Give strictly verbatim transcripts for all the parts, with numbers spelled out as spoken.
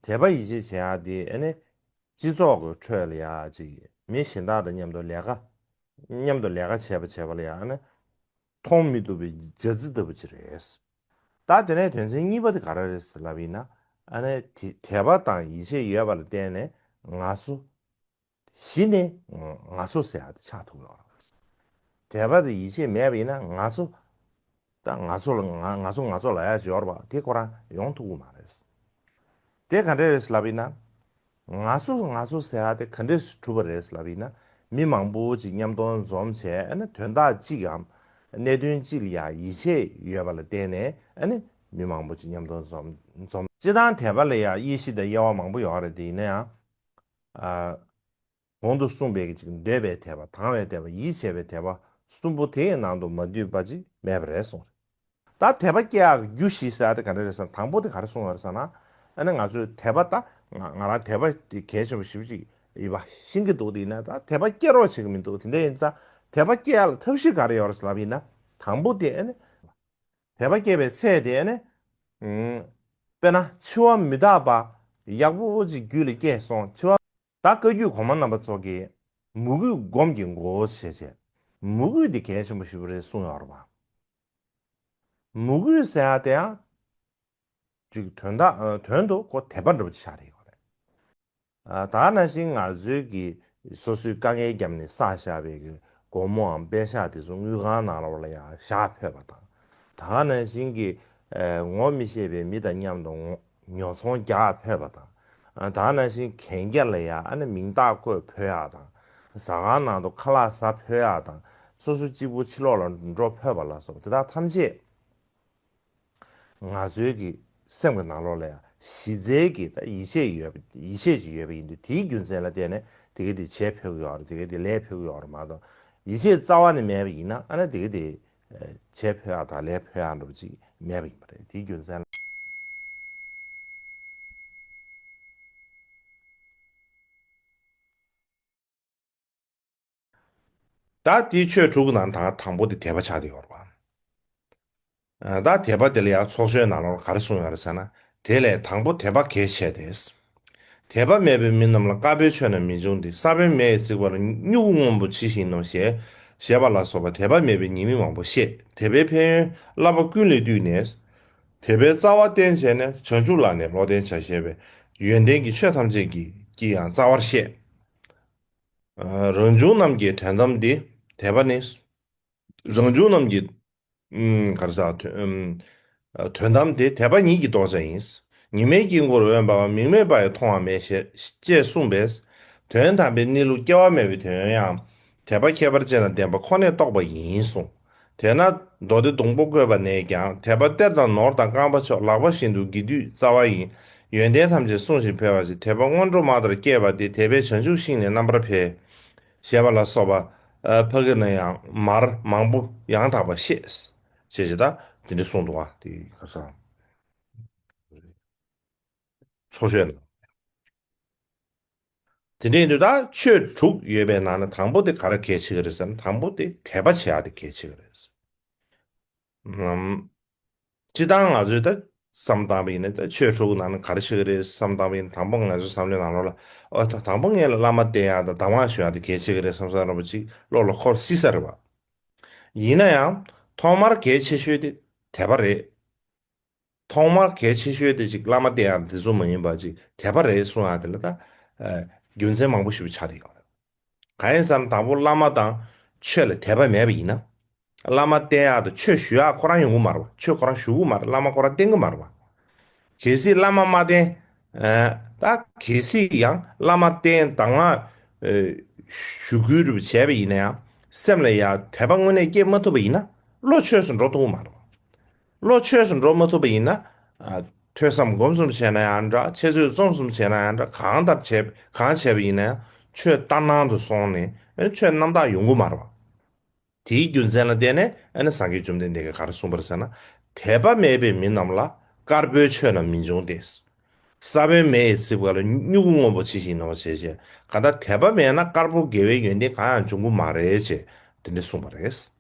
དད་པ་ཡིད་ཆེས་བྱེད་ཡག་དེ་ཨ་ནི་སྤྱི་ཚོགས་ཀྱི་ཁྲོད་ལ་ཡ་ཅིག་མི་གཞན་དག་དང་མཉམ་དུ་ལས་ཀ་མཉམ་དུ་ལས་ཀ་བྱས་པ་བྱས་པ་ལ་ཡ་ཨ་ནི་མཐོང་མི་ཐུབ་པའི་རྒྱ་རྩི་ལྟ་བུ་ཅིག་རེད། ད་དེ་ནས་དོན་ཚན་གཉིས་པ་དེ་ག་རེ་རེད་ལབ་ཡིན་ན། ཨ་ནི་དེ་དད་པ་དང་ཡིད་ཆེས་ཡོད་པ་ལ་བརྟེན་ནས་ང་ཚོ་གཞི་ནས་ང་ཚོ་ཟེར་ཡག་དེ་ཆགས་ཐུབ་ཡོད་རེད། དད་པ་དང་ཡིད་ཆེས་མེད་པ་ཡིན་ན་ང་ཚོ། ད་ང་ཚོ་ལ་ང་ང་ཚོ་ང་ཚོ་ལབ་ཡག་ཅིག་ཡོད་རེད་པ། དེ་ཁོ་རང་ཡོང་ཐུབ་ཀྱི་མ་རེད། དེ་ག་འདྲས་རེད་ལབ་ཡིན་ན། ང་ཚོ་ང་ཚོ་ཟེར་ཡག་དེ་ག་འདྲས་སུ་གྲུབ་པ་རེད་ལབ་ཡིན་ན། མི་མང་པོ་ཅིག་མཉམ་དུ་འཛོམས་བྱས་ཨ་ནི་དོན་དག་གཅིག་གམ་གནད་དོན་གཅིག་ལ་ཡ་ཡིད་ཆེས་ཡོད་པ་ལ་བརྟེན་ནས་ཨ་ནི་མི་མང་པོ་ཅིག་མཉམ་དུ་འཛོམས་འཛོམས། སྤྱིར་བཏང་དད་པ་ལ་ཡ་དབྱེ་གཞི་དང་དབྱེ་བ་མང་པོ་ཡོད་རེད། དེ་ཡིན་ན་ཡང་། ཨ། གོང་དུ་གསུངས་པའི་ཅིག་འདོད་པའི་དད་པ། དང་བའི་དད་པ། ཡིད་ཆེས་པའི་དད་པ་གསུམ་པོ་དེའི་ནང་དུ་མ་འདུས་པ་ཅིག་མེད་པ་རེད་གསུངས། ད་དད་པ་སྐྱེ་ཡག་གི་རྒྱུ་བཞི་ཟེར་ཡག་དེ་ག་འདྲ་རེད་ཟེར་ན། དང་པོ་དེ་ག་རེ་གསུངས་ཡོད་རེད་ཟེར་ན། ཨ་ནི་ང་ཚོས་དད་པ་ད་ང་ང་རང་དད་པ་དེ་གལ་ཆེན་པོ་ཞེ་པོ་ཅིག་ཡིན་པ་ཤེས་ཀྱི་འདུག་དེ་ཡིན་ན་ད་དད་པ་སྐྱེ་རོགས་བྱེད་ཀྱི་མི་འདུག་དེ་འདྲ་ཡིན་ཙང་དད་པ་སྐྱེ་ཡག་ལ་ཐབས་ཤེས་ག་རེ་ཡོད་རེད་ལབ་ཡིན་ན། དང་པོ་དེ་ཨ་ནི་དད་པ་སྐྱེ་བའི་ཚད་དེ་ཨ་ནི། ཨུམ། དཔེར་ན་འཆི་བ་མི་རྟག་པ་ཡག་པོ་ཅིག་རྒྱུད་ལ་སྐྱེས་སོང་། འཆི་བ། ད་བཀའ་བརྒྱུད་གོང་མ་རྣམ་པ་ཚོ་གིས་མོས་གུས་སྒོམ་གྱི་དགོས་ཞེས་བྱས། མོས་གུས་འདི་གལ་ཆེན་པོ་ཞེ་པོ་རེད་གསུངས་ཡོད་རེད་པ། མོས་གུས་ཟེར་ཡག་དེ་ཡང་ཅིག་དོན་དག་དོན་དུ་ཁོ་དད་པ་འདྲ་པོ་ཆགས་རེད་ཡོད་རེད། ད་ག་ནང་བཞིན་ང་ཚོའི་གི་སོ་སོའི་དཀའ་ངལ་བརྒྱབ་ནས་བསགས་བཞག་པའི་གི་སྒོར་མོའམ་པད་ཤག་དེ་ཚོ་དངུལ་ཁང་ནང་ལོགས་ལ་ཡང་བཞག་ཕོད་པ་དང་། ད་ག་ནང་བཞིན་གྱི་ངོ་མི་ཤེས་པའི་མི་དང་མཉམ་དུ་ཉོ་ཚོང་རྒྱག་ཕོད་པ་དང་། ད་ག་ནང་བཞིན་གན་རྒྱ་ལ་ཡང་ཨ་ནི་མིང་རྟགས་བཀོད་ཕོད་ཡག་དང་། ཟ་ཁང་ནང་དུ་ཁ་ལག་ཟ་ཕོད་ཡག་དང་། སོ་སོ་གཅིག་པུ་ཕྱི་ལོགས་ལ་འགྲོ་ཕོད་པ་ལ་སོགས་དེ་དག་ཐམས་ཅད་ང་ཚོའི་གི་སེམས་ཀྱི་ནང་ལོགས་ལ་ཡང་གཞི་རྩའི་གི་ད་ཡིད་ཆེས་ཡོད་པ་ཡིད་ཆེས་ཅིག་ཡོད་པ་ཡིན་དུས། དེའི་རྒྱུ་མཚན་ལ་བརྟེན་ནས་དེ་ག་དེ་བྱེད་ཕོད་ཀྱི་ཡོད་རེད། དེ་ག་དེ་ལས་ཕོད་ཀྱི་ཡོད་རེད་མ་གཏོགས། ཡིད་ཆེས་རྩ་བ་ནས་མེད་པ་ཡིན་ན་ཨ་ནི་དེ་ག་དེ་བྱེད་ཕོད་ཡག་དང་ལས་ཕོད་ཡག་འདྲ་པོ་ཅིག་མེད་པ་ཡིན་པ་རེད། དེའི་རྒྱུ་མཚན་ལ། ད་དེའི་ཆོས་དྲུག་གི་ནང་ད་དང་པོ་དེ་དད་པ་ཆགས་བསྡད་ཡོད་རེད་པ། ད་དད་པ་དེ་ལ་ཡང་ཚོགས་ཆོས་ནང་ལོགས་ག་རེ་གསུངས་ཡོད་རེད་ཟེར་ན། དེ་ལས་དང་པོ་དད་པ་གལ་ཆེ་སྟེ། དད་པ་མེད་པའི་མི་རྣམས་ལ་དཀར་པོའི་ཆོས་རྣམས་མི་འབྱུང་སྟེ། ས་བོན་མེ་ཡིས་ཚིག་པ་ལ་སྨྱུ་གུ་སྔོན་པོ་ཇི་བཞིན་ནོ་ཞེས་ཞེས་པ་ལ་སོགས་པ་དད་པ་མེད་པའི་ཉེས་དམིགས་མང་པོ་བཤད། དད་པའི་ཕན་ཡོན་བསླབ་པ་ཀུན་ལས་བཏུས་ནས། དད་པའི་རྩ་བ་བརྟེན་བྱས་ནས་བྱང་ཆུབ་ལ་ནི་བློ་ལྡན་བྱ་ཞེས་པའི་ཡོན་ཏན་གྱི་ཆོས་ཐམས་ཅད་ཀྱི་ཀྱིས་ཡང་རྩ་བར་བཤད། རང་བྱུང་རྣམས་ཀྱི་དོན་དམ་དེ་དད་པ་ནི། རང་བྱུང་རྣམས་ཀྱི་ཨུམ། ག་རེ་ཟེར། དོན་ཨུམ། དོན་དམ་དེ་དད་པ་ཉིད་ཀྱི་རྟོགས་བྱ་ཡིན། ཉི་མའི་དཀྱིལ་འཁོར་འོད་འབར་བ་མིག་མེད་པ་ཡིས་མཐོང་བ་མེད་ཞེས་ཅེས་གསུངས་པས། དོན་དམ་པའི་གནས་ལུགས་སྐྱེ་བ་མེད་པའི་དོན་ཡང་དད་པ་ཁྱད་པར་ཅན་དང་ལྡན་པ་ཁོ་ནས་རྟོགས་པ་ཡིན་གསུངས། དེས་ན་མདོ་སྡེ་སྡོང་པོ་བཀོད་པ་ནས་ཀྱང་དད་པ་གཏེར་དང་ནོར་དང་རྐང་པ་མཆོག་ལག་པ་བཞིན་དུ་དགེ་སྡིག་རྩ་བ་ཡིན། ཡོན་ཏན་ཐམས་ཅད་བསྲུང་ཞིང་འཕེལ་བར་བྱེད། དད་པ་སྔོན་འགྲོ་མ་ལྟར་སྐྱེས་པ་དེ་དད་པའི་བྱང་ཆུབ་ཤིང་ནི་རྣམ་པར་འཕེལ། ཞེས་པ་ལ་སོགས་པ། ཨ། ཕ་གི་ན་ཡང་མར་མང་པོ་ཡང་དག་པར་བཤད། ཅེས་བྱས་ད་དེ་འདྲ་གསུངས་འདུག་བ། དེ་ག་ས། ཚོགས་ཆོས་ལ། དེ་འདྲ་ཡིན་དུས་ད་ཆོས་དྲུག་ཡོད་པའི་ནང་ནས་དང་པོ་དེ་ག་རེ་གལ་ཆེ་གི་རེད་ཟེར་ན། དང་པོ་དེ་དད་པ་བྱེད་ཡག་དེ་གལ་ཆེ་གི་རེད། ནམ། སྤྱིར་བཏང་ང་ཚོས་ད་བསམ་བཏང་བ་ཡིན་ན། ད་ཆོས་དྲུག་ནང་ནས་ག་རེ་ཆེ་གི་རེད་བསམ་བཏང་བ་ཡིན་ན། དང་པོ་ང་ཚོའི་བསམ་བློའི་ནང་ལོགས་ལ། ཨོ་ད་དང་པོ་ངེད་ལ་བླ་མ་བསྟེན་ཡག་དང་གདམས་ངག་ཞུ་ཡག་དེ་གལ་ཆེ་གི་རེད་བསམ་བསམ་འདྲ་པོ་ཅིག་བློ་ལ་འཁོར་སྲིད་ས་རེད་བ། ཡིན་ན་ཡང་ཐོག་མར་གལ་ཆེ་ཤོས་དེ་དད་པ་རེད། ཐོག་མར་གལ་ཆེ་ཤོས་དེ་ཅིག་བླ་མ་བསྟེན་ཡག་དེ་ཚོ་མ་ཡིན་པ་ཅིག་དད་པ་རེད་གསུང་ཡག་དེ་ལ་ད། ཨ། རྒྱུ་མཚན་མང་པོ་ཞིག་ཆགས་བསྡད་ཡོད་རེད། གང་ཡིན་ཟེར་ན་དང་པོ་བླ་མ་དང་ཆོས་ལ་དད་པ་མེད་པ་ཡིན་ན། བླ་མ་བསྟེན་ཡག་དང་ཆོས་ཞུ་ཡག་ཁོ་རང་ཡོང་གི་མ་རེད་བ། ཆོས་ཁོ་རང་ཞུ་གི་མ་རེད། བླ་མ་ཁོ་རང་བསྟེན་གི་མ་རེད་བ། གལ་སྲིད་བླ་མ་མ་བསྟེན། ཨ། ད་གལ་སྲིད་ཡང་བླ་མ་བསྟེན་གདམས་ངག་ཨ། ཞུ་ཁུལ་རེ་བྱས་པ་ཡིན་ན་ཡང་སེམས་ལ་ཡ་དད་པ་དངོས་གནས་སྐྱེ་མ་ཐུབ་པ་ཡིན་ན་བློ་ཆོས་སུ་འགྲོ་ཐུབ་ཀྱི་མ་རེད། བློ་ཆོས་སུ་འགྲོ་མ་ཐུབ་པ་ཡིན་ན། ཨ། ཐོས་བསམ་སྒོམ་གསུམ་བྱས་ན་ཡང་འདྲ། འཆད་རྩོད་རྩོམ་གསུམ་བྱས་ན་ཡང་འདྲ། གང་ལྟར་བྱས་གང་བྱས་པ་ཡིན་ན་ཡང་ཆོས་ལྟར་སྣང་དུ་སོང་ནས་ཨ་ནི་ཆོས་རྣམ་དག་ཡོང་གི་མ་རེད་བ། དེའི་རྒྱུ་མཚན་ལ་བརྟེན་ནས་ཨ་ནི་སངས་རྒྱས་བཅོམ་ལྡན་འདས་ཀྱིས་ག་རེ་གསུངས་པ་རེད་ཟེར་ན། དད་པ་མེད་པའི་མི་རྣམས་ལ་དཀར་པོའི་ཆོས་རྣམས་མི་འབྱུང་སྟེ། ས་བོན་མེ་ཡིས་ཚིག་པ་ལ་སྨྱུ་གུ་སྔོན་པོ་ཇི་བཞིན་ནོ་ཞེས་བཤད། གང་ལྟར་དད་པ་མེད་ན་དཀར་པོ་དགེ་བའི་ཡོན་ཏན་གང་ཡང་འབྱུང་གི་མ་རེད་ཅེས་དེ་འདྲ་གསུངས་པ་རེད།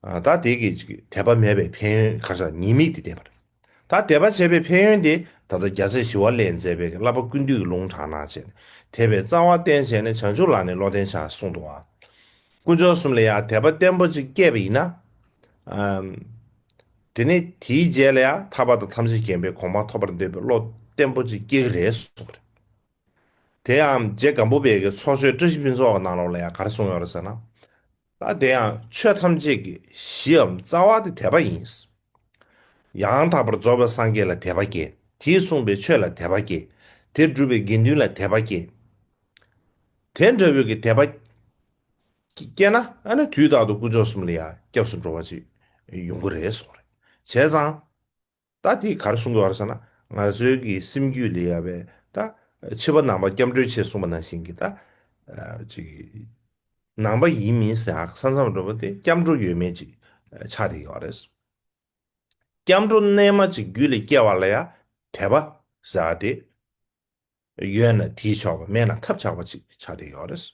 ཨ། ད་དེ་གི་དད་པ་མེད་པའི་ཕན་ཡོན་ག་རེ་ཟེར། ཉེས་དམིགས་དེ་བསྟན་པ་རེད། ད་དད་པ་བྱས་པའི་ཕན་ཡོན་དེ་ ད་ལྟ་རྒྱལ་སྲས་ཞི་བ་ལྷས་མཛད་པའི་བསླབ་པ་ཀུན་བཏུས་ཀྱི་ལུང་དྲངས་གནང་བྱས་ནས་དད་པའི་རྩ་བ་བརྟན་བྱས་ནས་བྱང་ཆུབ་ལམ་ནས་བློ་བརྟན་བྱ་གསུངས་འདུག་བ། དཀོན་མཆོག་གསུམ་ལ་ཡང་དད་པ་བརྟན་པོ་ཅིག་སྐྱེས་པ་ཡིན་ན། ཨམ། དེ་ནས་དེའི་རྗེས་ལ་ཡང་ཐར་པ་དང་ཐམས་ཅད་མཁྱེན་པའི་གོ་འཕང་ཐོབ་པར་འདོད་པའི་བློ་བརྟན་པོ་ཅིག་སྐྱེ་གི་རེད་གསུངས་པ་རེད། དེ་ཡང་རྗེ་སྒམ་པོ་པའི་གི་ཚོགས་ཆོས་བཀྲ་ཤིས་ཕུན་ཚོགས་ཀྱི་ནང་ལོགས་ལ་ཡང་ག་རེ་གསུངས་ཡོད་རེད་ཟེར་ན། ད་དེ་ཡང་ཆོས་ཐམས་ཅད་ཀྱི་གཞིའམ་རྩ་བ་དེ་དད་པ་ཡིན། ཡང་དག་པར་རྫོགས་པའི་སངས་རྒྱས་ལ་དད་པ་སྐྱེ། དེས་གསུངས་པའི་ཆོས་ལ་དད་པ་སྐྱེ། དེ་སྒྲུབ་པའི་དགེ་འདུན་ལ་དད་པ་སྐྱེ། དེ་འདྲ་བོའི་གི་དད་པ་སྐྱེས་ན་ཨ་ནི་དུས་རྟག་ཏུ་དཀོན་མཆོག་གསུམ་ལ་ཡང་སྐྱབས་སུ་འགྲོ་བ་ཅིག་ཡོང་གི་རེད་གསུངས་རེད། བྱས་ཙང་། ད་དེ་ག་རེ་གསུང་གི་ཡོད་རེད་ཟེར་ན། ང་ཚོའི་གི་སེམས་རྒྱུད་ལ་ཡོད་པའི་ད་ཕྱི་པ་ནང་པ་སྐྱབས་འགྲོའི་ཆེད་གསུངས་པ་ནང་བཞིན་གྱི་ད་ཅིག་ནང་པ་ཡིན་མིན་ཟེར་ཡག་ས་མཚམས་འགྲོ་བ་དེ་སྐྱབས་འགྲོ་ཡོད་མེད་ཅིག་ཆགས་བསྡད་ཡོད་རེད། སྐྱབས་འགྲོ་རྣལ་མ་ཅིག་རྒྱུད་ལ་སྐྱེ་བ་ལ་ཡང་དད་པ་ཟེར་ཡག་དེ་ཡོད་ན་དེས་ཆོག་པ་མེད་ན་ཐབས་ཆག་པ་ཅིག་ཆགས་བསྡད་ཡོད་རེད།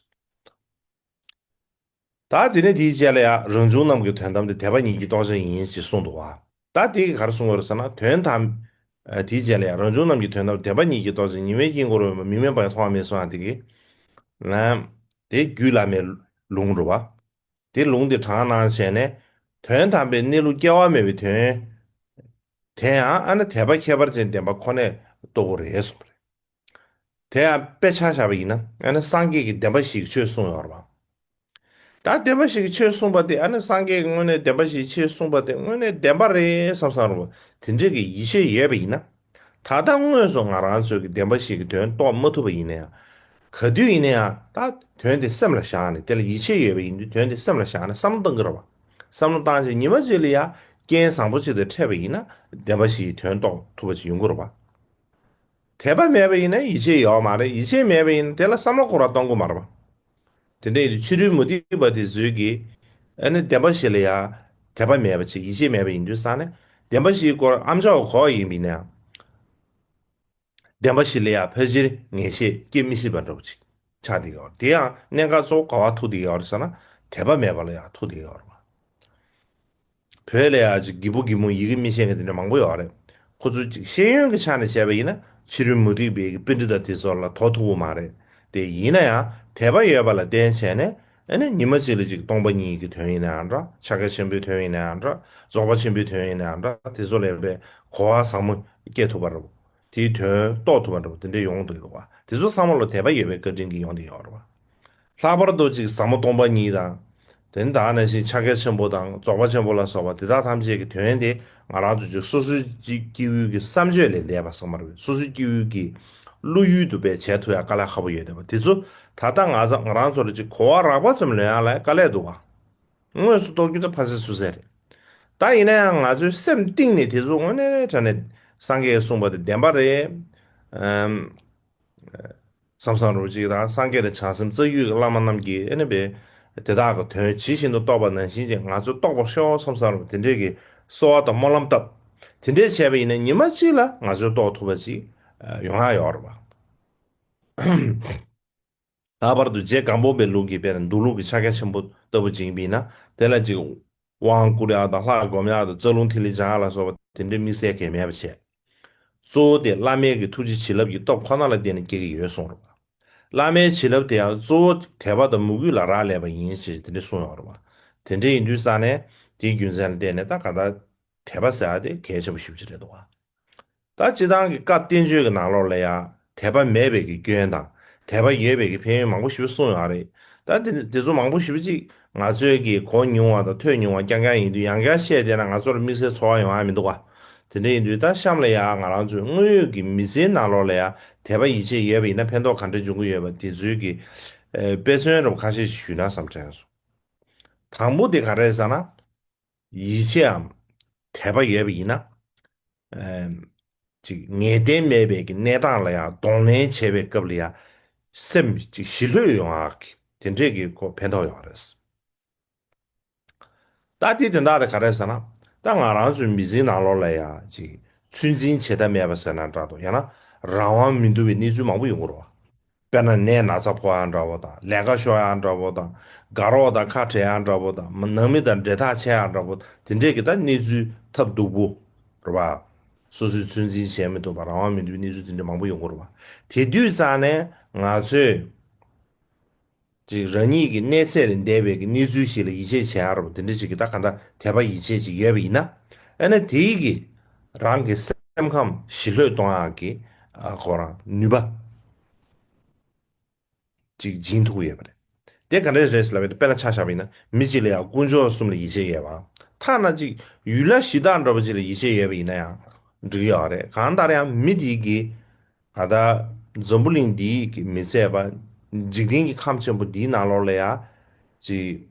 ད་དེ་ནས་དེའི་རྗེས་ལ་ཡང་རང་བྱུང་རྣམས་ཀྱི་དོན་དམ་དེ་དད་པ་ཉིད་ཀྱིས་རྟོགས་བྱ་ཡིན་ཞེས་གསུངས་འདུག་བ། ད་དེ་གིས་ག་རེ་གསུང་གི་ཡོད་རེད་ཟེར་ན། དོན་དམ། ཨ། དེའི་རྗེས་ལ་ཡང་རང་བྱུང་རྣམས་ཀྱི་དོན་དམ་དད་པ་ཉིད་ཀྱིས་རྟོགས་བྱ་ཉི་མའི་དཀྱིལ་འཁོར་རོལ་པ་མིག་དམར་པ་ཡང་མཐོང་བ་མིན་གསུངས་ཡག་དེ་གིས། ལན། དེ་རྒྱུད་བླ་མའི་ལུང་རེད་བ། དེ་ལུང་དེ་དྲངས་གནང་བྱས་ནས། དོན་དམ་པའི་གནས་ལུགས་སྐྱེ་བ་མེད་པའི་དོན། དེ་ཡང་ཨ་ནི་དད་པ་ཁྱད་པར་ཅན་ལྡན་པ་ཁོ་ནས་རྟོགས་དགོས་རེད་གསུངས་པ་རེད། དེ་ཡང་དཔེ་ཆ་བཞག་པ་ཡིན་ན་ཨ་ནི་སངས་རྒྱས་ཀྱིས་བདེན་པ་བཞི་གི་ཆོས་གསུངས་ཡོད་རེད་བ། ད་བདེན་པ་བཞི་གི་ཆོས་གསུངས་པ་དེ་ཨ་ནི་སངས་རྒྱས་ཀྱིས་དངོས་གནས་བདེན་པ་བཞིའི་ཆོས་གསུངས་པ་དེ་དངོས་གནས་བདེན་པ་རེད་བསམ་བསམ་རུང་དེ་འདྲས་ཀྱི་ཡིད་ཆེས་ཡོད་པ་ཡིན་ན། ད་ལྟ་དངོས་སུ་ང་རང་ཚོས་ཀྱི་བདེན་པ་བཞི་གི་དོན་རྟོགས་མ་ཐུབ་པ་ཡིན་ན་ཡང་། ག་དུས་ཡིན་ན་ཡང་ད་དོན་དེ་སེམས་ལ་བཞག་ནས་དེ་ལ་ཡིད་ཆེས་ཡོད་པ་ཡིན་དུས་དོན་དེ་སེམས་ལ་བཞག་ནས་བསམ་བློ་བཏང་གི་རེད་བ། བསམ་བློ་བཏང་བྱས་ཉི་མ་གཅིག་ལ་ཡང་རྐྱེན་བཟང་པོ་གཅིག་དང་འཕྲད་པ་ཡིན་ན་བདེན་པ་བཞིའི་དོན་རྟོགས་ཐུབ་པ་ཅིག་ཡོང་གི་རེད་བ། དད་པ་མེད་པ་ཡིན་ན་ཡིད་ཆེས་ཡོད་མ་རེད། ཡིད་ཆེས་མེད་པ་ཡིན་ན་དེ་ལ་བསམ་བློ་ཁོ་རང་གཏོང་གི་མ་རེད་པ། དེ་འདྲ་ཡིན་དུས་ཕྱི་རོལ་མུ་སྟེགས་པ་དེ་ཚོས་ཀྱིས་ཨ་ནི་བདེན་པ་བཞི་ལ་ཡང་དད་པ་མེད་པ་ཅིག་ཡིད་ཆེས་མེད་པ་ཡིན་དུས་ཙང་ནས་བདེན་པ་བཞིའི་སྐོར་ཨ་མཆོག་གིས་གོ་བ་ཡིན་པ་ཡིན་ན་ཡང་། བདེན་པ་བཞི་ལ་ཡང་ཕལ་ཆེར་ངེས་ཤེས་སྐྱེ་མི་སྲིད་པ་འདྲ་པོ་ཅིག་ཆགས་བསྡད་ཡོད་རེད། དེ་ཡང་གནད་འགག་གཙོ་བོ་ག་པར་ཐུག་བསྡད་ཡོད་རེད་ཟེར་ན་དད་པ་མེད་པ་ལ་ཡང་ཐུག་བསྡད་ཡོད་རེད་བ། བོད་ལ་ཡང་ཅིག་སྒྱིད་པུ་སྒྱིད་མོ་ཡི་གེ་མི་ཤེས་མཁན་དེ་འདྲ་མང་པོ་ཡོད་རེད། ཁོ་ཚོ་ཅིག་ཤེས་ཡོན་གྱི་ཆ་ནས་བྱས་པ་ཡིན་ན་ཕྱི་རོལ་མུ་སྟེགས་པའི་གི་པཎྜི་ཏ་དེ་ཚོ་ལ་དོ་ཐུག་པོ་མ་རེད། དེ་ཡིན་ན་ཡང་དད་པ་ཡོད་པ་ལ་བརྟེན་བྱས་ནས་ཨ་ནི་ཉི་མ་གཅིག་ལ་ཅིག་སྟོང་པ་ཉིད་ཀྱི་དོན་ཡིན་ན་ཡང་འདྲ། ཕྱག་རྒྱ་ཆེན་པོའི་དོན་ཡིན་ན་ཡང་འདྲ། རྫོགས་པ་ཆེན་པོའི་དོན་ཡིན་ན་ཡང་འདྲ། དེ་ཚོ་ལ་ཡོད་པའི་གོ་བ་ཟབ་མོ་སྐྱེ་ཐུབ་པ་རེད། དེའི་དོན་རྟོགས་ཐུབ་པ་འདྲ་པོ་དེ་འདྲ་ཡོང་གི་འདུག་བ། དེ་ཚོ་ཚང་མ་ལ་དད་པ་ཡོད་པའི་བཀའ་དྲིན་གྱིས་ཡོང་བསྡད་ཡོད་རེད་བ། ལྷག་པར་དུ་ཅིག་ཟབ་མོ་སྟོང་པ་ཉིད་དང་། དེ་ནི་ད་ག་ནང་བཞིན་ཕྱག་རྒྱ་ཆེན་པོ་དང་རྫོགས་པ་ཆེན་པོ་ལ་སོགས་པ་དེ་དག་ཐམས་ཅད་ཀྱི་དོན་དེ་ང་རང་ཚོ་ཅིག་སོ་སོའི་ཅིག་སྐྱེ་བོའི་གི་བསམ་སྤྱོད་ལས་འདས་པ་ཚང་མ་རེད། སོ་སོའི་སྐྱེ་བོའི་གི་བློ་ཡུལ་དུ་བས་བྱས་ཐུབ་ཡ་དཀའ་ལས་ཁག་པོ་ཡོད་རེད་བ། དེ་ཚོ་ད་ལྟ་ང་ཚོ་ང་རང་ཚོ་ལ་ཅིག་གོ་བ་རགས་པ་ཙམ་ལོན་ཡ་ལ་དཀའ་ལས་འདུག་བ། དངོས་སུ་རྟོགས་རྒྱུ་དེ་ཕལ་ཆེར་སུ་སེ་རེད། ད་ཡིན་ན་ཡང་ང་ཚོའི་སེམས་གཏིང་ནས་དེ་ཚོ་དངོས་གནས་དྲང་གནས་སངས་རྒྱས་གསུངས་པ་དེ་བདེན་པ་རེད། ཨམ། བསམ་བསམ་རུ་གཅིག་དང་སངས་རྒྱས་དང་བྱང་སེམས་རྩ་བརྒྱུད་ཀྱི་བླ་མ་རྣམས་ཀྱིས་ཨ་ནི་བས་དེ་དག་གི་དོན་ཇི་བཞིན་དུ་རྟོགས་པ་ནང་བཞིན་ཅིག་ང་ཚོས་རྟོགས་པར་ཤོག་བསམ་བསམ་རུ་དེ་འདྲས་ཀྱི་གསོལ་བ་དང་སྨོན་ལམ་བཏབ། དེ་འདྲས་བྱས་པ་ཡིན་ན་ཉི་མ་གཅིག་ལ་ང་ཚོས་རྟོགས་ཐུབ་པ་ཅིག་ཡོང་ཡ་ཡོད་རེད་བ། ལྷག་པར་དུ་རྗེ་སྒམ་པོ་པའི་ལུགས་ཀྱི་དཔེར་ན་མདོ་ལུགས་ཀྱི་ཕྱག་རྒྱ་ཆེན་པོ་ལྟ་བུ་ཅིག་ཡིན་པ་ཡིན་ན་དེ་ལ་ཅིག་དབང་བསྐུར་ཡག་དང་ལྷ་སྒོམ་ཡག་དང་རྩ་རླུང་ཐིག་ལེ་སྦྱང་ཡག་ལ་སོགས་པ་དེ་འདྲའི་དམིགས་བསལ་གང་ཡང་མེད་པ་བྱས། གཙོ་བོ་དེ་བླ་མའི་གི་ཐུགས་རྗེ་བྱིན་རླབས་ཀྱི་སྟོབས་ཁོ་ན་ལ་བརྟེན་ནས་སྐྱེ་གི་ཡོད་གསུངས་རེད་བ། བླ་མའི་བྱིན་རླབས་དེ་ཡང་གཙོ་བོ་དད་པ་དང་མོས་གུས་ལ་རག་ལས་པ་ཡིན་ཞེས་དེ་འདྲ་གསུངས་ཡོད་རེད་བ། དེ་འདྲ་ཡིན་དུས་ཙང་ནས་དེའི་རྒྱུ་མཚན་ལ་བརྟེན་ནས་ད་ག་ད་དད་པ་ཟེར་ཡག་དེ་གལ་ཆེན་པོ་ཞེ་པོ་ཅིག་རེད་འདུག་བ། ད་སྤྱིར་བཏང་གི་བཀའ་བསྟན་བཅོས་ཀྱི་ནང་ལོགས་ལ་ཡང་དད་པ་མེད་པའི་གི་སྐྱོན་དང་དད་པ་ཡོད་པའི་གི་ཕན་ཡོན་མང་པོ་ཞིག་གསུངས་ཡོད་རེད། ད་དེ་དེ་ཚོ་མང་པོ་ཞིག་ཅིག་ང་ཚོས་གི་གོ་མྱོང་བ་དང་ཐོས་མྱོང་བ་རྐྱང་རྐྱང་ཡིན་དུས་ཡང་བསྐྱར་བཤད་བསྡད་ན་ང་ཚོར་དམིགས་བསལ་ཚོར་བ་ཡོང་ཡ་མི་འདུག་བ། དེ་འདྲ་ཡིན་དུས་ད་གཤམ་ལ་ཡང་ང་རང་ཚོའི་དངོས་ཡོད་ཀྱི་མི་ཚེའི་ནང་ལོགས་ལ་ཡང་དད་པ་ཡིད་ཆེས་ཡོད་པ་ཡིན་ན་ཕན་ཐོགས་ག་འདྲ་འབྱུང་གི་ཡོད་པ་དེ་ཚོའི་གི་དཔེ་མཚོན་རུ་ཁ་ཤས་ཤིག་ཞུས་ན་བསམ་དྲན་སོང་། དང་པོ་དེ་ག་རེ་རེད་ཟེར་ན། ཡིད་ཆེས་འམ་དད་པ་ཡོད་པ་ཡིན་ན། ཨམ། ཅིག་ངེས་གཏན་མེད་པའི་གི་གནས་སྟངས་ལ་ཡང་གདོང་ལེན་བྱེད་པའི་སྐབས་ལ་ཡང་སེམས་ཅིག་ཞི་ལྷོད་ཡོང་ཡག་གི་དེ་འདྲས་ཀྱི་ཁོ་ཕན་ཐོགས་ཡོད་རེད། ད་དེའི་དོན་དག་དེ་ག་རེ་ཟེར་ན། ད་ང་རང་ཚོའི་མི་ཚེའི་ནང་ལོགས་ལ་ཡང་ཅིག་ཚོད་འཛིན་བྱེད་ཐབས་མེད་པ་ཟེར་ན་འདྲ་འདུག་ཡང་ན་རང་དབང་མི་འདུག་པའི་གནས་ཚུལ་མང་པོ་ཡོང་གི་རེད་བ། དཔེར་ན་ནད་ན་ཚ་ཕོག་ཡག་འདྲ་བོ་དང་ལས་ཀ་ཤོར་ཡག་འདྲ་བོ་དང་དགའ་རོགས་དང་ཁ་བྲལ་ཡག་འདྲ་བོ་དང་ནང་མི་དང་འབྲེལ་ཐག་ཆད་ཡག་འདྲ་བོ་དེ་འདྲས་ཀྱི་ད་གནས་ཚུལ་ཐབས་སྡུག་པོ་རེད་བ། སོ་སོའི་ཚོད་འཛིན་བྱས་མི་ཐུབ་པ། རང་དབང་མི་འདུག་པའི་གནས་ཚུལ་དེ་འདྲ་མང་པོ་ཡོང་གི་རེད་པ། དེ་དུས་ཙང་ནས་ང་ཚོས་ཅིག་རང་ཉིད་ཀྱི་གནས་ཚད་ལས་འདས་པའི་གི་གནས་ཚུལ་ཞིག་ལ་ཡིད་ཆེས་བྱེད་ཡག་རེད་པ། དེ་འདྲ་ཞིག་གི་ད་གང་ལྟར་དད་པ་ཡིད་ཆེས་ཅིག་ཡོད་པ་ཡིན་ན། ཨ་ནི་དེའི་གི་རང་གི་སེམས་ཁམས་ཞི་ལྷོད་གཏོང་ཡག་གི་ཨ་ཁོ་རང་ནུས་པ་ཅིག་སྦྱིན་ཐུབ་ཀྱི་ཡོད་པ་རེད། དེ་ག་འདྲ་རེད་ལབ་ཡ་དེ། དཔེར་ན་ཆ་བཞག་པ་ཡིན་ན། མི་གཅིག་ལ་ཡང་དཀོན་མཆོག་གསུམ་ལ་ཡིད་ཆེས་ཡོད་པ། ཐ་ན་ཅིག་ཡུལ་ལྷ་གཞི་བདག་འདྲ་པོ་ཅིག་ལ་ཡིད་ཆེས་ཡོད་པ་ཡིན་ན་ཡང་འགྲིག་གི་ཡོད་རེད། གང་ལྟར་ཡང་མི་དེའི་གི་ད་ལྟ་འཛམ་བུ་གླིང་འདིའི་གི་མི་ཚད་པ། འཇིག་རྟེན་གྱི་ཁམས་ཆེན་པོ་འདིའི་ནང་ལོགས་ལ་ཡང་ཅིག་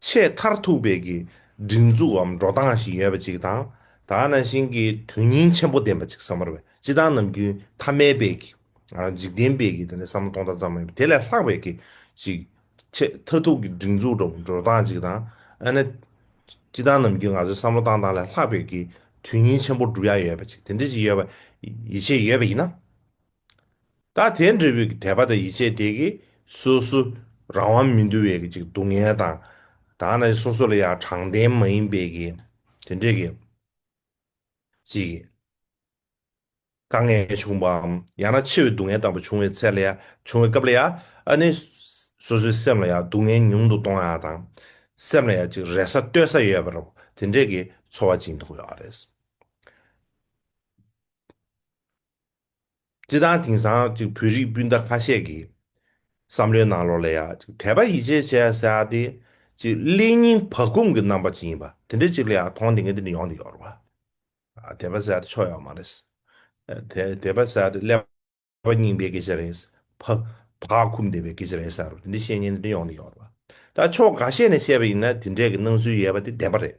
ཆེས་མཐར་ཐུག་པའི་གི་སྒྲིག་འཛུགས་འམ་འགྲོ་སྟངས་ཤིག་ཡོད་པ་ཅིག་དང་། ད་ག་ནང་བཞིན་གྱི་དོན་སྙིང་ཆེན་པོ་ལྡན་པ་ཅིག་བསམ་པ་རེད་པས། སྤྱིར་བཏང་ནམ་རྒྱུན་ཐ་མལ་པའི་གི་ང་རང་འཇིག་རྟེན་པའི་གི་དེ་འདྲ་བསམ་བློ་གཏོང་སྟངས་ཙམ་མ་ཡིན་པར། དེ་ལས་ལྷག་པའི་གི་ཅིག་ཆེས་མཐར་ཐུག་གི་སྒྲིག་འཛུགས་འགྲོ་འགྲོ་སྟངས་ཅིག་དང་། ཨ་ནི་སྤྱིར་བཏང་ནམ་རྒྱུན་ང་ཚོའི་བསམ་བློ་བཏང་སྟངས་ལས་ལྷག་པའི་གི་དོན་སྙིང་ཆེན་པོ་སྒྲུབ་ཡ་ཡོད་པ་ཅིག། དེ་འདྲ་ཅིག་ཡོད་པ། ཡིད་ཆེས་ཡོད་པ་ཡིན་ན། ད་དེ་འདྲ་བའི་གི་དད་པ་དང་ཡིད་ཆེས་དེ་གིས་སོ་སོ་རང་དབང་མི་འདུག་པའི་གི་ཅིག་སྡུག་བསྔལ་དང་། ད་ག་ནང་བཞིན་སོ་སོ་ལ་ཡང་དྲང་བདེན་མ་ཡིན་པའི་གི་དེ་འདྲའི་གི་ཅིག་དཀའ་ངལ་བྱུང་བའམ། ཡང་ན་འཆི་བའི་སྡུག་བསྔལ་ལྟ་བུ་བྱུང་བའི་ཚེ་ལ་ཡང་། བྱུང་བའི་སྐབས་ལ་ཡང་ཨ་ནི་སོ་སོའི་སེམས་ལ་ཡང་སྡུག་བསྔལ་ཉུང་དུ་གཏོང་ཡག་དང་། སེམས་ལ་ཡང་ཅིག་རེ་ས་གཏོད་ས་ཡོད་པ་འདྲ་པོ་དེ་འདྲའི་གི་ཚོར་བ་སྦྱིན་ཐུབ་ཀྱི་ཡོད་རེད། སྤྱིར་བཏང་དེང་སང་ཅིག་བོད་རིགས་སྤུན་ཟླ་ཁ་ཤས་ཀྱི་བསམ་བློའི་ནང་ལོགས་ལ་ཡང་ཅིག་དད་པ་ཡིད་ཆེས་བྱས་ཟེར་ཡག་དེ་ཅིག་གླེང་རྙིང་བག་འཁུམས་ཀྱི་རྣམ་པ་ཅིག་ཡིན་པ་དེ་འདྲ་ཅིག་ལ་ཡང་མཐོང་བསྡད་མཁན་དེ་འདྲ་ཡོང་བསྡད་ཡོད་རེད་པ། ཨ། དད་པ་ཟེར་ཡག་དེ་ཆོ་ཡོད་མ་རེད། ཨ། དད་དད་པ་ཟེར་ཡག་དེ་ཀླད་པ་རྙིང་པའི་སྐད་ཆ་རེད། བག་བག་འཁུམས་བསྡད་པའི་སྐད་ཆ་རེད་ཟེར་བ་དེ་འདྲ་བཤད་མཁན་དེ་འདྲ་ཡོང་བསྡད་ཡོད་རེད་པ། ད་ཕྱོགས་འགའ་ཤས་ནས་བཤད་པ་ཡིན་ན་དེ་འདྲའི་གི་སྣང་ཚུལ་ཡོད་པ་དེ་བདེན་པ་རེད།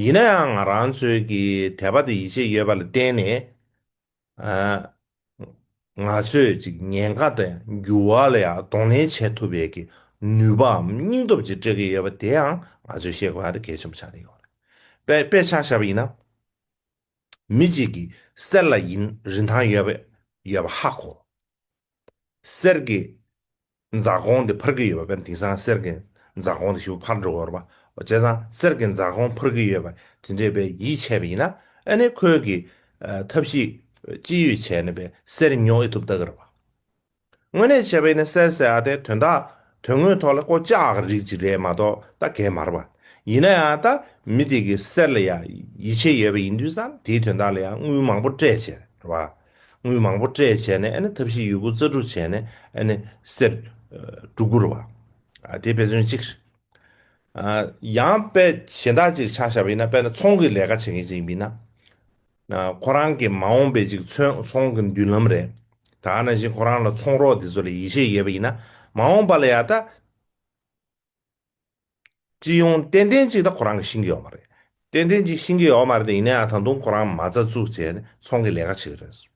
ཡིན་ན་ཡང་ང་རང་ཚོའི་གི་དད་པ་དང་ཡིད་ཆེས་ཡོད་པ་ལ་བརྟེན་ནས། ཨ། ང་ཚོས་ཅིག་ཉེན་ཁ་དང་འགྱུར་བ་ལ་ཡང་གདོང་ལེན་བྱེད་ཐུབ་པའི་གི་ནུས་པའམ་སྙིང་སྟོབས་ཅིག་སྤྲད་ཀྱི་ཡོད་པ་དེ་ཡང་ང་ཚོས་ཤེས་དགོས་ཡག་དེ་གལ་ཆེན་པོ་ཆགས་བསྡད་ཡོད་རེད། དཔེ་དཔེ་ཆ་བཞག་པ་ཡིན་ན། མི་གཅིག་གི་གསེར་ལ་ཡིན་རིན་ཐང་ཡོད་པ་ཡོད་པ་ཧ་གོ། གསེར་གྱི་འཛག་གོང་དེ་འཕར་གྱི་ཡོད་པ། དཔེར་ན་དེང་སང་གསེར་གྱི་འཛག་གོང་དེ་ཞེ་པོ་འཕར་འགྲོ་གི་ཡོད་རེད་པ། བྱས་ཙང་གསེར་གྱི་འཛག་གོང་འཕར་གྱི་ཡོད་པ་དེ་འདྲས་པའི་ཡིད་ཆེས་པ་ཡིན་ན། ཨ་ནི་ཁོས་ཀྱི་ཨ་ཐབས་ཤེས་ཅི་ཡོད་བྱས་ནས་པའི་གསེར་ཉོ་ཨེ་ཐུབ་ལྟ་གི་རེད་པ། དངོས་གནས་བྱས་པ་ཡིན་ན་གསེར་ཟེར་ཡག་དེ་དོན་དག་དོན་དངོས་ཐོག་ལ་ཀོ་ལྕགས་ཀྱི་རིགས་ཅིག་རེད་མ་གཏོགས་ད་གས་མ་རེད་པ། ཡིན་ན་ཡང་ད་མི་དེ་གིས་གསེར་ལ་ཡང་ཡིད་ཆེས་ཡོད་པ་ཡིན་དུས་ཙང་དེའི་དོན་དག་ལ་ཡང་དངུལ་མང་པོ་སྤྲད་བྱས་རེད་པ། དངུལ་མང་པོ་སྤྲད་བྱས་ནས་ཨ་ནི་ཐབས་ཤེས་ཡོད་རྒུ་རྩལ་སྤྲུགས་བྱས་ནས་ཨ་ནི་གསེར་ཨ་སྒྲུབ་ཀྱི་རེད་པ། ཨ་དེ་དཔེ་མཚོན་གཅིག་རེད། ཨ་ཡང་དཔེ་གཞན་དག་ཅིག་ཆ་བཞག་པ་ཡིན་ན། དཔེར་ན་ཚོང་གི་ལས་ཀ་བྱེད་མཁན་ཅིག་ཡིན་པ་ཡིན་ན། ཨ་ཁོ་རང་གི་མ་འོངས་པའི་ཅིག་ཚོང་ཚོང་གི་མདུན་ལམ་རེད། ད་ག་ནང་བཞིན་ཁོ་རང་ལ་ཚོང་རོགས་དེ་ཚོ་ལ་ཡིད་ཆེས་ཡོད་པ་ཡིན་ན། མ་འོངས་པ་ལ་ཡང་ད་སྤྱི་ཡོངས་ཏན་ཏན་ཅིག་ད་ཁོ་རང་གིས་ཤེས་ཀྱི་ཡོད་མ་རེད། ཏན་ཏན་ཅིག་ཤེས་ཀྱི་ཡོད་མ་རེད་དེ། ཡིན་ན་ཡང་ད་དུང་ཁོ་རང་མ་རྩ་བཙུགས་བྱས་ནས་ཚོང་གི་ལས་ཀ་བྱེད་ཀྱི་རེད།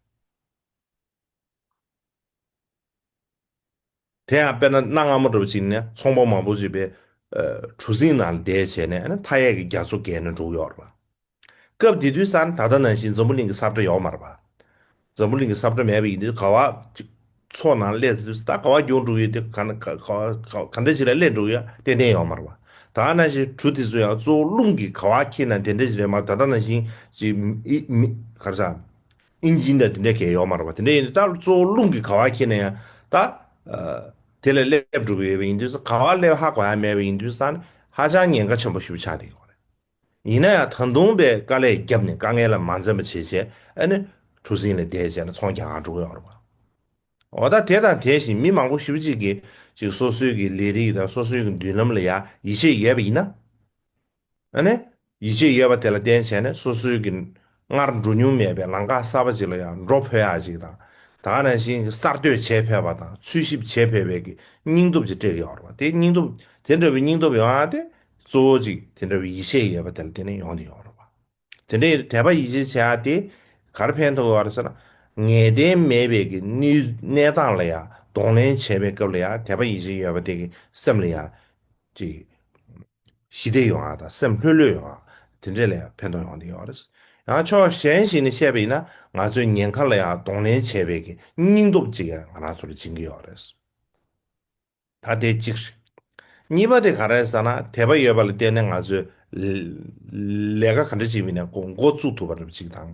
དེ་ཡང་དཔེར་ན་གནའ་སྔ་མོ་འདྲ་པོ་ཅིག་ནས་ཚོང་པ་མང་པོ་ཅིག་པའི་ཨ་གྲུ་གཟིངས་ནང་ལ་བསྡད་བྱས་ནས་ཨ་ནི་མཐའ་ཡས་ཀྱི་རྒྱ་མཚོ་བརྒལ་ནས་འགྲོ་གི་ཡོད་རེད་པ། སྐབས་དེ་དུས་ཙང་ད་ལྟ་ནང་བཞིན་འཛམ་བུ་གླིང་གི་ས་བཀྲ་ཡོད་མ་རེད་པ། འཛམ་བུ་གླིང་གི་ས་བཀྲ་མེད་པ་ཡིན་དུས་ག་བ་ཅིག་མཚོ་ནང་སླེབས་དུས་ད་ག་བ་རྒྱུགས་འགྲོ་གི་ཡོད་དེ། ག་ན་ག་ག་ག་ག་འདྲ་ཞིག་ལ་སླེབས་འགྲོ་གི་ཡོད་ཏན་ཏན་ཡོད་མ་རེད་པ། ད་ག་ནང་བཞིན་གྲུ་དེ་ཚོ་ཡང་གཙོ་བོ་རླུང་གིས་ག་བ་འཁྱེར་ན་དེ་འདྲ་ཞིག་རེད་མ་གཏོགས། ད་ལྟ་ནང་བཞིན་ཅིག་ཨི་མི་ག་རེ་ཟ། ཨིན་ཇིན་དང་དེ་འདྲ་གས་ཡོད་མ་རེད་པ། དེ་འདྲ་ཡིན་དུས་ད་གཙོ་བོ་རླུང་གིས་ག་བ་འཁྱེར་ན་ཡང་ད་ཨ་དེ་ལ་སླེབས་འགྲོ་གི་ཡོད་པ་ཡིན་དུས་ཙང་། ག་བ་སླེབས་ཧ་གོ་ཡ་མེད་པ་ཡིན་དུས་ཙང་ཧ་ཅང་ཉེན་ཁ་ཆེན་པོ་ཞེ་པོ་ཆགས་བསྡད་ཡོད་རེད། ཡིན་ན་ཡང་ད་དུང་པའི་དཀའ་ལས་བརྒྱབ་ནས་དཀའ་ངལ་ལ་མ་འཛེམས་པ་བྱས་བྱས་ཨ་ནི་གྲུ་གཟིངས་ལ་བསྡད་བྱས་ནས་ཚོང་རྒྱག་གར་འགྲོ་གི་ཡོད་རེད་པ། འོ་ད་དེ་དང་དེ་བཞིན་མི་མང་པོ་ཞེ་པོ་ཅིག་གིས་ཅིག་སོ་སོའི་གི་ལས་རིགས་དང་སོ་སོའི་གི་མདུན་ལམ་ལ་ཡང་ཡིད་ཆེས་ཡོད་པ་ཡིན་ན། ཨ་ནི་ཡིད་ཆེས་ཡོད་པ་དེ་ལ་བརྟེན་བྱས་ནས་སོ་སོའི་གི་སྔར་འགྲོ་མྱོང་མེད་པའི་ལམ་ཁ་གསར་པ་ཅིག་ལ་ཡང་འགྲོ་ཕོད་ཡག་ཅིག་དང་། ད་ག་ནང་བཞིན་གསར་གཏོད་བྱེད་ཕོད་པ་དང་འཚོལ་ཞིབ་བྱེད་ཕོད་པའི་གི་སྙིང་སྟོབས་ཅིག་སྤྲད་ཀྱི་ཡོད་རེད་པ། དེ་སྙིང་སྟོབས་དེ་འདྲ་བའི་སྙིང་སྟོབས་ཡོང་ཡག་དེ་གཙོ་བོ་ཅིག་དེ་འདྲ་བའི་ཡིད་ཆེས་ཡོད་པ་དེ་ལ་བརྟེན་ནས་ཡོང་བསྡད་ཡོད་རེད་པ། དེ་འདྲའི་དད་པ་ཡིད་ཆེས་བྱེད་ཡག་དེ་ག་རེ་ཕན་ཐོགས་ཡོད་རེད་ཟེར་ན། ངེས་གཏན་མེད་པའི་གི་གནས་གནས་སྟངས་ལ་ཡང་གདོང་ལེན་བྱེད་པའི་སྐབས་ལ་ཡང་དད་པ་ཡིད་ཆེས་ཡོད་པ་དེ་གི་སེམས་ལ་ཡང་ཅིག་ཞི་བདེ་ཡོང་ཡག་དང་སེམས་ལྷོད་ལྷོད་ཡོང་ཡག་དེ་འདྲས་ལ་ཡང་ཕན་ཐོགས་ཡོང་བསྡད་ཡོད་རེད། ཡང་ཕྱོགས་གཞན་ཞིག་ནས་བཤད་པ་ཡིན་ན། ང་ཚོས་ཉེན་ཁ་ལ་ཡང་གདོང་ལེན་བྱེད་པའི་གི་སྙིང་སྟོབས་ཅིག་ཡང་ང་རང་ཚོ་ལ་སྦྱིན་གྱི་ཡོད་རེད། ད་དེ་གཅིག་རེད། གཉིས་པ་དེ་ག་རེ་རེད་ཟེར་ན། དད་པ་ཡོད་པ་ལ་བརྟེན་ནས་ང་ཚོས་ལས་ཀ་ག་འདྲ་ཅིག་ཡིན་ན་འགོ་འགོ་བཙུགས་ཐུབ་པ་འདྲ་པོ་ཅིག་དང་།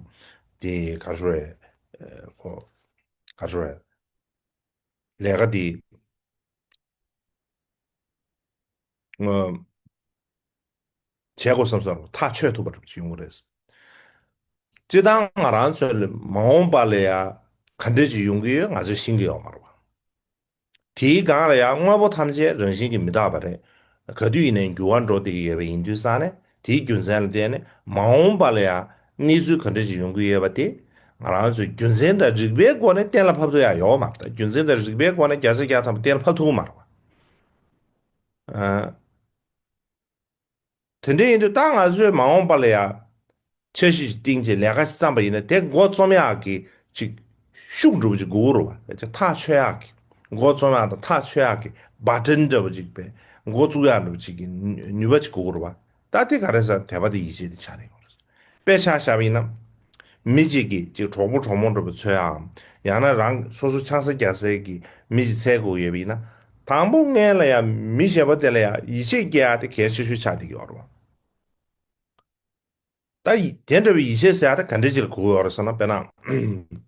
དེ་ག་རེ་ཟེར་དགོས་རེད། ཨ་ཁོ་ག་རེ་ཟེར་དགོས་རེད། ལས་ཀ་དེ་ཨ་བྱེད་དགོས་བསམ་སོང་། ཐག་ཆོད་ཐུབ་པ་འདྲ་པོ་ཅིག་ཡོང་གི་རེད། སྤྱིར་བཏང་ང་རང་ཚོ་ལ་མ་འོངས་པ་ལ་ཡ་ག་འདྲ་ཅིག་ཡོང་གི་ཡོད་ང་ཚོས་ཤེས་ཀྱི་ཡོད་མ་རེད་པ། དེའི་སྒང་ལ་ཡང་དངོས་པོ་ཐམས་ཅད་རང་བཞིན་གྱིས་མི་རྟག་པ་རེད། ག་དུས་ཡིན་ནའི་འགྱུར་བ་འགྲོ་བསྡད་ཀྱི་ཡོད་པ་ཡིན་དུས་ཙང་ནས་དེའི་རྒྱུ་མཚན་ལ་བརྟེན་ནས་མ་འོངས་པ་ལ་ཡང་གནས་ཚུལ་ག་འདྲ་ཞིག་ཡོང་གི་ཡོད་པ་དེ་ང་རང་ཚོས་རྒྱུ་མཚན་དང་རིགས་པའི་སྒོ་ནས་གཏན་ལ་ཕབ་ཐུབ་ཡག་ཡོད་མ་རེད། རྒྱུ་མཚན་དང་རིགས་པའི་སྒོ་ནས་བརྒྱ་ཆ་བརྒྱ་ཐམ་པ་གཏན་ལ་ཕབ་ཐུབ་ཀྱི་མ་རེད་པ། ཨ། དེ་འདྲ་ཡིན་དུས་ད་ང་ཚོས་མ་འོངས་པ་ལ་ཡང་འཆར་གཞི་ཞིག་བཏིང་བྱས་ལས་ཀ་ཞིག་བརྩམས་པ་ཡིན་ན་དེ་འགོ་རྩོམ་ཡག་གི་ཅིག་ཤུགས་འགྲོ་བ་ཅིག་དགོས་རེད་པ། ཐག་ཆོད་ཡག་གི་འགོ་རྩོམ་ཡག་དང་ཐག་ཆོད་ཡག་གི་བ་ཊན་འདྲ་བ་ཅིག་པས་འགོ་བཙུགས་ཡག་འདྲ་བ་ཅིག་གི་ནུས་པ་ཅིག་དགོས་རེད་པ། ད་དེ་ག་རེ་ཟེར་དད་པ་དང་ཡིད་ཆེས་དེ་ཆགས་ནས་ཡོད་རེད། དཔེ་ཆ་བཞག་པ་ཡིན་ན། མི་གཅིག་གིས་ཅིག་གྲོགས་པོ་གྲོགས་མོ་འདྲ་པོ་འཚོལ་ཡའམ། ཡང་ན་རང་སོ་སོ་ཆང་ས་རྒྱག་སའི་གི་མི་ཞིག་འཚོལ་དགོས་ཡོད་པ་ཡིན་ན། དང་པོ་སྔོན་ལ་ཡང་མི་གཞན་པ་དེ་ལ་ཡང་ཡིད་ཆེས་སྐྱེ་ཡ་དེ་གལ་ཆེ་ཤོས་ཆགས་བསྡད་ཀྱི་ཡོད་རེད་པ། ད་ཡི་དེ་འདྲ་བའི་ཡིད་ཆེས་ཟེར་ཡ་དེ་ག་འདྲ་ཅིག་ལ་གོ་གི་ཡོད་རེད་ཟེར་ན། དཔེར་ན།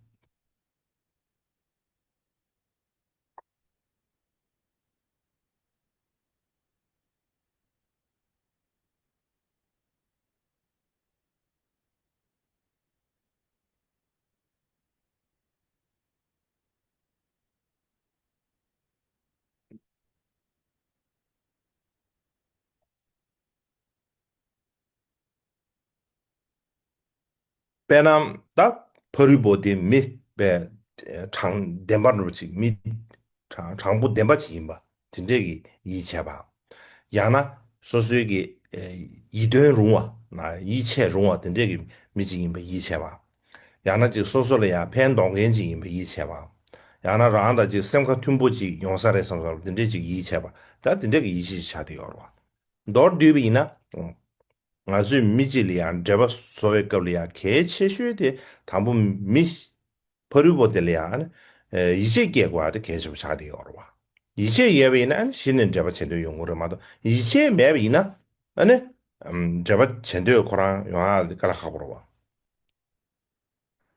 དཔེར་ན་ད་ཕ་རོལ་པོ་དེ་མི་དཔེ་དྲང་བདེན་པ་འདྲ་པོ་ཅིག་མི་དྲང་དྲང་པོ་བདེན་པ་ཅིག་ཡིན་པ་དེ་འདྲས་ཀྱི་ཡིད་ཆེས་པ། ཡང་ན་སོ་སོའི་གི་ཡིད་རྟོན་རུང་བ་ན་ཡིད་ཆེས་རུང་བ་དེ་འདྲས་ཀྱི་མི་ཅིག་ཡིན་པ་ཡིད་ཆེས་པ། ཡང་ན་ཅིག་སོ་སོ་ལ་ཡང་ཕན་འདོགས་མཁན་ཅིག་ཡིན་པ་ཡིད་ཆེས་པ། ཡང་ན་རང་དང་ཅིག་སེམས་ཁ་མཐུན་པོ་ཅིག་ཡོང་ས་རེད་བསམ་བསམ་དེ་འདྲས་ཅིག་ཡིད་ཆེས་པ། ད་དེ་འདྲས་ཀྱི་ཡིད་ཆེས་ཆགས་བསྡད་ཡོད་རེད་པ། མདོར་བསྡུས་པ་ཡིན་ན། ང་ཚོས་མི་གཅིག་ལ་ཡང་འབྲེལ་བ་བཟོ་བའི་སྐབས་ལ་ཡང་གལ་ཆེ་ཤོས་དེ་དང་པོ་མི་ཕ་རོལ་པོ་དེ་ལ་ཡང་ཡིད་ཆེས་སྐྱེ་དགོས་པ་དེ་གལ་ཆེན་པོ་ཆགས་བསྡད་ཡོད་རེད་པ། ཡིད་ཆེས་ཡོད་པ་ཡིན་ན་གཞི་ནས་འབྲེལ་བ་བྱེད་འདོད་ཡོང་གི་རེད་མ་གཏོགས་ཡིད་ཆེས་མེད་པ་ཡིན་ན་ཨ་ནི་འབྲེལ་བ་བྱེད་འདོད་ཁོ་རང་ཡོང་ཡ་དཀའ་ལས་ཁག་པོ་རེད་པ།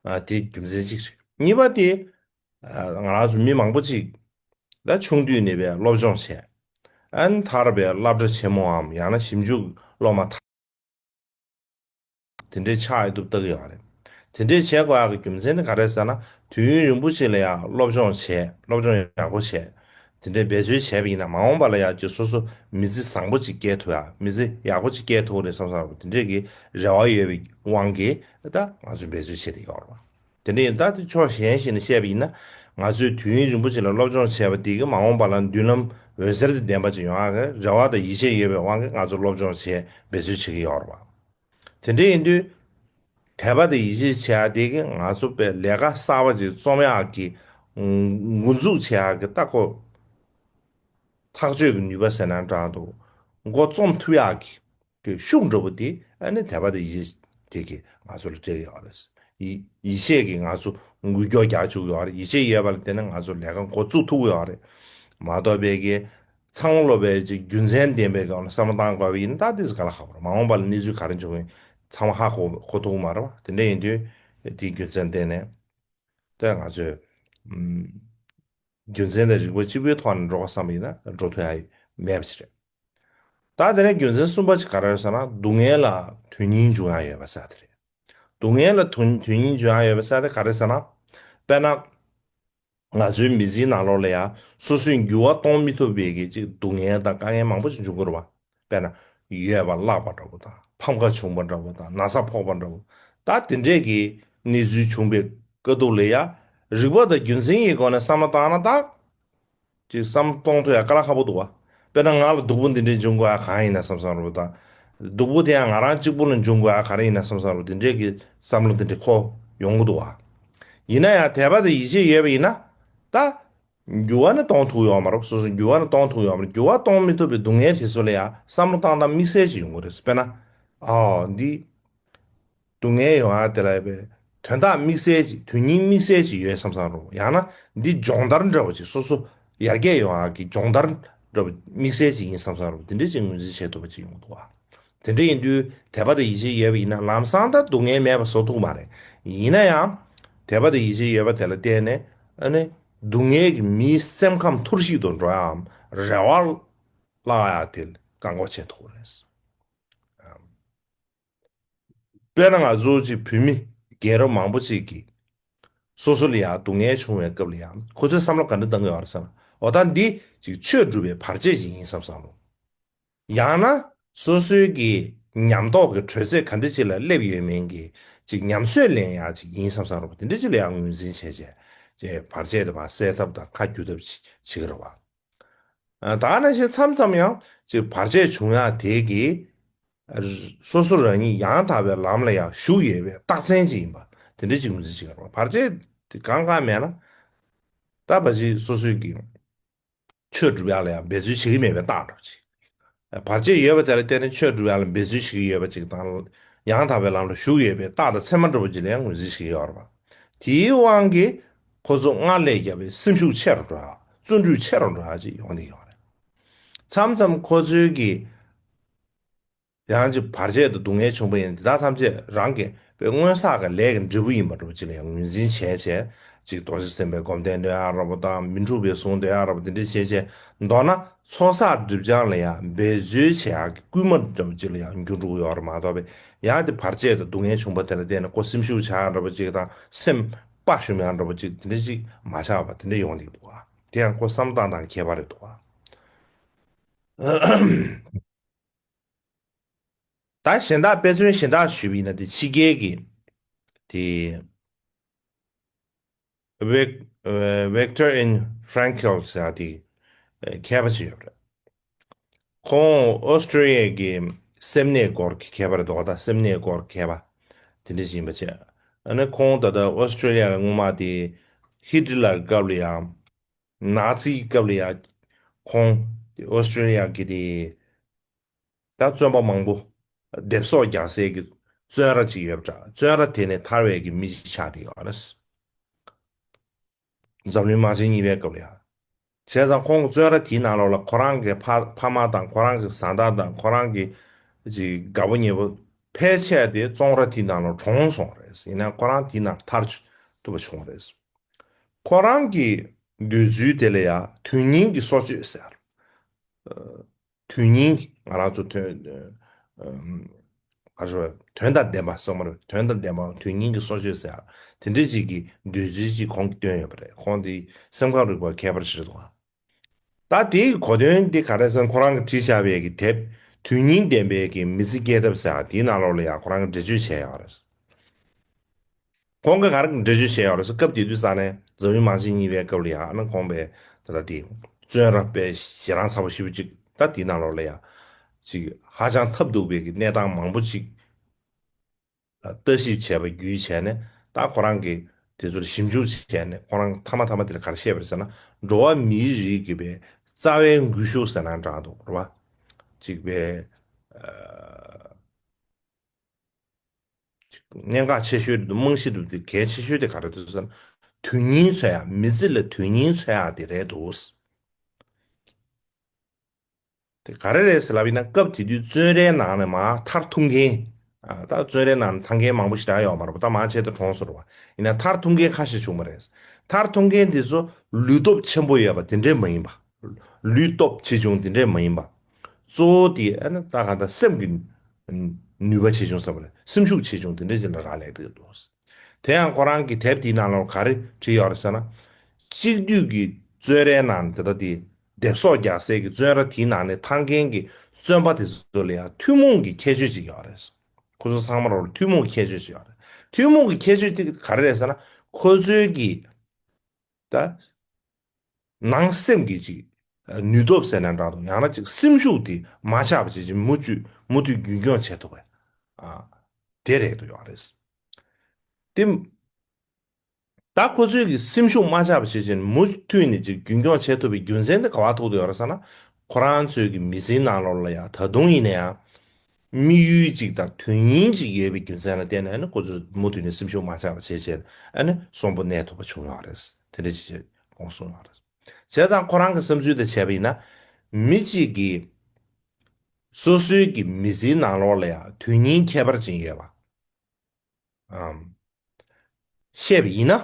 ཨ་དེ་རྒྱུ་མཚན་གཅིག་རེད། གཉིས་པ་དེ་ཨ་ང་རང་ཚོ་མི་མང་པོ་ཅིག་ད་ཆུང་དུས་ནས་པའི་སློབ་སྦྱོང་བྱས། ཨ་ནི་མཐར་པའི་སློབ་གྲྭ་ཆེན་མོའམ་ཡང་ན་ཞིབ་འཇུག་སློབ་མ་དེ་འདྲའི་ཆགས་ཡོད་དུ་བལྟ་གི་ཡོད་རེད། དེ་འདྲའི་བྱེད་དགོས་ཡག་གི་རྒྱུ་མཚན་དེ་ག་རེ་ཟེར་ན། དུས་ཡུན་རིང་པོ་ཞིག་ལ་ཡང་སློབ་སྦྱོང་བྱས། སློབ་སྦྱོང་ཡག་པོ་བྱས། དེ་འདྲའི་འབད་རྩོལ་བྱས་པ་ཡིན་ན་མ་འོངས་པ་ལ་ཡང་ཅིག་སོ་སོ་མི་ཚེ་བཟང་པོ་ཅིག་སྐྱེལ་ཐུབ་ཡག་མི་ཚེ་ཡག་པོ་ཅིག་སྐྱེལ་ཐུབ་རེད་བསམ་བསམ་དེ་འདྲའི་གི་རེ་བ་ཡོད་པའི་དབང་གིས་ད་ང་ཚོས་འབད་རྩོལ་བྱེད་བསྡད་ཡོད་རེད་པ། དེ་འདྲ་ཡིན་ད་དེ་ཕྱོགས་གཞན་ཞིག་ནས་བཤད་པ་ཡིན་ན། ང་ཚོས་དུས་ཡུན་རིང་པོ་ཅིག་ལ་སློབ་སྦྱོང་བྱས་པ་དེ་གིས་མ་འོངས་པ་ལ་མདུན་ལམ་འོད་གསལ་དང་ལྡན་པ་ཅིག་ཡོང་ཡག་གི་རེ་བ་དང་ཡིད་ཆེས་ཡོད་པའི་དབང་གིས་ང་ཚོ་སློབ་སྦྱོང་བྱས་འབད་རྩོལ་བྱེད་ཀྱི་ཡོད་རེད་པ། དེ་འདྲ་ཡིན་དུས། དད་པ་དང་ཡིད་ཆེས་བྱེད་ཡག་དེ་གིས་ང་ཚོ་པའི་ལས་ཀ་གསར་པ་ཅིག་རྩོམ་ཡག་གི་འགོ་འཛུགས་བྱེད་ཡག་གི་ལྟ་སྐོར་ཐག་གཅོད་ཀྱི་ནུས་པ་ཟེར་ན་འདྲ་འདུག་འགོ་རྩོམ་ཐུབ་ཡག་གི་གི་ཤུགས་འདྲ་པོ་དེ་ཨ་ནི་དད་པ་དང་ཡིད་ཆེས་དེ་གིས་ང་ཚོ་ལ་སྤྲད་ཀྱི་ཡོད་རེད། ཡིད་ཡིད་ཆེས་ཀྱིས་ང་ཚོ་འགུལ་སྐྱོད་རྒྱག་བཅུག་ཡོད་རེད། ཡིད་ཆེས་ཡོད་པ་ལ་བརྟེན་ནས་ང་ཚོ་ལས་ཀ་འགོ་བཙུགས་ཐུབ་ཀྱི་ཡོད་རེད། མ་གཏོགས་པའི་གི་ཚང་མ་ལོ་པའི་ཅིག་རྒྱུ་མཚན་ལྡན་པའི་སྒང་ལ་བསམ་བློ་བཏང་དགོས་པ་ཡིན་ན་ད་དེ་ཚོ་དཀའ་ལས་ཁག་པོ་རེད། མ་འོངས་པ་ལ་གནས་ཚུལ་ག་རེ་འབྱུང་གི་ཡིན་ཚང་མ་ཧ་གོ་གོ་ཐུབ་ཀྱི་མ་རེད་པ། དེ་འདྲ་ཡིན་དུས་དེའི་རྒྱུ་མཚན་བརྟེན་ནས་ད་ང་ཚོས་ཨམ། རྒྱུ་མཚན་དང་རིགས་པ་གཅིག་པུའི་ཐོག་ནས་འགྲོ་དགོས་བསམ་པ་ཡིན་ན་འགྲོ་ཐུབ་ཡ་མེད་པ་ཞིག་རེད། ད་དེ་ནས་རྒྱུ་མཚན་གསུམ་པ་ཅིག་ག་རེ་རེད་ཟེར་ན་སྡུག་བསྔལ་ལ་དོན་སྙིང་འབྱུང་ཡ་ཡོད་པ་ཟེར་དེ་རེད། སྡུག་བསྔལ་ལ་དོན་དོན་སྙིང་འབྱུང་ཡ་ཡོད་པ་ཟེར་དེ་ག་རེ་ཟེར་ན། དཔེར་ན། ང་ཚོའི་མི་ཚེའི་ནང་ལོགས་ལ་ཡང་སོ་སོས་འགྱུར་བ་གཏོང་མི་ཐུབ་པའི་གི་ཅིག་སྡུག་བསྔལ་དང་དཀའ་ངལ་མང་པོ་ཞིག་འབྱུང་གི་རེད་པ། དཔེར་ན། ཡོད་པ་བརླག་པ་འདྲ་པོ་དང་ཕམ་ཁ་བྱུང་པ་འདྲ་པོ་དང་ན་ཚ་ཕོག་པ་འདྲ་པོ། ད་དེ་འདྲས་ཀྱི་གནས་ཚུལ་བྱུང་པའི་དཀའ་སྡུག་ལ་ཡང་རིགས་པ་དང་རྒྱུ་མཚན་གྱི་སྒོ་ནས་བསམ་བློ་བཏང་ན་ད། ཅིག་བསམ་བློ་གཏོང་ཐུབ་ཡ་དཀའ་ལས་ཁག་པོ་འདུག་པ། དཔེར་ན་ང་ལ་སྡུག་པོ་འདི་འདྲས་འབྱུང་དགོས་ཡ་གང་ཡིན་ན་བསམ་བསམ་རེད་པ་དང་། སྡུག་པོ་དེ་ཡང་ང་རང་གཅིག་པུ་ལ་འབྱུང་དགོས་ཡ་ག་རེ་ཡིན་ན་བསམ་བསམ་རེད་པ། དེ་འདྲས་ཀྱི་བསམ་བློ་དེ་འདྲས་འཁོར་ཡོང་གི་འདུག་པ། ཡིན་ན་ཡང་དད་པ་དང་ཡིད་ཆེས་ཡོད་པ་ཡིན་ན། ད། འགྱུར་བ་ནི་གཏོང་ཐུབ་ཡོད་མ་རེད། སོ་སོ་འགྱུར་བ་ནི་གཏོང་ཐུབ་ཡོད་མ་རེད། འགྱུར་བ་གཏོང་མི་ཐུབ་པའི་སྡུག་བསྔལ་དེ་ཚོ་ལ་ཡང་བསམ་བློ་བཏང་སྟངས་དམིགས་བསལ་ཅིག་ཡོང་གི་རེད། དཔེར་ན། ཨ་འདི། སྡུག་བསྔལ་ཡོང་ཡ་དེ་ལ་ཡ་དོན་དག་དམིགས་བསལ་ཅིག་དོན་སྙིང་དམིགས་བསལ་ཅིག་ཡོད་བསམ་བསམ་རེད། ཡང་ན་འདི་སྦྱོང་བརྡར་འདྲ་བོ་ཅིག་སོ་སོ་ཡར་རྒྱས་ཡོང་ཡ་གི་སྦྱོང་བརྡར་འདྲ་བོ་དམིགས་བསལ་ཅིག་ཡིན་བསམ་བསམ་རེད། དེ་འདྲས་ཅིག་ངོས་འཛིན་བྱེད་ཐུབ་པ་ཅིག་ཡོང་གི་འདུག་པ། དེ་འདྲ་ཡིན་དུས་དད་པ་དང་ཡིད་ཆེས་ཡོད་པ་ཡིན་ན་ལམ་སང་ད་སྡུག་བསྔལ་མེད་པ་བཟོ་ཐུབ་མ་རེད། ཡིན་ན་ཡང་དད་པ་དང་ཡིད་ཆེས་ཡོད་པ་དེ་ལ་བརྟེན་ནས་ཨ་ནི་སྡུག་བསྔལ་གྱིས་མིའི་སེམས་ཁམས་འཐོར་ཞིག་ཏུ་འགྲོ་ཡའམ་རེ་བ་བརླག་ཡ་དེ་བཀག་འགོག་བྱེད་ཐུབ་རེད། དཔེར་ན་ང་ཚོ་གཅིག་བོད་མི་རྒན་རབས་མང་པོ་ཅིག་གིས་སོ་སོ་ལ་ཡང་སྡུག་བསྔལ་བྱུང་བའི་སྐབས་ལ་ཡང་ཁོ་ཚོས་བསམ་བློ་ག་འདྲ་བཏང་གི་ཡོད་རེད་ཟེར་ན། འོ་ད་འདི་ཅིག་ཆོས་སྒྲུབ་པའི་བར་ཆད་ཅིག་ཡིན་བསམ་བསམ་བློ། ཡང་ན་སོ་སོའི་གི་ཉམས་རྟོགས་ཀྱི་དྲོད་ཚད་ག་འདྲ་ཅིག་ལ་སླེབས་ཡོད་མིན་གྱི་ཅིག་ཉམས་ཚོད་ལེན་ཡག་ཅིག་ཡིན་བསམ་བསམ་བློ་དེ་འདྲ་ཅིག་ལ་ཡང་ངོས་འཛིན་བྱས་བྱས་ཅིག་བར་ཆད་དེ་མར་སེལ་ཐབས་དང་ཁ་བསྒྱུར་ཐབས་ཅིག་བྱེད་ཀྱི་རེད་བ། ཨ། ད་ག་ནང་བཞིན་མཚམས་མཚམས་ཡང་ཅིག་བར་ཆད་བྱུང་ཡག་དེ་གིས་སོ་སོ་རང་ཉིད་ཡང་དག་པའི་ལམ་ལ་ཡང་ཞུགས་ཡོད་པའི་རྟགས་མཚན་ཅིག་ཡིན་པ་དེ་འདྲ་ཅིག་ངོས་འཛིན་བྱེད་ཀྱི་རེད། བར་ཆད་དེ་གང་གང་མེད་ན་ད་ཕལ་ཆེར་སོ་སོའི་གི་ཆོས་སྒྲུབ་ཡག་ལ་ཡང་འབད་རྩོལ་བྱེད་ཀྱི་མེད་པའི་རྟགས་འདྲ་པོ་ཅིག་བར་ཆད་ཡོད་པ་དེ་ལ་བརྟེན་ནས་ཆོས་སྒྲུབ་ཡག་ལ་འབད་རྩོལ་བྱེད་ཀྱི་ཡོད་པ་ཅིག་དང་། ཡང་དག་པའི་ལམ་ལ་ཞུགས་ཡོད་པའི་རྟགས་དང་མཚན་མ་འདྲ་པོ་ཅིག་ལ་ཡང་ངོས་འཛིན་བྱེད་ཀྱི་ཡོད་རེད་པ། དེའི་དབང་གིས་ཁོ་ཚོ་སྔར་ལས་བརྒྱ་པའི་སེམས་ཤུགས་ཆེ་རུ་འགྲོ་ཡག་བརྩོན་འགྲུས་ཆེ་རུ་འགྲོ་ཡག་ཅིག་ཡོང་གི་ཡོད་རེད། མཚམས་མཚམས་ཁོ་ཚོའི་གི་ཡང་ཅིག་བར་ཆད་དང་སྡུག་བསྔལ་བྱུང་བ་ཡིན་དེ་དག་ཐམས་ཅད་རང་གི་དཔེ་སྔོན་བསགས་ཀྱི་ལས་ཀྱི་འབྲས་བུ་ཡིན་པ་འདྲ་པོ་ཅིག་ལ་ཡང་ངོས་འཛིན་བྱས་བྱས་ཅིག་རྡོ་རྗེ་སེམས་དཔའི་སྒོམ་བཟླས་འདོན་ཡག་འདྲ་པོ་དང་མི་འཁྲུགས་པའི་གཟུངས་འདོན་ཡག་འདྲ་པོ་དེ་འདྲ་བྱས་བྱས་མདོར་ན་ཚོགས་བསགས་སྒྲིབ་སྦྱང་ལ་ཡང་འབད་རྩོལ་བྱེད་ཡག་གི་སྐུལ་མ་འདྲ་པོ་ཅིག་ལ་ཡང་འགྱུར་འགྲོ་གི་ཡོད་རེད་མ་གཏོགས་པའི་ཡང་དེ་བར་ཆད་དང་སྡུག་བསྔལ་བྱུང་བ་དེ་ལ་བརྟེན་ནས་ཁོ་སེམས་ཤུགས་ཆག་ཡག་འདྲ་པོ་ཅིག་དང་སེམས་དཔའ་ཞུམ་ཡག་འདྲ་པོ་ཅིག་དེ་འདྲ་ཅིག་མ་ཆགས་པ་དེ་འདྲ་ཡོང་གི་འདུག་ག་དེ་ཡང་ཁོ་བསམ་བློ་བཏང་སྟངས་ཁྱད་པར་རེད་འདུག་ག་ད་གཞན་དག་དཔེ་མཚོན་གཞན་དག་ཞུས་པ་ཡིན་ན་དེ་ཕྱི་རྒྱལ་གྱི་དེ་Vic- Viktor and Frankl ཟེར་ཡག་དེ་མཁས་པ་ཞིག་ཡོད་རེད། ཁོང་ཨོ་སི་ཀྲོ་ལི་ཡའི་གི་སེམས་ནད་སྐོར་གྱི་མཁས་པ་རེད་འདུག་ད་སེམས་ནད་སྐོར་མཁས་པ་དེ་འདྲ་ཞིག་ཡིན་པ་བྱས། ཨ་ནི་ཁོང་ད་ལྟ་ཨོ་སི་ཀྲོ་ལི་ཡ་ལ་སྔོན་མ་དེ་ཧི་ཏི་ལར་སྐབས་ལ་ཡང་ནཱ་ཚིའི་སྐབས་ལ་ཡང་ཁོང་ཨོ་སི་ཀྲོ་ལི་ཡ་གི་དེ་ད་བཙོན་པ་མང་པོ་སྡེབ་གསོག་རྒྱག་སའི་གི་བཙོན་ར་ཅིག་ཡོད་པ་འདྲ། བཙོན་ར་དེ་ནས་ཐར་བའི་གི་མི་ཅིག་ཆགས་བསྡད་ཡོད་རེད། འཛམ་གླིང་དམག་ཆེན་གཉིས་པའི་སྐབས་ལ་ཡང་། བྱས་ཙང་ཁོང་གི་བཙོན་ར་དེའི་ནང་ལོགས་ལ་ཁོ་རང་གི་ཕ་ཕ་མ་དང་ཁོ་རང་གི་བཟའ་ཟླ་དང་ཁོ་རང་གི་ཅིག་དགའ་པོ་ཉེ་པོ་ཕལ་ཆེར་དེ་བཙོན་ར་དེའི་ནང་ལ་གྲོངས་སོང་རེད། ཡིན་ནའང་ཁོ་རང་དེའི་ནང་ཐར་ཐུབ་པ་བྱུང་རེད། ཁོ་རང་གི་འདོད་ཚུལ་དེ་ལ་ཡང་དོན་སྙིང་གི་སྲོག་གཅོད་ཟེར། དོན་སྙིང་ང་རང་ཚོ་དོན་ཨམ། ག་རེ་ཟེར་དོན་དང་ལྡན་པ་བསམ་པ་རེད། དོན་དང་ལྡན་པ་དོན་སྙིང་གི་སྲོག་གཅོད་ཟེར་ཡག་དེ་འདྲའི་ཅིག་གི་འདོད་ཚུལ་ཅིག་ཁོང་གིས་བཏོན་ཡོད་པ་རེད། ཁོང་དེ་སེམས་ཁམས་རིག་པ་མཁས་པ་ཞིག་རེད་འདུག་ག་ད་དེའི་གོ་དོན་འདི་ག་རེ་ཟེར་ན་ཁོ་རང་གིས་བྲིས་བཞག་པའི་གི་དེབ་དོན་སྙིང་ལྡན་པའི་གི་མི་ཚེ་སྐྱེལ་ཐབས་ཟེར་ཡག་དེའི་ནང་ལོགས་ལ་ཡང་ཁོ་རང་གིས་འགྲེལ་བརྗོད་བྱས་ཡོད་རེད། ཁོང་གིས་ག་རེ་འགྲེལ་བརྗོད་བྱས་ཡོད་རེད་ཟེར་སྐབས་དེ་དུས་ས་ནས་འཛམ་གླིང་དམག་ཆེན་གཉིས་པའི་སྐབས་ལ་ཡང་ཨ་ནི་ཁོང་པའི་ད་ལྟ་དེ་བཙོན་ར་པའི་ཞེ་སྡང་ཚ་པོ་ཞེ་པོ་ཅིག་ད་དེའི་ནང་ལོགས་ལ་ཡང་ཅིག་ཧ་ཅང་ཐབས་སྡུག་པའི་གི་གནས་སྟངས་མང་པོ་ཅིག་ལ་ལྟ་ཞིབ་བྱས་པ་བརྒྱུད་བྱས་ནས་ད་ཁོ་རང་གིས་དེ་ཚོར་ཞིབ་འཇུག་བྱས་ནས་ཁོ་རང་མཐའ་མ་མཐའ་མ་དེ་ལ་ག་རེ་བཤད་པ་རེད་ཟེར་ན་འགྲོ་བ་མིའི་རིགས་ཀྱི་པའི་རྩ་བའི་འགུལ་ཤུགས་ཟེར་ན་འདྲ་འདུག་རེད་བ། ཅིག་པའི་གནད་འགག་ཆེ་ཤོས་རེད་འདུག་རྨང་གཞི་རེད་འདུག་དེ་གལ་ཆེ་ཤོས་དེ་ག་རེ་འདུག་ཟེར་ན། དོན་སྙིང་འཚོལ་ཡག་མི་ཚེ་ལ་དོན་སྙིང་འཚོལ་ཡག་དེ་རེད་འདུག་དེ་ག་རེ་རེད་ཟེར་ལབ་ཡིན་ན་སྐབས་དེ་དུས་བཙོན་རའི་ནང་ནས་མར་ཐར་ཐུབ་མཁན། ཨ། ད་བཙོན་རའི་ནང་ནས་ཐར་མཁན་མང་པོ་ཞེ་དྲག་ཡོད་མ་རེད་པ། ད་མང་ཆེ་ད་གྲོངས་སོང་རེད་པ། ཡིན་ན་ཐར་ཐུབ་མཁན་ཁ་ཤས་བྱུང་བ་རེད། ཐར་ཐུབ་མཁན་དེ་ཚོ་ལུས་སྟོབས་ཆེན་པོ་ཡོད་པ་དེ་འདྲས་མ་ཡིན་པ། ལུས་སྟོབས་ཆེ་ཆུང་དེ་འདྲས་མ་ཡིན་པ། གཙོ་བོ་དེ་ཨ་ནི་ད་ག་ད་སེམས་ཀྱི་ནུས་པ་ཆེ་ཆུང་ཟེར་བ་རེད། སེམས་ཤུགས་ཆེ་ཆུང་དེ་འདྲས་ཅིག་ལ་རག་ལས་ཀྱི་འདུག་དེ་ཡང་ཁོ་རང་གི་དེབ་དེའི་ནང་ལ་ག་རེ་བྲིས་ཡོད་རེད་ཟེར་ན། གཅིག་སྡུད་ཀྱི་བཙོན་རའི་ནང་དེ་ལྟ་དེ་སྡེབ་གསོག་རྒྱག་སའི་གི་བཙོན་ར་དེའི་ནང་ནས་ཐར་མཁན་གྱི་བཙོན་པ་དེ་ཚོ་ལ་ཡང་ཐུན་མོང་གི་ཁྱད་ཆོས་ཅིག་ཡོད་རེད། ཁོ་ཚོ་ཚང་མ་ལ་ཐུན་མོང་གི་ཁྱད་ཆོས་ཅིག་ཡོད་རེད། ཐུན་མོང་གི་ཁྱད་ཆོས་དེ་ག་རེ་རེད་ཟེར་ན། ཁོ་ཚོའི་གི་ད་ནང་སེམས་ཀྱི་ཅིག་ནུས་སྟོབས་ཟེར་ན་འདྲ་འདུག་ཡང་ན་ཅིག་སེམས་ཤུགས་དེ་མ་ཆག་པ་བྱས་ཅིག་མུ་མཐུད་མུ་མཐུད་རྒྱུན་འཁྱོངས་བྱེད་ཐུབ་པ། ཨ། དེ་རེད་འདུག་ཡོད་རེད། དེ། ད་ཁོ་ཚོའི་གི་སེམས་ཤུགས་མ་ཆག་པ་བྱེད་ཅིང་མུ་མཐུད་ནས་ཅིག་རྒྱུན་འཁྱོངས་བྱེད་ཐུབ་པའི་རྒྱུ་མཚན་དེ་ག་པར་ཐུག་བསྡད་ཡོད་རེད་ཟེར་ན། ཁོ་རང་ཚོའི་གི་མི་ཚེའི་ནང་ལོགས་ལ་ཡང་ད་དུང་ཡིན་ན་ཡང་། དམིགས་ཡུལ་ཅིག་དང་དོན་སྙིང་ཅིག་ཡོད་པའི་རྒྱུ་མཚན་ལ་བརྟེན་ནས་ཨ་ནི་ཁོ་ཚོས་མུ་མཐུད་ནས་སེམས་ཤུགས་མ་ཆག་པ་བྱེད་བྱས་ཨ་ནི་གསོན་པོ་གནས་ཐུབ་པ་བྱུང་ཡོད་རེད། དེ་འདྲ་ཅིག་བྱས་དགོངས་གསུངས་ཡོད་རེད། བྱས་ཙང་ཁོ་རང་གི་བསམ་ཚུལ་དེ་བྱས་པ་ཡིན་ན། མི་གཅིག་གིས། སོ་སོའི་གི་མི་ཚེའི་ནང་ལོགས་ལ་ཡང་དོན་སྙིང་ཁྱད་པར་ཅན་ཡོད་པ། ཨམ། བཤད་པ་ཡིན་ན།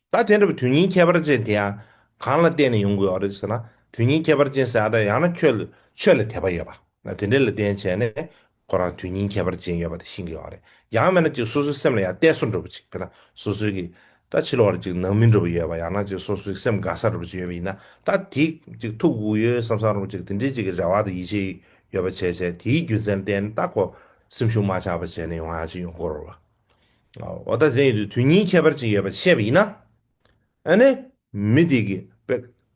ད་དེ་འདྲ་བའི་དོན་སྙིང་ཁྱད་པར་ཅན་དེ་ཡང་གང་ལ་བརྟེན་ནས་ཡོང་གི་ཡོད་རེད་ཟེར་ན། དོན་སྙིང་ཁྱད་པར་ཅན་ཟེར་ཡ་ད་ཡང་ན་ཆོས་ལ་ཆོས་ལ་དད་པ་ཡོད་པ། ན་དེ་འདྲ་ལ་བརྟེན་བྱས་ནས་ཁོ་རང་དོན་སྙིང་ཁྱད་པར་ཅན་ཡོད་པ་དེ་ཤེས་ཀྱི་ཡོད་རེད། ཡང་མིན་ན་ཅིག་སོ་སོའི་སེམས་ལ་ཡང་གཏད་སོ་འདྲ་པོ་ཅིག་དཔེར་ན་སོ་སོའི་གི་ད་ཕྱི་ལོགས་ལ་ཅིག་ནང་མི་འདྲ་པོ་ཡོད་པ། ཡང་ན་ཅིག་སོ་སོའི་སེམས་དགའ་ས་འདྲ་པོ་ཅིག་ཡོད་པ་ཡིན་ན། ད་དེ་ཅིག་ཐུག་དགོས་ཡོད་བསམ་བསམ་འདྲ་པོ་ཅིག་དེ་འདྲའི་ཅིག་གི་རེ་བ་དང་ཡིད་ཆེས་ཡོད་པ་བྱས་བྱས། དེའི་རྒྱུ་མཚན་བརྟེན་ནས་ད་ཁོ་སེམས་ཤུགས་མ་ཆག་པ་བྱས་ནས་ཡོང་ཡ་ཅིག་ཡོང་གི་རེད་བ། འོ་ད་དེ་ཡིན་དུས་དོན་སྙིང་ཁྱད་པར་ཅན་ཡོད་པ་བཤད་པ་ཡིན་ན། ཨ་ནི་མི་དེ་གི་དཔེ་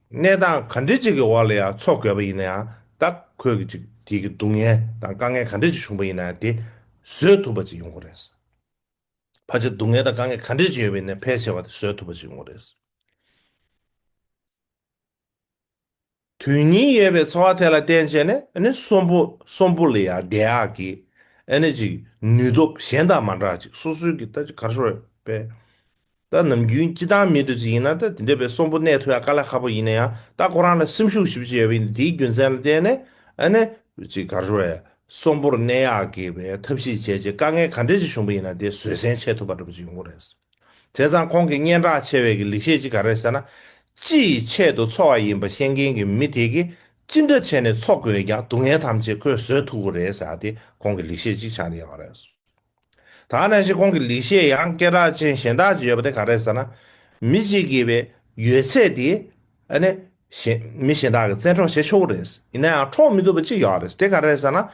གནས་སྟངས་ག་འདྲ་ཅིག་གི་འོག་ལ་ཡང་འཚོ་དགོས་པ་ཡིན་ན་ཡང་། ད་ཁོས་གི་ཅིག་དེ་གི་སྡུག་བསྔལ་དང་དཀའ་ངལ་ག་འདྲ་ཅིག་བྱུང་པ་ཡིན་ན་ཡང་དེ་བཟོད་ཐུབ་པ་ཅིག་ཡོང་གི་རེད། ཕལ་ཆེར་སྡུག་བསྔལ་དང་དཀའ་ངལ་ག་འདྲ་ཅིག་ཡོད་པ་ཡིན་ན་ཕལ་ཆེ་བ་དེ་བཟོད་ཐུབ་པ་ཅིག་ཡོང་གི་རེད། དོན་སྙིང་ཡོད་པའི་འཚོ་བ་དེ་ལ་བརྟེན་བྱས་ནས། ཨ་ནི་གསོན་པོ་གསོན་པོ་ལ་ཡང་བསྡད་ཡག་གི་ཨ་ནི་ཅིག་ནུས་སྟོབས་གཞན་དང་མ་འདྲ་ཅིག་སོ་སོའི་གི་ད་ཅིག་ག་རེ་ཞུ་དགོས་རེད་པས། ད་ནམ་རྒྱུན་སྤྱིར་བཏང་མི་འདྲ་ཅིག་ཡིན་ན་ད་དེ་འདྲ་བའི་གསོན་པོ་གནས་ཐུབ་ཡ་དཀའ་ལས་ཁག་པོ་ཡིན་ན་ཡང་། ད་ཁོ་རང་ལ་སེམས་ཤུགས་ཞེ་པོ་ཅིག་ཡོད་པ་ཡིན་ན། དེའི་རྒྱུ་མཚན་ལ་བརྟེན་ནས་ཨ་ནི་ཅིག་ག་རེ་ཞུ་དགོས་རེད། གསོན་པོར་གནས་ཡག་གི་བའི་ཐབས་ཤེས་བྱས་བྱས། དཀའ་ངལ་ག་འདྲ་ཅིག་བྱུང་པ་ཡིན་ན་དེ་བཟོད་བསྲན་བྱེད་ཐུབ་པ་འདྲ་པོ་ཅིག་ཡོང་གི་རེད། བྱས་ཙང་ཁོང་གི་སྙན་གྲགས་ཆེ་བའི་གི་ལེགས་བཤད་ཅིག་ག་རེ་ཟེར་ན། སྤྱི་ཡི་ཆེད་དུ་འཚོ་བ་ཡིན་པ་ཤེས་མཁན་གྱི་མི་དེ་གིས་ཅི་འདྲ་བྱས་ནས་འཚོ་དགོས་ཀྱང་སྡུག་བསྔལ་ཐམས་ཅད་ཁོས་བཟོད་ཐུབ་ཀྱི་རེད་ཟེར་ཏེ་ཁོང་གི་ལེགས་བཤད་ཅིག་ཆགས་ནས་ཡོད་རེད། ད་ག་ནང་བཞིན་ཁོང་གི་ལེགས་བཤད་ཡང་སྐད་གྲགས་ཅན་གཞན་དག་ཅིག་ཡོད་པ་དེ་ག་རེ་ཟེར་ན། མི་གཅིག་གི་བའི་ཡོད་ཚད་དེ་ཨ་ནི་གཞན་མི་གཞན་དག་གིས་བཙན་འཕྲོག་བྱེད་ཆོག་གི་རེད། ཡིན་ན་ཡང་འཕྲོག་མི་ཐུབ་པ་ཅིག་ཡོད་རེད། དེ་ག་རེ་ཟེར་ན།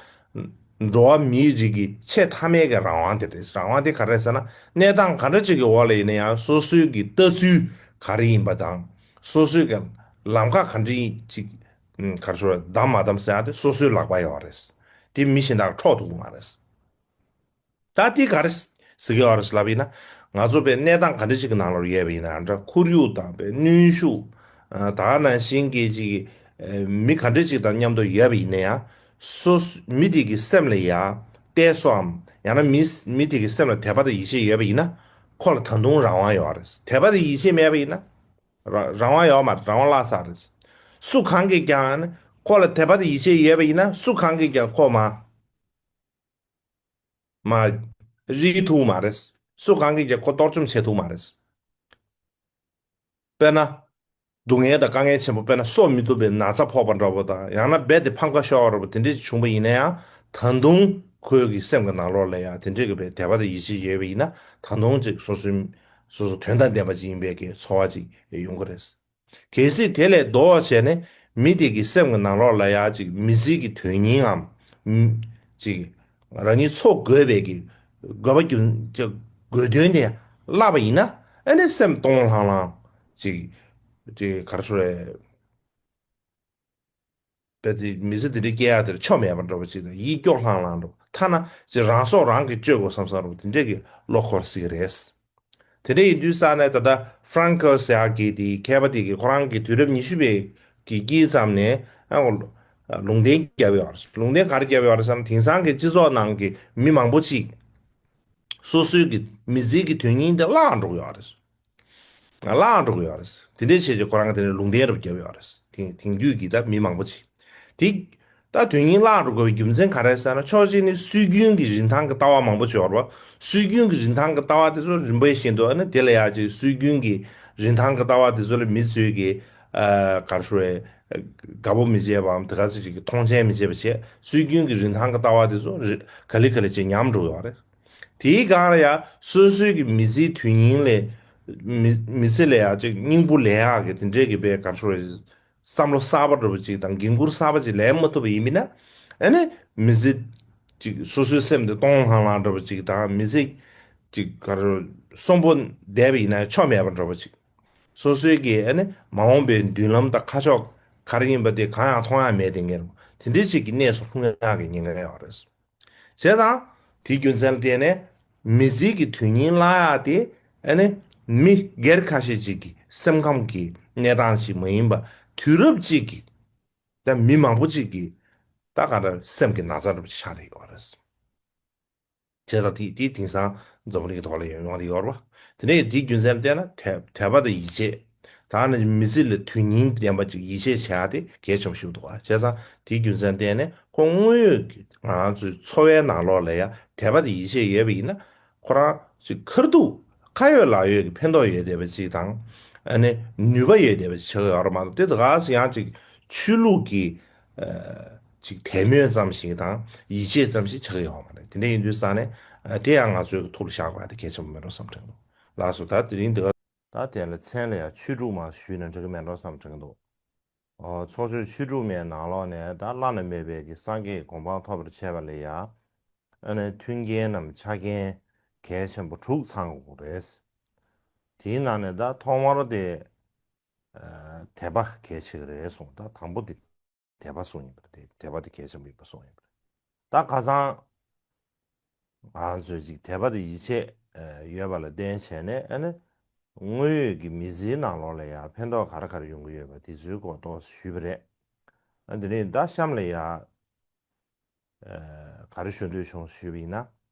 འགྲོ་བ་མིའི་རིགས་ཀྱི་ཆེས་མཐའ་མའི་གི་རང་དབང་དེ་རེད། རང་དབང་དེ་ག་རེ་ཟེར་ན། གནས་སྟངས་ག་འདྲ་ཅིག་གི་འོག་ལ་ཡིན་ན་ཡང་སོ་སོའི་གི་ལྟ་ཚུལ་ག་རེ་ཡིན་པ་དང་། སོ་སོའི་གི་ལམ་ཁ་ག་འདྲ་ཅིག་ག་རེ་ཞུ་དགོས་རེད། བདམས་མ་བདམས་ཟེར་ཡ་དེ་སོ་སོའི་ལག་པ་ཡོད་རེད། དེ་མི་གཞན་དག་འཕྲོག་ཐུབ་ཀྱི་མ་རེད། ད་དེ་ག་རེ་ཟེར་གྱི་ཡོད་རེད་ལབ་ཡིན་ན། ང་ཚོ་བའི་གནས་སྟངས་ག་འདྲ་ཞིག་གི་ནང་ལོགས་ཡོད་པ་ཡིན་ན་འདྲ། ཁོར་ཡུག་དང་བའི་གནོན་ཤུགས། ད་ག་ནང་བཞིན་གྱི་ཅིག་མི་ག་འདྲ་ཅིག་དང་མཉམ་དུ་ཡོད་པ་ཡིན་ན་ཡང་། སོ་མི་དེ་གི་སེམས་ལ་ཡང་གཏད་སོའམ། ཡང་ན་མི་མི་དེ་གི་སེམས་ལ་དད་པ་དང་ཡིད་ཆེས་ཡོད་པ་ཡིན་ན། ཁོ་ལ་ད་དུང་རང་དབང་ཡོད་རེད། དད་པ་དང་ཡིད་ཆེས་མེད་པ་ཡིན་ན། རང་རང་དབང་ཡོད་མ་རེད། རང་དབང་བརླག་ཚར་རེད། སུ་གང་གིས་ཀྱང་ཁོ་ལ་དད་པ་དང་ཡིད་ཆེས་ཡོད་པ་ཡིན་ན། སུ་གང་གིས་ཀྱང་ཁོ་མ། མ། རིག་ཐུབ་མ་རེད། སུ་གང་གིས་ཀྱང་ཁོ་གཏོར་བཅོམ་བྱེད་ཐུབ་མ་རེད། དཔེར་ན། སྡུག་བསྔལ་དང་དཀའ་ངལ་ཆེན་པོ། དཔེར་ན་གསོ་མི་ཐུབ་པའི་ན་ཚ་ཕོག་པ་འདྲ་པོ་དང་། ཡང་ན་རྦད་དེ་ཕམ་ཁ་ཤོར་བ་འདྲ་པོ་དེ་འདྲས་བྱུང་པ་ཡིན་ན་ཡང་། ད་དུང་ཁོའི་གི་སེམས་ཀྱི་ནང་ལོགས་ལ་ཡང་དེ་འདྲས་ཀྱི་བའི་དད་པ་དང་ཡིད་ཆེས་ཡོད་པ་ཡིན་ན། ད་དུང་ཅིག་སོ་སོའི་སོ་སོ་དོན་དང་ལྡན་པ་ཅིག་ཡིན་པའི་གི་ཚོར་བ་ཅིག་ཡོང་གི་རེད། གལ་སྲིད་དེ་ལས་ལྡོག་བྱས་ནས་མི་དེ་གི་སེམས་ཀྱི་ནང་ལོགས་ལ་ཡང་ཅིག་མི་ཚེ་གི་དོན་སྙིང་ངམ། ཅིག་རང་ཉིད་འཚོ་དགོས་པའི་གི་དགོས་པ་རྒྱུ་དགོས་དོན་དེ་བརླག་པ་ཡིན་ན། ཨ་ནི་སེམས་སྟོང་ལྷང་ལྷང་ཅིག་ཅིག་ག་རེ་ཞུ་རེད། དཔེ་དེ་མི་ཚེ་འདི་འདྲའི་སྐྱེལ་ཡག་དེར་ཆོ་མེད་པ་འདྲ་པོ་ཅིག་དང་། ཡིད་སྐྱོ་ལྷང་ལྷང་འདྲ་པོ། ཐ་ན་ཅིག་རང་སྲོག་རང་གིས་གཅོད་དགོས་བསམ་བསམ་འདྲ་པོ་དེ་འདྲས་ཀྱི་བློ་འཁོར་སྲིད་ཀྱི་རེད། དེ་འདྲ་ཡིན་དུས་ས་ནས་ད་ལྟ་ཧྥ་རན་ཀོ་ཟེར་ཡག་གི་དེ་མཁས་པ་དེ་གིས་ཁོ་རང་གི་དུས་རབས་ཉི་ཤུ་པའི་གི་དཀྱིལ་ཙམ་ནས་ཨ་ལུང་བསྟན་བརྒྱབ་ཡོད་རེད། ལུང་བསྟན་ག་རེ་བརྒྱབ་ཡོད་རེད་ཟེར་ན། དེང་སང་གི་སྤྱི་ཚོགས་ནང་གི་མི་མང་པོ་ཅིག་སོ་སོའི་གི་མི་ཚེ་གི་དོན་སྙིང་དེ་བརླག་འགྲོ་གི་ཡོད་རེད། བརླག་འགྲོ་གི་ཡོད་རེད། དེ་འདྲའི་བྱས་རྗེས་ཁོ་རང་གིས་དེ་ནས་ལུང་བསྟན་རབ་བརྒྱབ་ཡོད་རེད། དེང་དེང་དུས་ཀྱི་ད་མི་མང་པོ་ཅིག་དེ་ད་དོན་སྙིང་བརླག་འགྲོ་དགོས་པའི་རྒྱུ་མཚན་ག་རེ་ཟེར་ན། ཕྱོགས་གཅིག་ནས་སྲོལ་རྒྱུན་གྱི་རིན་ཐང་གི་ལྟ་བ་མང་པོ་ཅིག་ཡོད་རེད་པ། སྲོལ་རྒྱུན་གྱི་རིན་ཐང་གི་ལྟ་བ་དེ་ཚོ་རིམ་པ་བཞིན་དུ། ཨ་ནི་དེ་ལ་ཡང་ཅིག་སྲོལ་རྒྱུན་གྱི་རིན་ཐང་གི་ལྟ་བ་དེ་ཚོ་ལ་མི་ཚོས་ཀྱི་ཨ་ག་རེ་ཞུ་རེད། དགའ་པོ་མི་བྱེད་པའམ་དེ་ག་ཚོད་ཅིག་གི་མཐོང་ཆེན་མི་བྱེད་པ་བྱས། སྲོལ་རྒྱུན་གྱི་རིན་ཐང་གི་ལྟ་བ་དེ་ཚོ་རེ་ག་ལེ་ག་ལེ་བྱས་ཉམས་འགྲོ་ཡོད་རེད། དེའི་སྒང་ལ་ཡང་སོ་སོའི་གི་མི་ཚེའི་དོན་སྙིང་ལས། མི་མི་ཚེ་ལ་ཡང་ཅིག་སྙིང་པོ་ལེན་ཡག་གི་དེ་འདྲའི་གི་བའི་ག་རེ་ཞུ་རེད། བསམ་བློ་གསར་པ་འདྲ་པོ་ཅིག་དང་འགན་ཁུར་གསར་པ་ཅིག་ལེན་མ་ཐུབ་པ་ཡིན་པ་ན། ཨ་ནི་མི་ཚེ་ཅིག་སོ་སོའི་སེམས་དེ་སྟོང་ལྷང་ལྷང་འདྲ་པོ་ཅིག་དང་། མི་ཚེ་ཅིག་ག་རེ་གསོན་པོ་བསྡད་པ་ཡིན་ན་ཆོ་མེད་པ་འདྲ་པོ་ཅིག་སོ་སོའི་གི་ཨ་ནི་མ་འོངས་པའི་མདུན་ལམ་དང་ཁ་ཕྱོགས་ག་རེ་ཡིན་པ་དེ་གང་ཡང་མཐོང་ཡ་མེད་དེ། ངེར་དེ་འདྲའི་ཅིག་གི་གནས་སུ་ལྷུང་ཡག་གི་ཉེན་ཁ་ཡོད་རེད། བྱས་ཙང་དེའི་རྒྱུ་མཚན་ལ་བརྟེན་ནས་མི་ཚེ་གི་དོན་སྙིང་བརླག་ཡག་དེ་ཨ་ནི་མི་སྒེར་ཁ་ཤས་ཅིག་གི་སེམས་ཁམས་ཀྱི་གནས་སྟངས་ཤིག་མ་ཡིན་པ། དུས་རབས་གཅིག་གི་ད་མི་མང་པོ་ཅིག་གི་ད་ག་འདྲ་སེམས་ཀྱི་ན་ཚ་འདྲ་པོ་ཅིག་ཆགས་བསྡད་ཡོད་རེད། བྱས་ཙང་དེ་དེ་དེང་སང་འཛམ་བུ་གླིང་གི་ཐོག་ལ་ཡང་ཡོང་བསྡད་ཡོད་རེད་པ། དེ་ནས་དེའི་རྒྱུ་མཚན་ལ་བལྟས་ན་དད་དད་པ་དང་ཡིད་ཆེས། ད་ནི་མི་ཚེ་ལ་དོན་སྙིང་ལྡན་པ་ཅིག་ཡིད་ཆེས་བྱེད་ཡ་དེ་གལ་ཆེན་པོ་ཞིག་འདུག་བ། བྱས་ཙང་དེའི་རྒྱུ་མཚན་བརྟེན་ནས་ཁོ་དངོས་ཡོད་ཀྱི་ང་རང་ཚོའི་འཚོ་བའི་ནང་ལོགས་ལ་ཡ་དད་པ་དང་ཡིད་ཆེས་ཡོད་པ་ཡིན་ན། ཁོ་རང་ཅིག་ཁ་ཐུག་ཁ་ཡོད་ལག་ཡོད་ཀྱི་ཕན་ཐོགས་ཡོད་བསྡད་པ་ཅིག་དང་། ཨ་ནི་ནུས་པ་ཡོད་བསྡད་པ་ཅིག་ཆགས་ཀྱི་ཡོད་རེད་མ་གཏོགས། དེ་དག་ག་ཟེ་ཡང་ཅིག་ཆོས་ལུགས་ཀྱི་ཅིག་དད་མོས་ཙམ་ཞིག་དང་ཡིད་ཆེས་ཙམ་ཞིག་ཆགས་ཀྱི་ཡོད་མ་རེད། དེ་འདྲ་ཡིན་དུས་ཙང་ནས་དེ་ཡང་ང་ཚོའི་ཐུགས་ལ་བཞག་དགོས་ཡ་དེ་གལ་ཆེན་པོ་མེད་འགྲོ་བསམ་དྲན་འདུག་ལགས་སོ། ད་དེ་རིང་འདི་ག་ད་དེ་ལ་མཚན་ལ་ཡང་ཆོས་དྲུག་མ་ཞུས་ན་འགྲིག་གི་མེད་འགྲོ་བསམ་དྲན་འདུག་ཨོ། ཚོགས་ཆོས་ཆོས་དྲུག་མའི་ནང་ལོགས་ནས་ད་བླ་ན་མེད་པའི་གི་སངས་རྒྱས་གོ་འཕང་ཐོབ་པར་བྱེད་པ་ལ་ཡ། ཨ་ནི་མཐུན་རྐྱེན་ནམ་ཆ་རྐྱེན་གལ་ཆེན་པོ་དྲུག་ཚང་དགོས་རེད། དེའི་ནང་ནས་ད་ཐོག་མར་དེ་ཨ་དད་པ་གལ་ཆེ་གི་རེད་གསུངས། ད་དང་པོ་དེ་དད་པ་གསུངས་ཡིན་པ་རེད། དེ་དད་པ་དེ་གལ་ཆེན་པོ་ཡིན་པ་གསུངས་ཡིན་པ་རེད། ད་ཁ་སང་ང་རང་ཚོས་ཅིག་དད་པ་དང་ཡིད་ཆེས་ཨ་ཡོད་པ་ལ་བརྟེན་བྱས་ནས། ཨ་ནི་དངོས་ཡོད་ཀྱི་མི་ཚེའི་ནང་ལོགས་ལ་ཡང་ཕན་ཐོགས་ག་རེ་ག་རེ་ཡོང་གི་ཡོད་པ་དེ་ཚོའི་སྐོར་ཏོག་ཙམ་ཞུས་པ་རེད། ཨ་དེ་ནས་ད་གཤམ་ལ་ཡང་ཨ་ག་རེ་ཞུ་འདོད་བྱུང་ཞུས་པ་ཡིན་ན།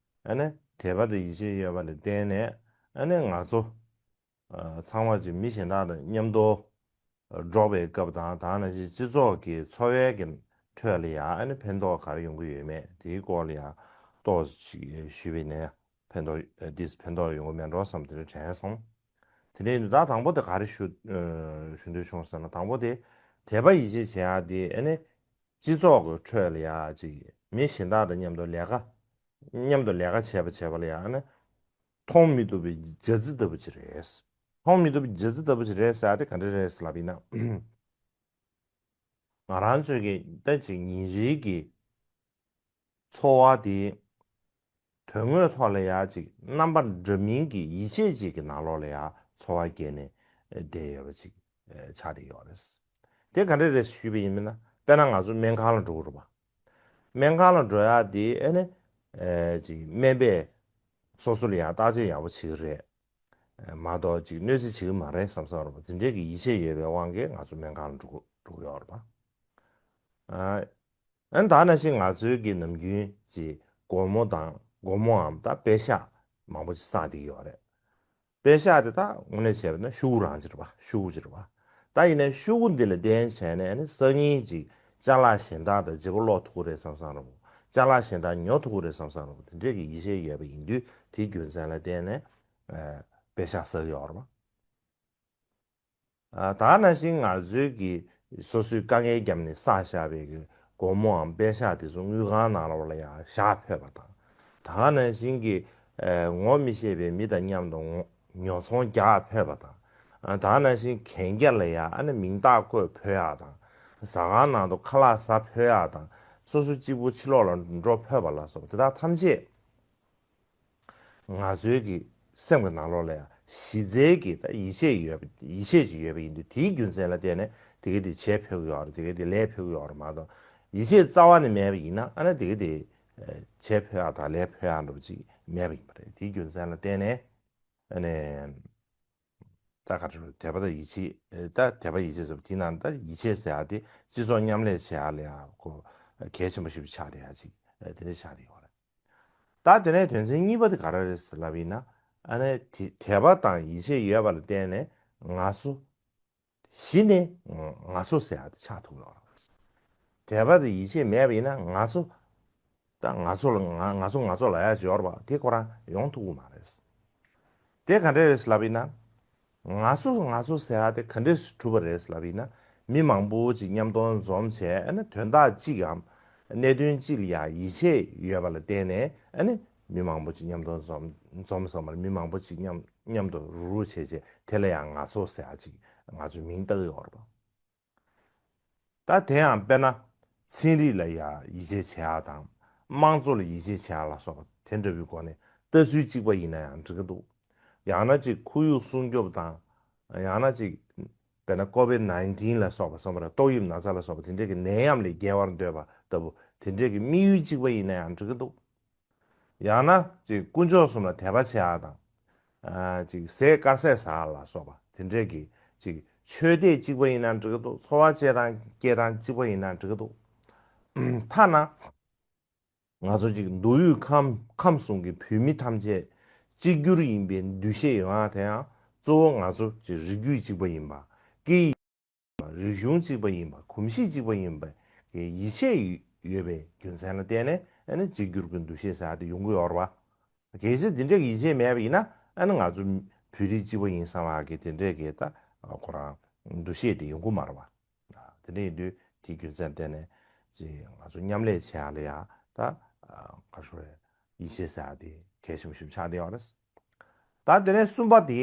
ཨ་ནི་དད་པ་དང་ཡིད་ཆེས་ཡོད་པ་ལ་བརྟེན་ནས། ཨ་ནི་ང་ཚོ་ཨ་ཚང་མ་ཅིག་མི་གཞན་དག་དང་མཉམ་དུ་འགྲོགས་པའི་སྐབས་དང་། ད་ནང་བཞིན་སྤྱི་ཚོགས་ཀྱི་འཚོ་བའི་གི་ཁྲོད་ལ་ཡང་ཨ་ནི་ཕན་ཐོགས་ག་རེ་ཡོང་གི་ཡོད་མེད་དེའི་སྐོར་ལ་ཡང་ཏོག་ཙམ་ཞུས་པ་ཡིན་ན་ཕན་ཐོགས་ཨ་འདིས་ཕན་ཐོགས་ཡོང་གི་མེད་འགྲོ་བསམ་དེ་འདྲ་དྲན་སོང་། དེ་ནས་ད་དང་པོ་དེ་ག་རེ་ཞུ་ཨ་ཞུ་འདོད་བྱུང་ཟེར་ན། དང་པོ་དེ་དད་པ་ཡིད་ཆེས་བྱེད་ཡག་དེ་ཨ་ནི་སྤྱི་ཚོགས་ཀྱི་ཁྲོད་ལ་ཡ་ཅིག་མི་གཞན་དག་དང་མཉམ་དུ་ལས་ཀ་མཉམ་དུ་ལས་ཀ་བྱེད་པ་བྱེད་པ་ལ་ཡ་ཨ་ནི་མཐོང་མི་ཐུབ་པའི་རྒྱ་རྩི་ལྟ་བུ་ཅིག་རེད། མཐོང་མི་ཐུབ་པའི་རྒྱ་རྩི་ལྟ་བུ་ཅིག་རེད་ཟེར་ཡ་དེ་ག་འདྲ་རེད་ཟེར་ལབ་ཡིན་ན། ང་རང་ཚོའི་གི་ད་ཅིག་ཉིན་རེའི་གི་འཚོ་བ་དེ་དོན་དངོས་ཐོག་ལ་ཡ་ཅིག་རྣམ་པ་འདྲ་མིན་གྱི་ཡིད་ཆེས་ཅིག་གི་ནང་ལོགས་ལ་ཡ་འཚོ་བ་སྐྱེལ་ནས་བསྡད་ཡོད་པ་ཅིག་ཆགས་བསྡད་ཡོད་རེད། དེ་ག་འདྲ་རེད་ཞུས་པ་ཡིན་ན། དཔེར་ན་ང་ཚོ་སྨན་ཁང་ལ་འགྲོ་གི་རེད་པ། སྨན་ཁང་ལ་འགྲོ་ཡག་དེ་ཨ་ནི་ཨེ་ཅིག་སྨན་པས་སོ་སོ་ལ་ཡང་བརྟག་དཔྱད་ཡག་པོ་བྱེད་ཀྱི་རེད། ཨེ་མ་གཏོགས་ཅིག་གནོད་འཚེ་བྱེད་ཀྱི་མ་རེད་བསམ་བསམ་རེད་པ། དེ་འདྲའི་གི་ཡིད་ཆེས་ཡོད་པའི་དབང་གིས་ང་ཚོ་སྨན་ཁང་ལ་འགྲོ་གི་འགྲོ་གི་ཡོད་རེད་པ། ཨ་ཨ་ནི་ད་ནང་བཞིན་ང་ཚོའི་གི་ནམ་རྒྱུན་ཅིག་སྒོར་མོ་དང་སྒོར་མོའམ་ད་པད་ཤག་མང་པོ་ཅིག་བསགས་བསྡད་ཀྱི་ཡོད་རེད། པད་ཤག་དེ་དག་དངོས་གནས་བྱས་པ་ན་ཤོག་གུ་རང་ཅིག་རེད་པ། ཤོག་གུ་ཅིག་རེད་པ། ད་ཡིན་ནའི་ཤོག་གུ་འདི་ལ་བརྟེན་བྱས་ནས་ནི་སང་ཉིན་ཅིག་ཅ་ལག་གཞན་དག་དང་བརྗེ་པོ་སློག་ཐུབ་ཀྱི་རེད་བསམ་བསམ་རེད་པ། ཅ་ལག་གཞན་དག་ཉོ་ཐུབ་ཀྱི་རེད་བསམ་བསམ་རེད་པ། དེ་འདྲས་ཀྱི་ཡིད་ཆེས་ཡོད་པ་ཡིན་དུས་དེའི་རྒྱུ་མཚན་ལ་བརྟེན་ནས་ཨ་པད་ཤག་བསགས་ཡོད་རེད་པ། ཨ་ད་ནང་བཞིན་ང་ཚོའི་གི་སོ་སོའི་དཀའ་ངལ་བརྒྱབ་ནས་བསགས་བཞག་པའི་གི་སྒོར་མོའམ་པད་ཤག་དེ་ཚོ་དངུལ་ཁང་ནང་ལོགས་ལ་ཡང་བཞག་ཕོད་པ་དང་། ད་ནང་བཞིན་གྱི་ཨ་ངོ་མི་ཤེས་པའི་མི་དང་མཉམ་དུ་ངོ་ཉོ་ཚོང་རྒྱག་ཕོད་པ་དང་། ཨ་ད་ནང་བཞིན་གན་རྒྱ་ལ་ཡང་ཨ་ནི་མིང་རྟགས་བཀོད་ཕོད་ཡག་དང་། ཟ་ཁང་ནང་དུ་ཁ་ལག་ཟ་ཕོད་ཡག་དང་། སོ་སོ་གཅིག་པུ་ཕྱི་ལོགས་ལ་འགྲོ་ཕོད་པ་ལ་སོགས་དེ་དག་ཐམས་ཅད་ང་ཚོའི་གི་སེམས་ཀྱི་ནང་ལོགས་ལ་ཡང་གཞི་རྩའི་གི་ད་ཡིད་ཆེས་ཡོད་པ། ཡིད་ཆེས་ཅིག་ཡོད་པ་ཡིན་དུས་དེའི་རྒྱུ་མཚན་ལ་བརྟེན་ནས་དེ་ག་དེ་བྱས་ཕོད་ཀྱི་ཡོད་རེད། དེ་ག་དེ་ལས་ཕོད་ཀྱི་ཡོད་རེད་མ་གཏོགས། ཡིད་ཆེས་རྩ་བ་ནས་མེད་པ་ཡིན་ན་ཨ་ནི་དེ་ག་དེ་བྱས་ཕོད་ཡག་དང་ལས་ཕོད་ཡག་འདྲ་པོ་ཅིག་མེད་པ་ཡིན་པ་རེད། དེའི་རྒྱུ་མཚན་ལ་བརྟེན་ནས་ཨ་ནི། ད་ག་རེ་རེད། དད་པ་དང་ཡིད་ཆེས། ཨེ་ད་དད་པ་ཡིད་ཆེས་ཟེར་བ་དེའི་ནང་ད་ཡིད་ཆེས་ཟེར་ཡག་དེ་སྤྱི་ཚོགས་མཉམ་ལས་བྱེད་ཡག་ལ་ཡང་ཁོ་གལ་ཆེན་པོ་ཞིག་ཆགས་བསྡད་ཡག་ཅིག་ཨེ་དེ་འདྲ་ཆགས་བསྡད་ཡོད་རེད། ད་དེ་ནས་དོན་ཚན་གཉིས་པ་དེ་ག་རེ་རེད་ཟེར་ལབ་ཡིན་ན། ཨ་ནི་དེ་དད་པ་དང་ཡིད་ཆེས་ཡོད་པ་ལ་བརྟེན་ནས་ང་ཚོ་གཞི་ནས་ང་ཚོ་ཟེར་ཡག་དེ་ཆགས་ཐུབ་ཡོད་རེད། དད་པ་དང་ཡིད་ཆེས་མེད་པ་ཡིན་ན་ང་ཚོ། ད་ང་ཚོ་ལ་ང་ང་ཚོ་ང་ཚོ་ལབ་ཡག་ཅིག་ཡོད་རེད་པ། དེ་ཁོ་རང་ཡོང་ཐུབ་ཀྱི་མ་རེད། དེ་ག་འདྲས་རེད་ལབ་ཡིན་ན། ང་ཚོ་ང་ཚོ་ཟེར་ཡག་དེ་ག་འདྲས་གྲུབ་པ་རེད་ལབ་ཡིན་ན། མི་མང་པོ་ཅིག་མཉམ་དུ་འཛོམས་བྱས། ཨ་ནི་དོན་དག་གཅིག་གམ་གནད་དོན་གཅིག་ལ་ཡ་ཡིད་ཆེས་ཡོད་པ་ལ་བརྟེན་ནས། ཨ་ནི་མི་མང་པོ་ཅིག་མཉམ་དུ་འཛོམས་འཛོམས་སོང་བ་རེད། མི་མང་པོ་ཅིག་མཉམ་མཉམ་དུ་རུག་རུག་བྱས་བྱས་དེ་ལ་ཡང་ང་ཚོ་ཟེར་ཡག་ཅིག་ང་ཚོས་མིང་བཏགས་ཡོད་རེད་པ། ད་དེ་ཡང་དཔེར་ན་ཚན་རིག་ལ་ཡ་ཡིད་ཆེས་བྱེད་ཡག་དང་། དམངས་གཙོ་ལ་ཡིད་ཆེས་བྱེད་ཡག་ལ་སོགས་པ་དེ་འདྲ་བའི་སྒོ་ནས་ལྟ་ཚུལ་གཅིག་པ་ཡིན་ན་ཡང་འགྲིག་གི་འདུག་ཡང་ན་ཅིག་ཁོར་ཡུག་སྲུང་སྐྱོབ་དང་། ཡང་ན་ཅིག་དཔེར་ན་ཀོ་བིད་ནའིན་ཊིན་ལ་སོགས་པ་སོགས་པ་རེད། ཏོག་དབྱིབས་ན་ཚ་ལ་སོགས་པ་དེ་འདྲའི་གི་ནད་ཡམས་ལས་རྒྱལ་བར་འདོད་པ་ལྟ་བུ་དེ་འདྲའི་གི་དམིགས་ཡུལ་གཅིག་པ་ཡིན་ན་ཡང་འགྲིག་གི་འདུག་ཡང་ན་ཅིག་དཀོན་མཆོག་གསུམ་ལ་དད་པ་བྱེད་ཡག་དང་། ཨ་ཅིག་ཟས་དཀར་ཟས་ཟ་ཡག་ལ་སོགས་པ་དེ་འདྲས་ཀྱི་ཅིག་ཆོས་དད་གཅིག་པ་ཡིན་ན་འགྲིག་གི་འདུག་འཚོ་བ་སྐྱེལ་སྟངས་སྐྱེལ་སྟངས་གཅིག་པ་ཡིན་ན་འགྲིག་གི་འདུག་ཐ་ན་ང་ཚོ་ཅིག་མདོ་དབུས་ཁམས་ཁམས་གསུམ་གྱི་བོད་མི་ཐམས་ཅད་གཅིག་གྱུར་ཡིན་པའི་འདུ་ཤེས་ཡོང་ཡག་དེ་ཡང་གཙོ་བོ་ང་ཚོ་ཅིག་རིགས་རྒྱུད་གཅིག་པ་ཡིན་པ། སྐད་ཡིག་རིག་གཞུང་གཅིག་པ་ཡིན་པ། གོམས་གཤིས་གཅིག་པ་ཡིན་པ་གི་ཡིད་ཆེས་ཡོད་པའི་རྒྱུ་མཚན་ལ་བརྟེན་ནས་ཨ་ནི་གཅིག་གྱུར་གྱི་འདུ་ཤེས་ཟེར་ཡག་དེ་ཡོང་གི་ཡོད་རེད་བ། གལ་སྲིད་དེ་འདྲ་གི་ཡིད་ཆེས་མེད་པ་ཡིན་ན། ཨ་ནི་ང་ཚོ་བོད་རིགས་གཅིག་པ་ཡིན་བསམ་པ་གི་དེ་འདྲ་གི་ད་ཁོ་རང་འདུ་ཤེས་དེ་ཡོང་གི་མ་རེད་བ། དེ་འདྲ་ཡིན་དུས་དེའི་རྒྱུ་མཚན་བརྟེན་ནས་ཅིག་ང་ཚོ་མཉམ་ལས་བྱེད་ཡག་ལ་ཡ་ད་ག་རེ་ཞུ་དགོས་རེད། ཡིད་ཆེས་ཟེར་ཡག་དེ་གལ་ཆེན་པོ་ཞིག་ཆགས་བསྡད་ཡོད་རེད། ད་དེ་ནས་གསུམ་པ་དེ་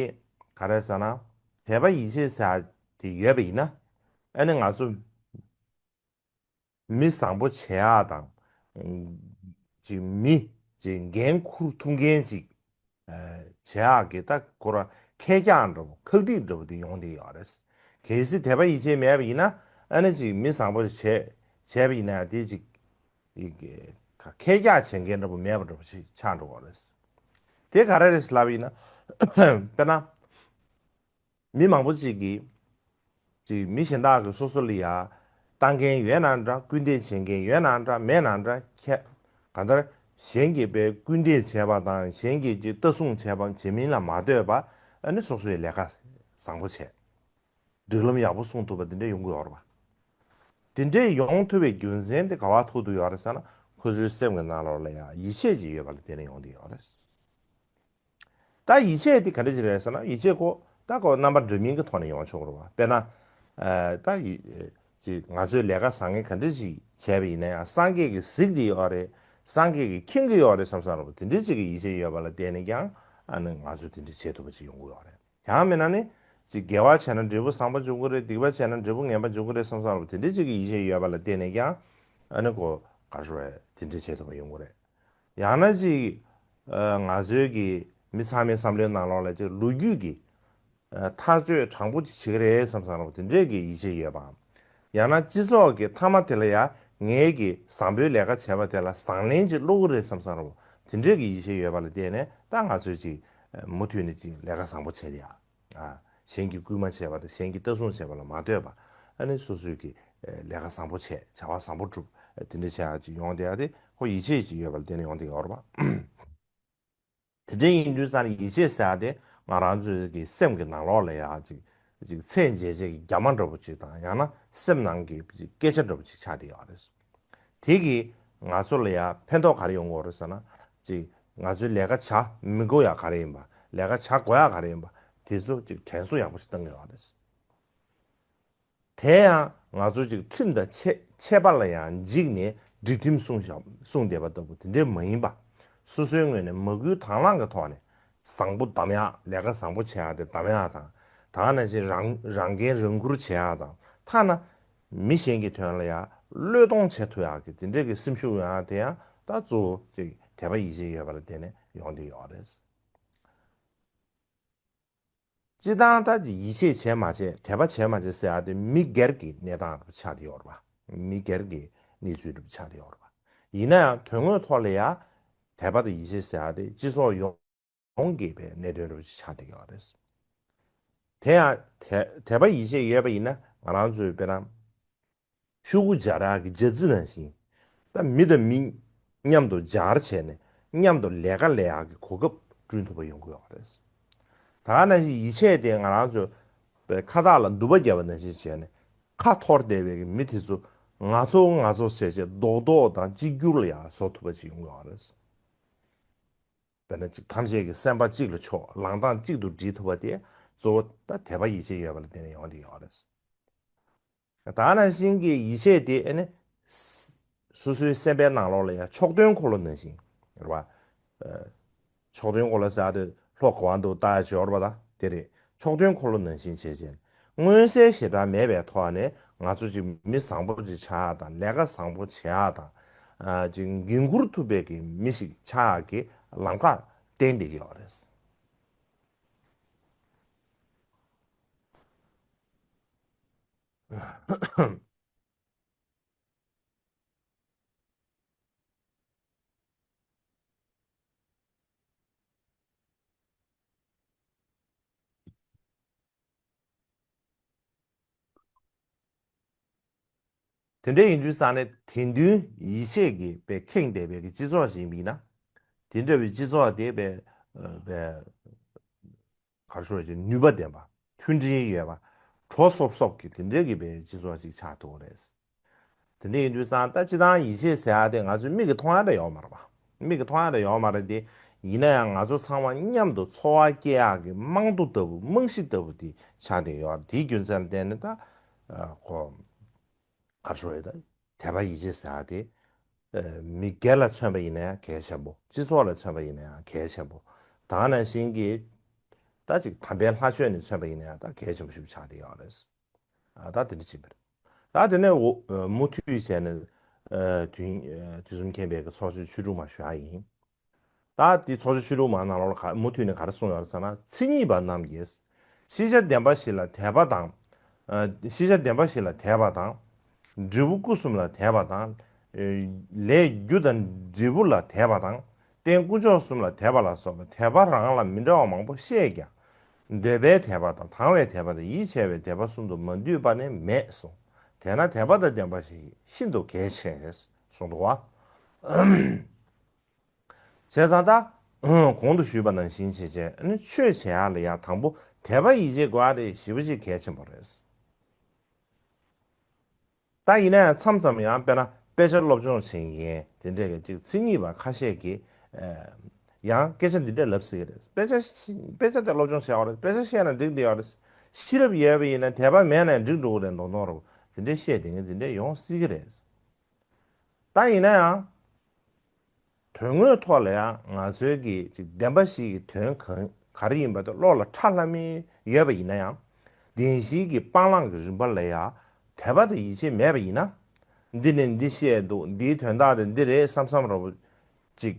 ག་རེ་ཟེར་ན། དད་པ་ཡིད་ཆེས་ཟེར་ཡག་དེ་ཡོད་པ་ཡིན་ན། ཨ་ནི་ང་ཚོ་མི་བཟང་པོ་བྱེད་ཡག་དང་། ཅིག་མི་ཅིག་འགན་འཁུར་ཐུབ་མཁན་ཅིག་བྱེད་ཡག་གི་ད་ཁོ་རང་ཁེ་རྒྱག་འདྲ་པོ་ཁག་ཐེག་འདྲ་པོ་དེ་ཡོང་བསྡད་ཡོད་རེད། གལ་སྲིད་དད་པ་ཡིད་ཆེས་མེད་པ་ཡིན་ན། ཨ་ནི་ཅིག་མི་བཟང་པོ་བྱས་བྱས་པ་ཡིན་ན་ཡང་དེ་ཅིག་ཁེ་རྒྱག་བྱེད་མཁན་འདྲ་པོ་མེད་པ་འདྲ་པོ་ཞིག་ཆགས་འགྲོ་གི་རེད། དེ་ག་རེ་རེད་ལབ་པ་ཡིན་ན། དཔེར་ན། མི་མང་པོ་ཅིག་གིས་ཅིག་མི་གཞན་དག་གིས་སོ་སོ་ལ་ཡ་ལྟ་མཁན་ཡོད་ན་འདྲ། སྐུལ་འདེད་བྱེད་མཁན་ཡོད་ན་འདྲ། མེད་ན་འདྲ། ཁྱད་གང་ལྟར་གཞན་གྱིས་དཔེ་སྐུལ་འདེད་བྱས་པ་དང་། གཞན་གྱིས་ཅིག་ལྟ་སྲུང་བྱས་པ་བྱེད་མིན་ལ་མ་ལྟོས་པ། ཨ་ནི་སོ་སོའི་ལས་ཀ་བཟང་པོ་བྱས། སྒྲིག་ལམ་ཡག་པོ་སྲུང་ཐུབ་པ་དེ་འདྲ་ཡོང་གི་ཡོད་རེད་པ། དེ་འདྲ་ཡོང་ཐུབ་པའི་རྒྱུ་མཚན་དེ་ག་པར་ཐུག་འདུག་ཡོད་རེད་ཟེར་ན། ཁོ་ཚོའི་སེམས་ཀྱི་ནང་ལོགས་ལ་ཡ་ཡིད་ཆེས་ཅིག་ཡོད་པ་ལ་བརྟེན་ནས་ཡོང་བསྡད་ཡོད་རེད། ད་ཡིད་ཆེས་དེ་ག་འདྲ་ཅིག་རེད་ཟེར་ན། ཡིད་ཆེས་ཁོ་ད་ཁོ་རྣམ་པ་འདྲ་མིན་གྱི་ཐོག་ནས་ཡོང་ཆོག་གི་རེད་པ། དཔེར་ན། ཨ། ད་ཡི་ཅིག་ང་ཚོས་ལས་ཀ་བཟང་ངན་ག་འདྲ་ཞིག་བྱས་པ་ཡིན་ན་ཡང་། སངས་རྒྱས་ཀྱིས་གཟིགས་ཀྱི་ཡོད་རེད། སངས་རྒྱས་ཀྱིས་མཁྱེན་གྱི་ཡོད་རེད་བསམ་བསམ་འདྲ་པོ་དེ་འདྲ་ཅིག་གི་ཡིད་ཆེས་ཡོད་པ་ལ་བརྟེན་ནས་ཀྱང་། ཨ་ནི་ང་ཚོ་དེ་འདྲ་བྱེད་ཐུབ་པ་ཅིག་ཡོང་གི་ཡོད་རེད། ཡང་མིན་ན་ནི། ཅིག་དགེ་བ་བྱས་ན་འབྲས་བུ་བཟང་པོ་འབྱུང་གི་རེད། སྡིག་པ་བྱས་ན་འབྲས་བུ་ངན་པ་འབྱུང་གི་རེད་བསམ་བསམ་འདྲ་པོ་དེ་འདྲ་ཅིག་གི་ཡིད་ཆེས་ཡོད་པ་ལ་བརྟེན་ནས་ཀྱང་། ཨ་ནི་ཁོ་ག་རེ་ཞུ་དགོས་རེད། དེ་འདྲ་བྱེད་ཐུབ་པ་ཡོང་གི་རེད། ཡང་ན་ཅིག་ཨ། ང་ཚོའི་གི་མི་ཚང་མའི་བསམ་བློའི་ནང་ལོགས་ལ་ཅིག་ལོ་རྒྱུས་ཀྱི་ཨ། ཐག་གཅོད་དྲང་པོ་ཅིག་བྱེད་ཀྱི་རེད་བསམ་བསམ་འདྲ་པོ་དེ་འདྲས་ཀྱི་ཡིད་ཆེས་ཡོད་པའམ། ཡང་ན་སྤྱི་ཚོགས་ཀྱི་མཐའ་མ་དེ་ལ་ཡ་ངའི་གི་བཟང་པོའི་ལས་ཀ་བྱས་པ་དེ་ལ་བཟང་ལན་ཅིག་སློག་གི་རེད་བསམ་བསམ་འདྲ་པོ་དེ་འདྲས་ཀྱི་ཡིད་ཆེས་ཡོད་པ་ལ་བརྟེན་ནས། ད་ང་ཚོས་ཅིག་ཨ། མུ་མཐུད་ནས་ཅིག་ལས་ཀ་བཟང་པོ་བྱས་ཏེ་ཡ། ཨ། གཞན་གྱིས་སྐུལ་མ་བྱས་པ་དང་། གཞན་གྱིས་ལྟ་སྲུང་བྱས་པ་ལ་མ་ལྟོས་པ། ཨ་ནི་སོ་སོས་ཀྱི་ཨ། ལས་ཀ་བཟང་པོ་བྱས། བྱ་བ་བཟང་པོ་བསྒྲུབས། ཨ། དེ་འདྲ་བྱས་ཡག་ཅིག་ཡོང་བསྡད་ཡག་དེ་ཁོ་ཡིད་ཆེས་ཅིག་ཡོད་པ་ལ་བརྟེན་ནས་ཡོང་བསྡད་ཡོད་རེད་པ། དེ་འདྲ་ཡིན་དུས་ཙང་ནས་ཡིད་ཆེས་ཟེར་ཡག་དེ་ང་རང་ཚོའི་གི་སེམས་ཀྱི་ནང་ལོགས་ལ་ཡ་ཅིག་ཅིག་ཚད་འཇལ་བྱེད་ཀྱི་རྒྱ་མ་འདྲ་པོ་ཅིག་དང་། ཡང་ན་སེམས་ནང་གི་ཅིག་སྐད་ཆ་འདྲ་པོ་ཅིག་ཆགས་བསྡད་ཡོད་རེད། དེ་གིས་ང་ཚོ་ལ་ཡ་ཕན་ཐོགས་ག་རེ་ཡོང་གི་ཡོད་རེད་ཟེར་ན། ཅིག་ང་ཚོའི་ལས་ཀ་བྱ་མི་དགོས་ཡག་ག་རེ་ཡིན་པ། ལས་ཀ་བྱ་དགོས་ཡག་ག་རེ་ཡིན་པ་དེ་ཚོ་ཅིག་དྲན་གསོ་ཡག་པོ་ཞིག་བཏང་གི་ཡོད་རེད། དེ་ཡང་ང་ཚོ་ཅིག་ཁྲིམས་དང་ཆད་ཆད་པ་ལ་ཡང་འཇིགས་ནས་སྒྲིག་ཁྲིམས་སྲུང་བཞག་སྲུང་བསྡད་པ་ལྟ་བུ་དེ་འདྲས་མ་ཡིན་པ། སོ་སོའི་ངོས་ནས་མ་བསྐུལ་དང་བླངས་ཀྱི་ཐོག་ནས་བཟང་པོ་གདམ་ཡག་ལས་ཀ་བཟང་པོ་བྱེད་ཡག་དེ་གདམ་ཡག་དང་། ད་ག་ནང་བཞིན་རང་རང་འགན་རང་འཁུར་བྱེད་ཡག་དང་། ཐ་ན་མི་གཞན་གྱི་དོན་ལ་ཡང་བློས་གཏོང་བྱེད་ཐུབ་ཡག་གི་དེ་འདྲས་ཀྱི་སེམས་ཤུགས་ཡོང་ཡག་དེ་ཡང་ད་གཙོ་བོ་ཅིག་དད་པ་ཡིད་ཆེས་ཡོད་པ་ལ་བརྟེན་ནས་ཡོང་བསྡད་ཡོད་རེད། སྤྱིར་བཏང་ད་ཡིད་ཆེས་བྱས་མ་བྱས། དད་པ་བྱས་མ་བྱས་ཟེར་ཡག་དེ་མི་སྒེར་གྱི་གནས་སྟངས་རུ་ཆགས་བསྡད་ཡོད་རེད་པ། མི་སྒེར་གྱི་གནས་ཚུལ་རུ་ཆགས་བསྡད་ཡོད་རེད་པ། ཡིན་ན་ཡང་དོན་དངོས་ཐོག་ལ་ཡ་དད་པ་དང་ཡིད་ཆེས་ཟེར་ཡག་དེ་སྤྱི་ཚོགས་ཡོངས་ཀྱི་པའི་གནད་དོན་རུ་ཆགས་བསྡད་ཡོད་རེད། དེ་ཡང་དད་དད་པ་ཡིད་ཆེས་ཡོད་པ་ཡིན་ན། ང་རང་ཚོའི་དཔེར་ན། ཤོག་གུ་སྦྱར་ཡག་གི་སྦྱར་རྩི་ནང་བཞིན། ད་མི་དང་མི་མཉམ་དུ་སྦྱར་བྱས་ནས་མཉམ་དུ་ལས་ཀ་ལས་ཡག་གི་གོ་སྐབས་བསྐྲུན་ཐུབ་པ་ཡོང་གི་ཡོད་རེད། ད་ག་ནང་བཞིན་ཡིད་ཆེས་དེ་ང་རང་ཚོ་པའི་ཁ་བཏགས་ལ་མདུད་པ་བརྒྱབ་པ་ནང་བཞིན་བྱས་ནས། ཁ་འཐོར་བསྡད་པའི་གི་མི་དེ་ཚོ་ང་ཚོ་ང་ཚོ་ཟེར་བྱས་རྡོག་རྡོག་དང་གཅིག་གྱུར་ལ་ཡང་བཟོ་ཐུབ་པ་ཅིག་ཡོང་གི་ཡོད་རེད། དཔེར་ན་ཅིག་ཐམས་ཅད་ཀྱི་སེམས་པ་གཅིག་ལ་ཕྱོགས། ལངས་སྟངས་གཅིག་ཏུ་སྒྲིལ་ཐུབ་པ་དེ་གཙོ་བོ་ད་དད་པ་ཡིད་ཆེས་ཡོད་པ་ལ་བརྟེན་ནས་ཡོང་བསྡད་ཡོད་རེད། ད་ག་ནང་བཞིན་གྱི་ཡིད་ཆེས་དེ་ཨ་ནི་སོ་སོའི་སེམས་པའི་ནང་ལོགས་ལ་ཡང་མཆོག་ཐུན་འཁོར་ལོ་ནང་བཞིན་རེད་བ། མཆོག་ཐུན་འཁོར་ལོ་ཟེར་ཡག་དེ་ལྷོ་ག་བ་འདུག་ལྟ་ཡག་ཅིག་ཡོད་རེད་པ། ད་དེ་རེད། མཆོག་ཐུན་འཁོར་ལོ་ནང་བཞིན་བྱས་བྱས། མངོན་གསལ་ཞེ་དྲག་མེད་པའི་ཐོག་ནས་ང་ཚོ་ཅིག་མི་བཟང་པོ་ཅིག་ཆགས་ཡག་དང་། ལས་ཀ་བཟང་པོ་བྱེད་ཡག་དང་། ཨ། ཅིག་འགན་འཁུར་ཐུབ་པའི་གི་མི་ཞིག་ཆགས་ཡག་གི་ལམ་ཁ་བསྟན་བསྡད་ཀྱི་ཡོད་རེད། དེ་འདྲ་ཡིན་དུས་ཙང་ནས་དད་འདུན་ཡིད་ཆེས་ཀྱིས་པའི་ཁེངས་བསྡད་པའི་གི་སྤྱི་ཚོགས་ཤིག་ཡིན་ན། དེ་འདྲ་བའི་སྤྱི་ཚོགས་དེ་པའི་པའི་ག་རེ་ཞུ་དགོས་རེད། ནུས་པ་ལྡན་པ། མཐུན་སྒྲིལ་ཡོད་པ། གྲོ་སོབ་སོབ་ཀྱི་དེ་འདྲའི་གི་པའི་སྤྱི་ཚོགས་ཅིག་ཆགས་ཐུབ་ཀྱི་རེད། དེ་འདྲ་ཡིན་དུས་ཙང་ད་སྤྱི་བཏང་ཡིད་ཆེས་ཟེར་ཡ་དེ་ང་ཚོའི་མིག་གིས་མཐོང་ཡ་འདྲ་ཡོད་མ་རེད་པ། མིག་གིས་མཐོང་ཡ་འདྲ་ཡོད་མ་རེད་དེ། ཡིན་ན་ཡང་ང་ཚོ་ཚང་མ་མཉམ་དུ་འཚོ་བ་སྐྱེལ་ཡག་གི་རྨང་རྡོ་ལྟ་བུ་རྨང་གཞི་ལྟ་བུ་དེ་ཆགས་བསྡད་ཡོད་རེད། དེའི་རྒྱུ་མཚན་ལ་བརྟེན་ནས་ད་ཁོ་ག་རེ་ཞུ་དགོས་རེད། ད་དད་པ་ཡིད་ཆེས་ཟེར་ཡ་དེ་མི་སྒེར་ལ་མཚོན་པ་ཡིན་ན་ཡང་གལ་ཆེན་པོ། སྤྱི་ཚོགས་ལ་མཚོན་པ་ཡིན་ན་ཡང་གལ་ཆེན་པོ། ད་ག་ནང་བཞིན་གྱི་ད་ཅིག་དམ་པའི་ལྷ་ཆོས་ནས་མཚོན་པ་ཡིན་ན་ཡང་ད་གལ་ཆེན་པོ་ཞིག་ཆགས་བསྡད་ཡོད་རེད། ཨ་ད་དེ་འདྲ་བྱེད་པ་རེད། ད་དེ་ནས་འོ་མུ་མཐུད་བྱས་ནས་དུས་དུས་གསུམ་མཁྱེན་པའི་གི་ཚོགས་ཆོས་ཆོས་དྲུག་མ་ཞུ་ཡ་ཡིན། ད་དེ་ཚོགས་ཆོས་ཆོས་དྲུག་མ་ནང་ལོགས་ལ་ག་མུ་མཐུད་ནས་ག་རེ་གསུངས་ཡོད་རེད་ཟེར་ན། མཚན་ཉིད་པ་རྣམས་ཀྱིས་ཤེས་བྱ་བདེན་པ་བཞི་ལ་དད་པ་དང་། ཤེས་བྱ་བདེན་པ་བཞི་ལ་དད་པ་དང་། འབྲས་བུ་སྐུ་གསུམ་ལ་དད་པ་དང་། ལས་རྒྱུ་དང་འབྲས་བུ་ལ་དད་པ་དང་། རྟེན་དཀོན་མཆོག་གསུམ་ལ་དད་པ་ལ་སོགས་པ་དད་པ་རང་ལ་མི་འདྲ་བ་མང་པོ་བཤད་ཀྱང་། འདོད་པའི་དད་པ་དང་དང་བའི་དད་པ་དང་ཡིད་ཆེས་པའི་དད་པ་གསུམ་དུ་མ་འདུས་པ་ནི་མེད་གསུངས། དེས་ན་དད་པ་དང་ལྡན་པ་ཞིག་ཤིན་ཏུ་གལ་ཆེ་གསུངས་འདུག་བ། བྱས་ཙང་ད་གོང་དུ་ཞུས་པ་ནང་བཞིན་བྱས་བྱས་ནི་ཆོས་བྱེད་ཡག་ལ་ཡང་དང་པོ་དད་པ་ཡིད་ཆེས་དགོས་ཡག་དེ་ཞེ་པོ་ཅིག་གལ་ཆེན་པོ་རེད། ད་ཡིན་ན་ཡང་མཚམས་མཚམས་ཡང་དཔེར་ན་དཔེ་ཆ་སློབ་སྦྱོང་བྱེད་མཁན་དེ་འདྲས་ཀྱི་ཅིག་མཚན་ཉིད་པ་ཁ་ཤས་ཀྱིས་ཡང་སྐད་ཆ་འདི་འདྲས་ལབ་སྲིད་ཀྱི་རེད། དཔེ་ཆ་དཔེ་ཆ་དེ་སློབ་སྦྱོང་བྱས་པ་རེད། དཔེ་ཆ་ཤེས་ན་འགྲིག་འདི་ཡོད་རེད། ཤེས་རབ་ཡོད་པ་ཡིན་ན་དད་པ་མེད་ན་ཡང་འགྲིག་འགྲོ་གི་རེད་མདོག་མདོག་རེད། དེ་འདྲས་བཤད་དེ་ངས་འདི་འདྲས་ཡོང་སྲིད་ཀྱི་རེད། ད་ཡིན་ན་ཡང་། དོན་དངོས་ཐོག་ལ་ཡང་ང་ཚོའི་གི་ཅིག་བདེན་པ་བཞི་གི་དོན་གང་ག་རེ་ཡིན་པ་དེ་བློ་ལ་ཁྲ་ལྷམ་མེ་ཡོད་པ་ཡིན་ན་ཡང་། བདེན་བཞིའི་གི་སྤང་བླང་གི་རིམ་པ་ལ་ཡང་དད་པ་དང་ཡིད་ཆེས་མེད་པ་ཡིན་ན། འདི་ནས་འདི་བཤད་འདུག་འདིའི་དོན་དག་དེ་འདི་རེད་བསམ་བསམ་འདྲ་པོ་ཅིག་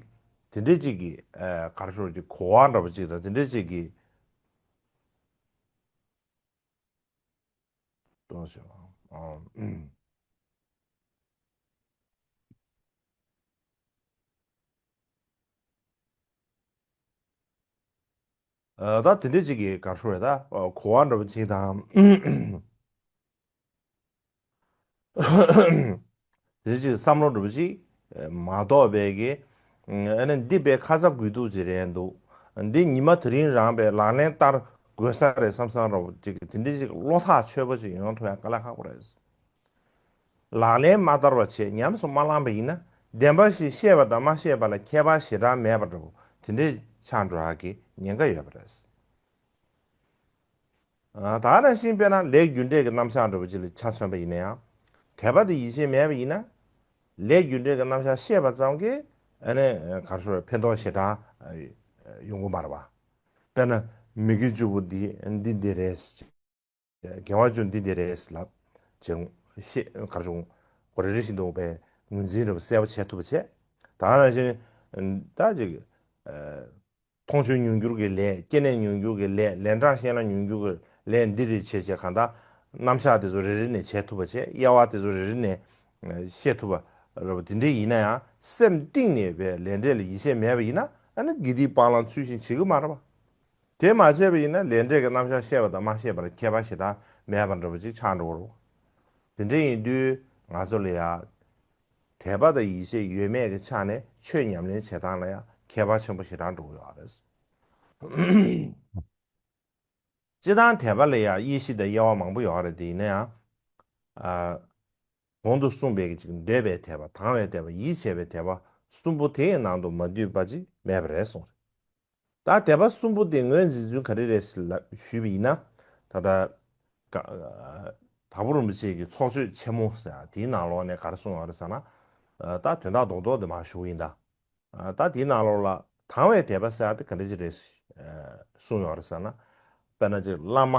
དེ་འདྲས་ཅིག་གི་ག་རེ་ཞུ་ཅིག་གོ་བ་འདྲ་པོ་ཅིག་དང་དེ་འདྲས་ཅིག་གི་གཏོང་ཞིང་། ད་དེ་འདྲས་ཅིག་གི་ག་རེ་ཞུ་རེད། ད་གོ་བ་འདྲ་པོ་ཅིག་དང་། དེ་ཅིག་བསམ་བློ་འདྲ་པོ་ཅིག་མ་གཏོགས་པའི་གི། ཨ་ནི་འདི་པའི་ཁ་ཚ་དགོས་གཏུགས་ཅིག་རེད་འདུག་འདི་ཉི་མ་དེ་རིང་རང་པའི་ལག་ལེན་བསྟར་དགོས་ས་རེད་བསམ་བསམ་འདྲ་པོ་ཅིག་གི་དེ་འདྲས་ཅིག་བློ་ཐག་ཆོད་པོ་ཅིག་ཡོང་ཐུབ་ཡ་དཀའ་ལས་ཁག་པོ་རེད། ལག་ལེན་མ་བསྟར་བ་བྱས་ཉམས་སུ་མ་བླངས་པ་ཡིན་ན་བདེན་པ་ཞིག་ཤེས་པ་དང་མ་ཤེས་པ་ལ་ཁྱད་པར་ཞེ་དྲག་མེད་པ་འདྲ་པོ་དེ་འདྲས་ཆགས་འགྲོ་ཡག་གི་ཉེན་ཁ་ཡོད་པ་རེད། ད་ག་ནང་བཞིན་དཔེར་ན་ལས་རྒྱུ་འབྲས་ཀྱི་རྣམ་གཞག་འདྲ་པོ་ཅིག་ལ་ཆ་མཚོན་པ་ཡིན་ན་ཡང་། དད་པ་དང་ཡིད་ཆེས་མེད་པ་ཡིན་ན། ལས་རྒྱུ་འབྲས་ཀྱི་རྣམ་གཞག་ཤེས་པ་ཙམ་གྱིས་ཨ་ནི་ག་རེ་ཞུ་ཕན་ཐོགས་ཞེ་དྲག་ཡོང་གི་མ་རེད་པ། དཔེར་ན་མི་དགེ་བཅུ་པོ་འདི་འདི་འདི་རེད། དགེ་བ་བཅུ་འདི་འདི་རེད་ལབ་ཅིང་ཤེས་ག་རེ་བྱུང་གོ་རེ་རེ་བཞིན་དུ་བའི་ངོས་འཛིན་རེ་བ་གསལ་པོ་བྱེད་ཐུབ་པ་བྱས། ད་ནང་བཞིན་ད་ཅིག་མཐོང་ཆོས་མྱོང་འགྱུར་གྱི་ལས་སྐྱེ་གནས་མྱོང་འགྱུར་གྱི་ལས་ལན་གྲངས་ཤེས་ན་མྱོང་འགྱུར་གྱི་ལས་འདི་རེ་བྱས་བྱས་གང་ལྟར་རྣམ་གཞག་དེ་ཚོ་རེ་རེ་ནས་བྱེད་ཐུབ་པ་བྱས་དབྱེ་བ་དེ་ཚོ་རེ་རེ་ནས་ཤེས་ཐུབ་པ་རེད་པ། དེ་འདྲ་ཡིན་ན་ཡང་སེམས་གཏིང་ནས་བའི་ལས་འབྲས་ལ་ཡིད་ཆེས་མེད་པ་ཡིན་ན་ཨ་ནི་དགེ་སྡིག་སྤང་བླང་ཚུལ་བཞིན་བྱེད་ཀྱི་མ་རེད་པ། དེ་མ་བྱས་པ་ཡིན་ན་ལས་འབྲས་ཀྱི་རྣམ་གཞག་ཤེས་པ་དང་མ་ཤེས་པར་ཁྱད་པར་ཞེ་དྲག་མེད་པ་འདྲ་པོ་ཅིག་ཆགས་འགྲོ་གི་རེད། དེ་འདྲ་ཡིན་དུས་ང་ཚོ་ལ་ཡང་དད་པ་དང་ཡིད་ཆེས་ཡོད་མེད་ཀྱི་ཆ་ནས་ཆོས་ཉམས་ལེན་བྱེད་སྟངས་ལ་ཡང་ཁྱད་པར་ཆེན་པོ་ཞེ་དྲག་འགྲོ་གི་ཡོད་རེད། སྤྱིར་བཏང་དད་པ་ལ་ཡང་དབྱེ་གཞི་དང་དབྱེ་བ་མང་པོ་ཡོད་རེད། དེ་ཡིན་ན་ཡང་། ཨ། གོང་དུ་གསུངས་པའི་གཅིག་འདོད་པའི་དད་པ་དང་བའི་དད་པ་ཡིད་ཆེས་པའི་དད་པ་གསུམ་པོ་དེའི་ནང་དུ་མ་འདུས་པ་ཅིག་མེད་པ་རེད་གསུངས། ད་དད་པ་གསུམ་པོ་དེ་ངོས་འཛིན་ཚུལ་ག་རེ་རེད་ལབ་ཞུས་པ་ཡིན་ན། ད་ལྟ་ཀ་དྭགས་པོ་རིན་པོ་ཆེ་གི་ཚོགས་ཆོས་ཆེན་མོ་ཟེར་དེའི་ནང་ལོགས་ནས་ག་རེ་གསུངས་ཡོད་རེད་ཟེར་ན། ད་དོན་དག་རྡོག་རྡོག་དེ་མར་ཞུ་གི་ཡིན་ད། ད་དེའི་ནང་ལོགས་ལ་དང་བའི་དད་པ་ཟེར་ཡ་དེ་ག་འདྲ་ཅིག་རེད་གསུངས་ཡོད་རེད་ཟེར་ན། དཔེར་ན་ཅིག་བླ་མ་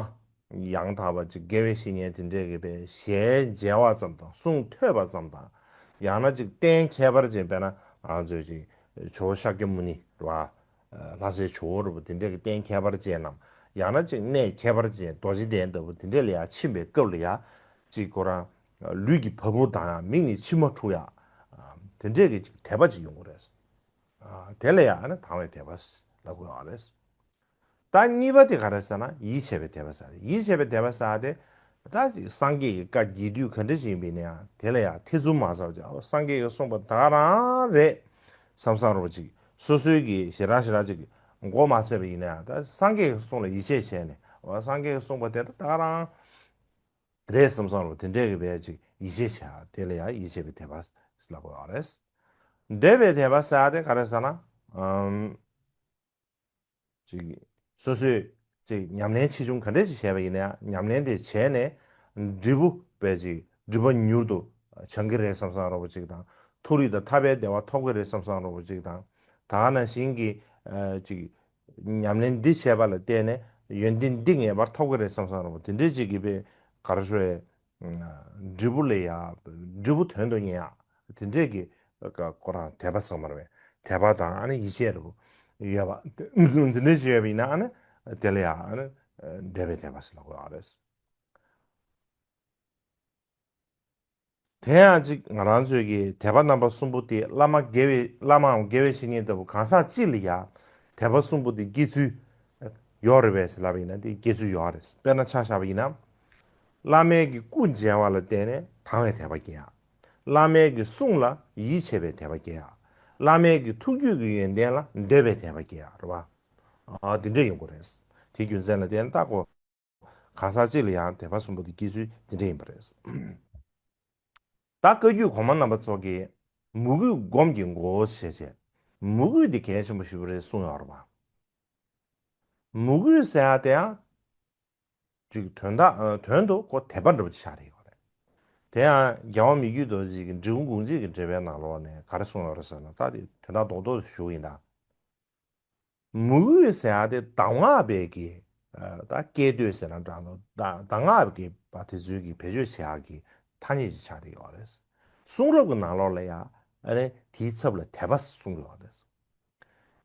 ཡང་དག་པ་ཅིག་དགེ་བའི་བཤེས་གཉེན་དེ་འདྲས་ཀྱི་པའི་ཞལ་མཇལ་བ་ཙམ་དང་གསུང་ཐོས་པ་ཙམ་དང་། ཡང་ན་ཅིག་རྟེན་ཁྱད་པར་ཅན་དཔེར་ན་ང་ཚོས་ཅིག་ཇོ་བོ་ཤཱཀྱ་མུ་ནི་རེད་བ། ལྷ་སའི་ཇོ་བོ་རེད་བ། དེ་འདྲས་ཀྱི་རྟེན་ཁྱད་པར་ཅན་ནམ། ཡང་ན་ཅིག་གནས་ཁྱད་པར་ཅན་རྡོ་རྗེ་གདན་ལྟ་བུ་དེ་འདྲས་ལ་ཡང་ཕྱིན་པའི་སྐབས་ལ་ཡང་ཅིག་ཁོ་རང་ལུས་ཀྱི་བ་སྤུ་ལྡང་ཡང་མིག་ནས་མཆི་མ་འཁྲུ་ཡ། དེ་འདྲས་ཀྱི་ཅིག་དད་པ་ཅིག་ཡོང་གི་རེད། དེ་ལ་ཡང་ཨ་ནི་དང་བའི་དད་པ་ལབ་དགོས་པ་རེད། ད་གཉིས་པ་དེ་ག་རེ་ཟེར་ན་ཡིད་ཆེས་པའི་དད་པ་ཟེར། ཡིད་ཆེས་པའི་དད་པ་ཟེར་དེ་ད་སངས་རྒྱས་ཀྱི་བཀའ་རྒྱས་བསྡུས་ག་འདྲ་ཞིག་ཡིན་པ་ཡིན་ན་ཡང་དེ་ལ་ཡང་ཐེ་ཚོམ་མ་ཟ་བར་ཨོ་སངས་རྒྱས་ཀྱིས་གསུངས་པ་ད་ག་རང་རེད་བསམ་བསམ་རོ་ཅིག་སོ་སོའི་གི་ཞེ་དྲག་ཞེ་དྲག་ཅིག་མགོ་མ་ཚོས་པ་ཡིན་ན་ཡང་ད་སངས་རྒྱས་ཀྱི་གསུང་ལ་ཡིད་ཆེས་བྱས་ནས་ཨོ་སངས་རྒྱས་ཀྱིས་གསུངས་པ་དེ་ད་ད་ག་རང་། རེད་བསམ་བསམ་རོ། དེ་འདྲས་ཀྱི་བས་ཅིག་ཡིད་ཆེས་བྱ་དེ་ལ་ཡང་ཡིད་ཆེས་པའི་དད་པ་ལབ་དགོས་པ་རེད། འདོད་པའི་དད་པ་ཟེར་ཡ་དེ་ག་རེ་ཟེར་ན། ཨམ། ཅིག་སོ་སོས་ཅིག་ཉམས་ལེན་ཆེ་ཆུང་ག་འདྲས་ཅིག་བྱས་པ་ཡིན་ན་ཡང་ཉམས་ལེན་དེ་བྱས་ནས་འབྲས་བུ་བས་ཅིག་འབྲས་བུ་མྱུར་དུ་འཆང་གི་རེད་བསམ་བསམ་རོ་པོ་ཅིག་དང་། མཐོ་རིས་དང་ཐར་པའི་བདེ་བ་ཐོབ་ཀྱི་རེད་བསམ་བསམ་རོ་པོ་ཅིག་དང་། ད་ག་ནང་བཞིན་གྱི་ཨ་ཅིག་ཉམས་ལེན་འདི་བྱས་པ་ལ་བརྟེན་ནས་ཡོན་ཏན་འདི་ངེས་པར་ཐོབ་ཀྱི་རེད་བསམ་བསམ་རོ་པོ་དེ་འདྲས་ཅིག་གི་བས་ག་རེ་ཞུ་རེད། འབྲས་བུ་ལ་ཡ། འབྲས་བུ་དོན་དུ་གཉེར་ཡ། དེ་འདྲས་ཀྱི་ཁོ་རང་དད་པ་ཟེར་མ་རེད་པས། དད་པ་དང་ཨ་ནི་ཡིད་ཆེས་རེད་པོ་ཡོད་པ། དེ་འདྲས་ཅིག་ཡོད་པ་ཡིན་ན་ཨ་ནི་དེ་ལ་ཡ་ཨ་ནི་འདོད་པའི་དད་པ་ཟེར་ལབ་དགོས་པ་རེད། དེ་ཡང་ཅིག་ང་རང་ཚོའི་གི་དད་པ་རྣམ་པ་གསུམ་པོ་དེ་བླ་མ་དགེ་བའི་བླ་མའམ་དགེ་བའི་བཤེས་གཉེན་ལྟ་བུ་གང་ཟག་གཅིག་ལ་ཡ་དད་པ་གསུམ་པོ་དེ་སྐྱེ་ཚུལ་ཡོད་རེད་པས་ལབ་པ་ཡིན་ན་དེ་སྐྱེ་ཚུལ་ཡོད་རེད། དཔེར་ན་ཆ་བཞག་པ་ཡིན་ན། བླ་མའི་གི་སྐུ་མཇལ་བ་ལ་བརྟེན་ནས་དང་བའི་དད་པ་སྐྱེ་ཡ། བླ་མའི་གི་གསུང་ལ་ཡིད་ཆེས་པའི་དད་པ་སྐྱེ་ཡ། བླ་མའི་གི་ཐུགས་རྒྱུད་ཀྱི་ཡོན་ཏན་ལ་འདོད་པའི་དད་པ་སྐྱེ་ཡ་རེད་བ། ཨ་འདི་འདྲ་ཡོང་གི་རེད། དེ་རྒྱུ་མཚན་ལ་བརྟེན་ནས་ད་གོ་གང་ཟག་གཅིག་ལ་ཡང་དད་པ་གསུམ་པོ་དེ་སྐྱེ་ཚུལ་འདི་འདྲ་ཡིན་པ་རེད། ད་བཀའ་བརྒྱུད་གོང་མ་རྣམ་པ་ཚོ་གིས་མོས་གུས་སྒོམ་གྱི་གོ་བ་ཞེས་བྱས། མོས་གུས་དེ་གལ་ཆེན་པོ་ཞིག་རེད་གསུངས་ཡོད་རེད་བ། མོས་གུས་ཟེར་ཡ་དེ་ཡང་ཅིག་དོན་དག་དོན་དུ་ཁོ་དད་པ་འདྲ་པོ་ཅིག་ཆགས་བསྡད་ཡོད་རེད། དེ་ཡང་རྒྱལ་བ་མི་བསྐྱོད་རྡོ་རྗེ་གི་འབྲི་གུང་གུང་ཚིགས་ཀྱི་འགྲེལ་པའི་ནང་ལོགས་ནས་ག་རེ་གསུངས་ཡོད་རེད་ཟེར་ན། ད་དེ་དོན་དག་རྡོག་རྡོག་ཏུ་ཞུ་གི་ཡིན་ད། མོས་གུས་ཟེར་ཡ་དེ་གདམས་ངག་པའི་གི་ད་སྐད་དོད་ཟེར་ན་འདྲ་འདུག་ད་གདམས་ངག་གི་བ་དེ་ཚོའི་གི་བེད་སྤྱོད་བྱེད་ཡ་གི་ཐ་སྙད་ཅིག་ཆགས་བསྡད་ཡོད་རེད། གསུང་རབ་ཀྱི་ནང་ལོགས་ལ་ཡང་ཨ་ནི་དེའི་ཚབ་ལ་དད་པ་གསུངས་ཡོད་རེད།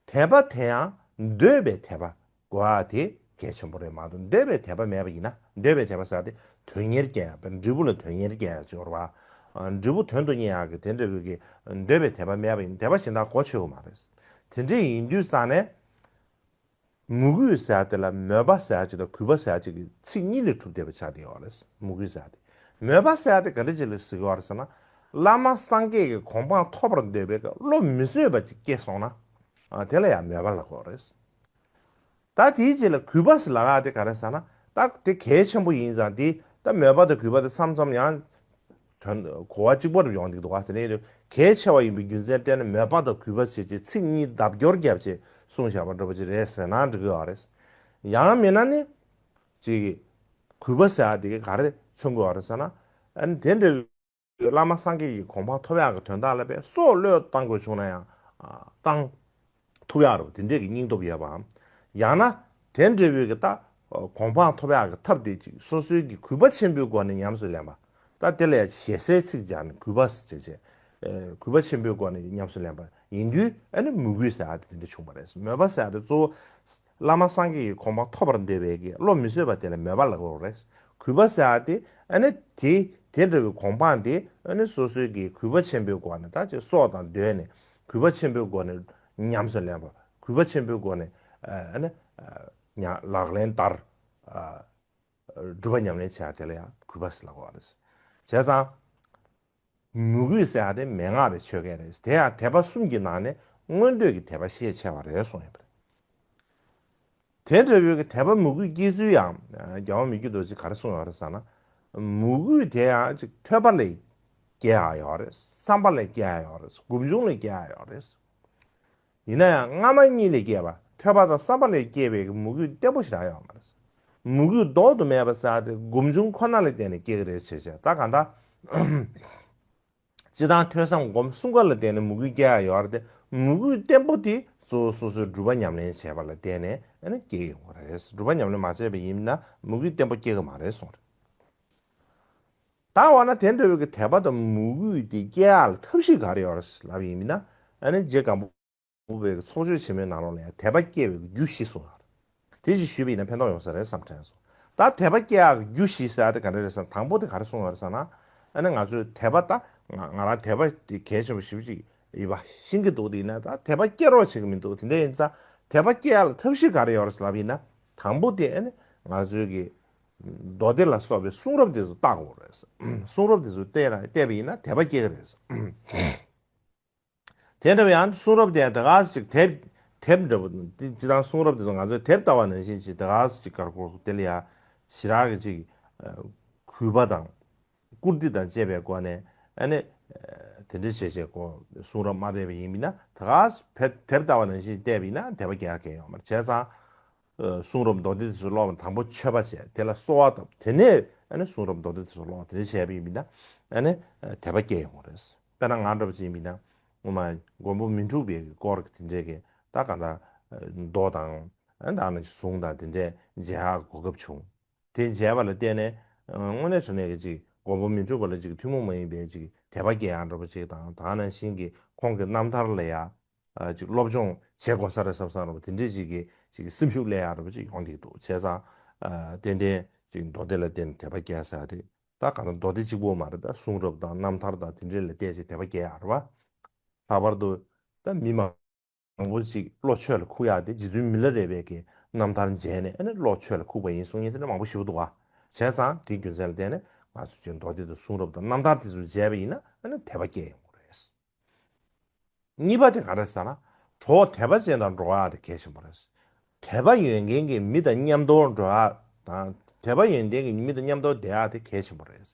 དད་པ་དེ་ཡང་འདོད་པའི་དད་པ་དགོས་ཡ་དེ་གལ་ཆེན་པོ་རེད་མ་གཏོགས་འདོད་པའི་དད་པ་མེད་པ་ཡིན་ན། འདོད་པའི་དད་པ་ཟེར་ཡ་དེ་དོན་གཉེར་སྐྱེ་ཡ། འབྲས་བུ་ལ་དོན་གཉེར་སྐྱེ་ཡ་ཅིག་ཡོད་རེད་བ། འབྲས་བུ་དོན་དུ་གཉེར་ཡ་གི་དེ་འདྲ་བོའི་གི་འདོད་པའི་དད་པ་མེད་པ་ཡིན་ན་དད་པ་གཞན་དག་གོ་ཆོད་ཀྱི་མ་རེད། དེ་འདྲ་ཡིན་དུས་ཙང་ནས། མོས་གུས་ཟེར་ཡ་དེ་ལ་མོས་པ་ཟེར་ཡ་ཅིག་དང་གུས་པ་ཟེར་ཡ་ཅིག་གི་ཚིག་གཉིས་ལས་གྲུབ་བསྡད་པ་ཆགས་བསྡད་ཡོད་རེད། མོས་གུས་ཟེར་ཡ་དེ། མོས་པ་ཟེར་ཡ་དེ་ག་འདྲ་ཅིག་ལ་ཟེར་གྱི་ཡོད་རེད་ཟེར་ན། བླ་མ་སངས་རྒྱས་ཀྱི་གོ་འཕང་ཐོབ་པར་འདོད་པའི་བློ་མི་བཟོད་པ་ཅིག་སྐྱེས་སོང་ན། ཨ་དེ་ལ་ཡང་མོས་པ་ལབ་ཀྱི་ཡོད་རེད། ད་དེའི་རྗེས་ལ་གུས་པ་ཟེར་ལབ་ཡ་དེ་ག་རེ་ཟེར་ན། ད་དེ་གལ་ཆེན་པོ་ཡིན་ཙང་དེ་ད་མོས་པ་དང་གུས་པ་དེ་མཚམས་མཚམས་ཡང་དོན་གོ་བ་གཅིག་པ་རུ་ཡོང་གི་འདུག་ག་དེ་ནས་གལ་ཆེ་བ་ཡིན་པའི་རྒྱུ་མཚན་བརྟེན་ནས་མོས་པ་དང་གུས་པ་བྱས་རྗེས་ཚིག་གཉིས་ལྡབ་སྐྱོར་བརྒྱབ་རྗེས་གསུངས་བཞག་པ་འདྲ་པོ་ཅིག་རེད་ཟེར་ན་འགྲིག་གི་ཡོད་རེད། ཡང་མིན་ན་ནི་ཅིག་གུས་པ་ཟེར་ཡ་དེ་ག་ག་རེ་མཚོན་གྱི་ཡོད་རེད་ཟེར་ན། ཨ་ནི་དེ་འདྲ་བའི་བླ་མ་སངས་རྒྱས་ཀྱི་གོ་འཕང་ཐོབ་ཡག་གི་དོན་དག་ལ་བས་སྲོག་བློས་བཏང་དགོས་བྱུང་ན་ཡང་བཏང་ཐུབ་ཡག་རེད། དེ་འདྲས་ཀྱི་སྙིང་སྟོབས་ཡོད་པའམ། ཡང་ན་དེ་འདྲ་བའི་གི་ད་གོ་འཕང་ཐོབ་ཡག་གི་ཐབས་དེ་ཅིག་སོ་སོའི་གི་གུས་པ་ཆེན་པོའི་སྒོ་ནས་ཉམས་སུ་ལེན་པ། ད་དེ་ལ་ཞེ་སའི་ཚིག་སྦྱར་ནས་གུས་པ་ཟེར་བྱས། གུས་པ་ཆེན་པོའི་སྒོ་ནས་ཉམས་སུ་ལེན་པ་ཡིན་དུས་ཨ་ནི་མོས་གུས་ཟེར་ཡག་དེ་དེ་འདྲ་བྱུང་བ་རེད། མོས་པ་ཟེར་ཡག་དེ་གཙོ་བོ་བླ་མ་སངས་རྒྱས་ཀྱི་གོ་འཕང་ཐོབ་པར་འདོད་པའི་གི་བློ་མི་བཟོད་པ་དེ་ལ་མོས་པ་ལབ་ཀྱི་ཡོད་རེད། གུས་པ་ཟེར་ཡག་དེ་ཨ་ནི་དེ་དེ་འདྲ་བའི་གོ་འཕང་དེ་ཨ་ནི་སོ་སོའི་གི་གུས་པ་ཆེན་པོའི་སྒོ་ནས་ད་ཅིག་སྲོག་དང་བསྡོས་ནས་གུས་པ་ཆེན་པོའི་སྒོ་ནས་ཉམས་སུ་ལེན་པ། གུས་པ་ཆེན་པོའི་སྒོ་ནས་ཨ་ནི་ཉ་ལག་ལེན་བསྟར། སྒྲུབ་པ་ཉམས་ལེན་བྱེད་ཡག་དེ་ལ་ཡང་གུས་པ་ཟེར་ལབ་ཀྱི་ཡོད་རེད། བྱས་ཙང་། མོས་གུས་ཟེར་ཡག་དེ་མན་ངག་པའི་ཆོས་སྐད་རེད། དེ་ཡང་དད་པ་གསུམ་གྱི་ནང་ནས་མངོན་འདོད་ཀྱི་དད་པ་ཤས་ཆེ་བ་རེད་གསུངས་ཡོད་པ་རེད། དེ་འདྲ་བོའི་གི་དད་པ་མོས་གུས་སྐྱེ་ཚུལ་ཡང་རྒྱལ་བ་མི་བསྐྱོད་རྡོ་རྗེས་ག་རེ་གསུངས་ཡོད་རེད་ཟེར་ན། མོས་གུས་དེ་ཡང་ཅིག་ཐོས་པ་ལས་སྐྱེ་ཡག་ཡོད་རེད། བསམ་པ་ལས་སྐྱེ་ཡག་ཡོད་རེད། སྒོམ་བྱུང་ལས་སྐྱེ་ཡག་ཡོད་རེད། ཡིན་ན་ཡང་སྔ་མ་གཉིས་ལས་སྐྱེས་པ་ཐོས་པ་དང་བསམ་པ་ལས་སྐྱེས་པའི་མོས་གུས་བརྟན་པོ་ཞིག་རག་ཡོད་མ་རེད། མོས་གུས་ལྡོག་ཏུ་མེད་པ་ཟེར་ཡག་དེ་སྒོམ་བྱུང་ཁོ་ན་ལ་བརྟེན་ནས་སྐྱེ་གི་རེད་བྱས་བྱས། ད་གང་ལྟར་སྤྱིར་བཏང་ཐོས་བསམ་སྒོམ་གསུམ་ཀ་ལ་བརྟེན་ནས་མོས་གུས་སྐྱེ་ཡག་ཡོད་རེད་དེ། མོས་གུས་བརྟན་པོ་དེ་གཙོ་བོ་སོ་སོའི་སྒྲུབ་པ་ཉམས་ལེན་བྱས་པ་ལ་བརྟེན་ནས་ཨ་ནི་སྐྱེ་གི་ཡོང་གི་རེད། སྒྲུབ་པ་ཉམས་ལེན་མ་བྱས་པ་ཡིན་ན་མོས་གུས་བརྟན་པོ་སྐྱེ་གི་མ་རེད་གསུངས་རེད། ད་འོ་ན་དེ་འདྲ་བའི་གི་དད་པ་དང་མོས་གུས་དེ་སྐྱེ་ཡག་ལ་ཐབས་ཤེས་ག་རེ་ཡོད་རེད་ལབ་ཡིན་མིན་ན། ཨ་ནི་རྗེ་སྒམ་པོ་པོ་པའི་ཚོགས་ཆོས་ཆེན་མོའི་ནང་ལོགས་ལ་ཡང་དད་པ་སྐྱེ་བའི་རྒྱུ་བཞི་གསུངས་ཡོད་རེད། དེ་ཅིག་ཞུས་པ་ཡིན་ན་ཕན་ཐོགས་ཡོང་ས་རེད་བསམ་དྲན་སོང་། ད་དད་པ་སྐྱེ་ཡག་གི་རྒྱུ་བཞི་ཟེར་ཡག་དེ་ག་འདྲ་རེད་ཟེར་ན། དང་པོ་དེ་ག་རེ་གསུངས་ཡོད་རེད་ཟེར་ན། ཨ་ནི་ང་ཚོས་དད་པ་ད་ང་ང་རང་དད་པ་དེ་གལ་ཆེན་པོ་ཞེ་པོ་ཅིག་ཡིན་པ་ཤེས་ཀྱི་འདུག་དེ་ཡིན་ན་ད་དད་པ་སྐྱེ་རོགས་བྱེད་ཀྱི་མི་འདུག་དེ་འདྲ་ཡིན་ཙང་དད་པ་སྐྱེ་ཡག་ལ་ཐབས་ཤེས་ག་རེ་ཡོད་རེད་ལབ་ཡིན་ན། དང་པོ་དེ་ཨ་ནི་ང་ཚོའི་གི་མདོ་སྡེ་ལ་སོགས་པའི་གསུང་རབ་དེ་ཚོ་བལྟ་དགོས་རེད། གསུང་རབ་དེ་ཚོ་བལྟས་ན་བལྟས་པ་ཡིན་ན་དད་པ་སྐྱེ་གི་རེད། དེ་འདྲ་བའི་ཡང་གསུང་རབ་དེ་ཡང་དེ་ག་ཅིག་དེབ་དེབ་འདྲ་པོ་དེ་སྤྱིར་བཏང་གསུང་རབ་དེ་ཚོ་ང་ཚོས་དེབ་ལྟ་བ་ནང་བཞིན་ཅིག་དེ་ག་ཅིག་དཀར་པོ་དེ་ལ་ཡ་ཞེ་དྲག་གི་ཅིག་ཨ་ གུས་པ་དང་བཀུར་སྟི་དང་བཅས་པའི་སྒོ་ནས་ཨ་ནི་དེ་འདྲ་བྱས་བྱས་ཁོ་གསུང་རབ་མ་བལྟས་པ་ཡིན་མིན་ན། ད་ག་དེབ་ལྟ་བ་ནང་བཞིན་བལྟས་པ་ཡིན་ན་དད་པ་སྐྱེ་ཡ་གང་ཡང་ཡོད་མ་རེད། བྱས་ཙང་། གསུང་རབ་མདོ་སྡེ་དེ་ཚོ་ཀློག་པ་དང་པོ་མཆོད་པ་བྱས། དེ་ལ་གསོལ་བ་བཏབ། དེ་ནས་ཨ་ནི་གསུང་རབ་མདོ་སྡེ་དེ་ཚོ་ཀློག་པ་དེ་འདྲ་བྱས་པ་ཡིན་མིན་ན་ཨ་ནི་དད་པ་སྐྱེ་ཡོང་གི་རེད། དཔེར་ན་ང་འདྲ་པོ་ཅིག་ཡིན་མིན་ན་ངོ་མ་མགོན་པོ་མི་འཁྲུགས་པའི་སྐོར་གྱི་དེ་འདྲས་ཀྱི་ད་ག་ད་མདོ་དང་ཨ་ནི་ད་ནི་གཟུངས་དང་དེ་འདྲས་མཇལ་ཡག་གོ་སྐབས་བྱུང་། དེ་མཇལ་བ་ལ་བརྟེན་ནས་དངོས་གནས་དྲང་གནས་ཀྱི་ཅིག་མགོན་པོ་མི་འཁྲུགས་པ་ལ་ཅིག་ཐུན་མོང་མ་ཡིན་པའི་ཅིག་དད་པ་སྐྱེ་ཡག་འདྲ་པོ་ཅིག་དང་། ད་ནང་བཞིན་གྱི་ཁོང་གི་རྣམ་ཐར་ལ་ཡ། ཅིག་སློབ་སྦྱོང་བྱེད་དགོས་ས་རེད་བསམ་བསམ་རེད་པ། དེ་འདྲས་ཅིག་གི་ཅིག་སེམས་ཤུགས་སླེབས་ཡག་འདྲ་པོ་ཅིག་ཡོང་གི་འདུག་བྱས་ཙང་། ཏན་ཏན་ཅིག་མདོ་སྡེ་ལ་བརྟེན་ནས་དད་པ་སྐྱེ་ས་དེ་ད་ག་ད་མདོ་སྡེ་གཅིག་པོ་མ་རེད། ད་གསུང་རབ་དང་རྣམ་ཐར་དང་དེ་འདྲས་ལ་བལྟས་ཅིག་དད་པ་སྐྱེ་ཡག་རེད་པ། ལྷག་པར་དུ་ད་མི་མང་པོ་ཅིག་བློ་ཆོས་ལ་ཁུག་ཡག་དེ་རྗེ་བཙུན་མི་ལ་རས་པའི་གི་རྣམ་ཐར་མཇལ་ནས་ཨ་ནི་བློ་ཆོས་ལ་ཁུག་པ་ཡིན་གསུང་མཁན་དེ་འདྲ་མང་པོ་ཞེ་པོ་འདུག་ག་བྱས་ཙང་དེའི་རྒྱུ་མཚན་ལ་བརྟེན་ནས་ང་ཚོ་ཅིག་མདོ་སྡེ་དང་གསུང་རབ་དང་རྣམ་ཐར་དེ་ཚོ་མཇལ་བ་ཡིན་ན་ཨ་ནི་དད་པ་སྐྱེ་ཡོང་གི་རེད། གཉིས་པ་དེ་ག་རེ་ཟེར་ན། གྲོགས་དད་པ་ཅན་དང་འགྲོགས་ཡག་དེ་གལ་ཆེན་པོ་རེད། དད་པ་ཡོད་མཁན་གྱི་མི་དང་མཉམ་དུ་འགྲོགས་ཡག་དང་དད་པ་ཡོད་མཁན་གྱི་མི་དང་མཉམ་དུ་བསྡད་ཡག་དེ་གལ་ཆེན་པོ་རེད།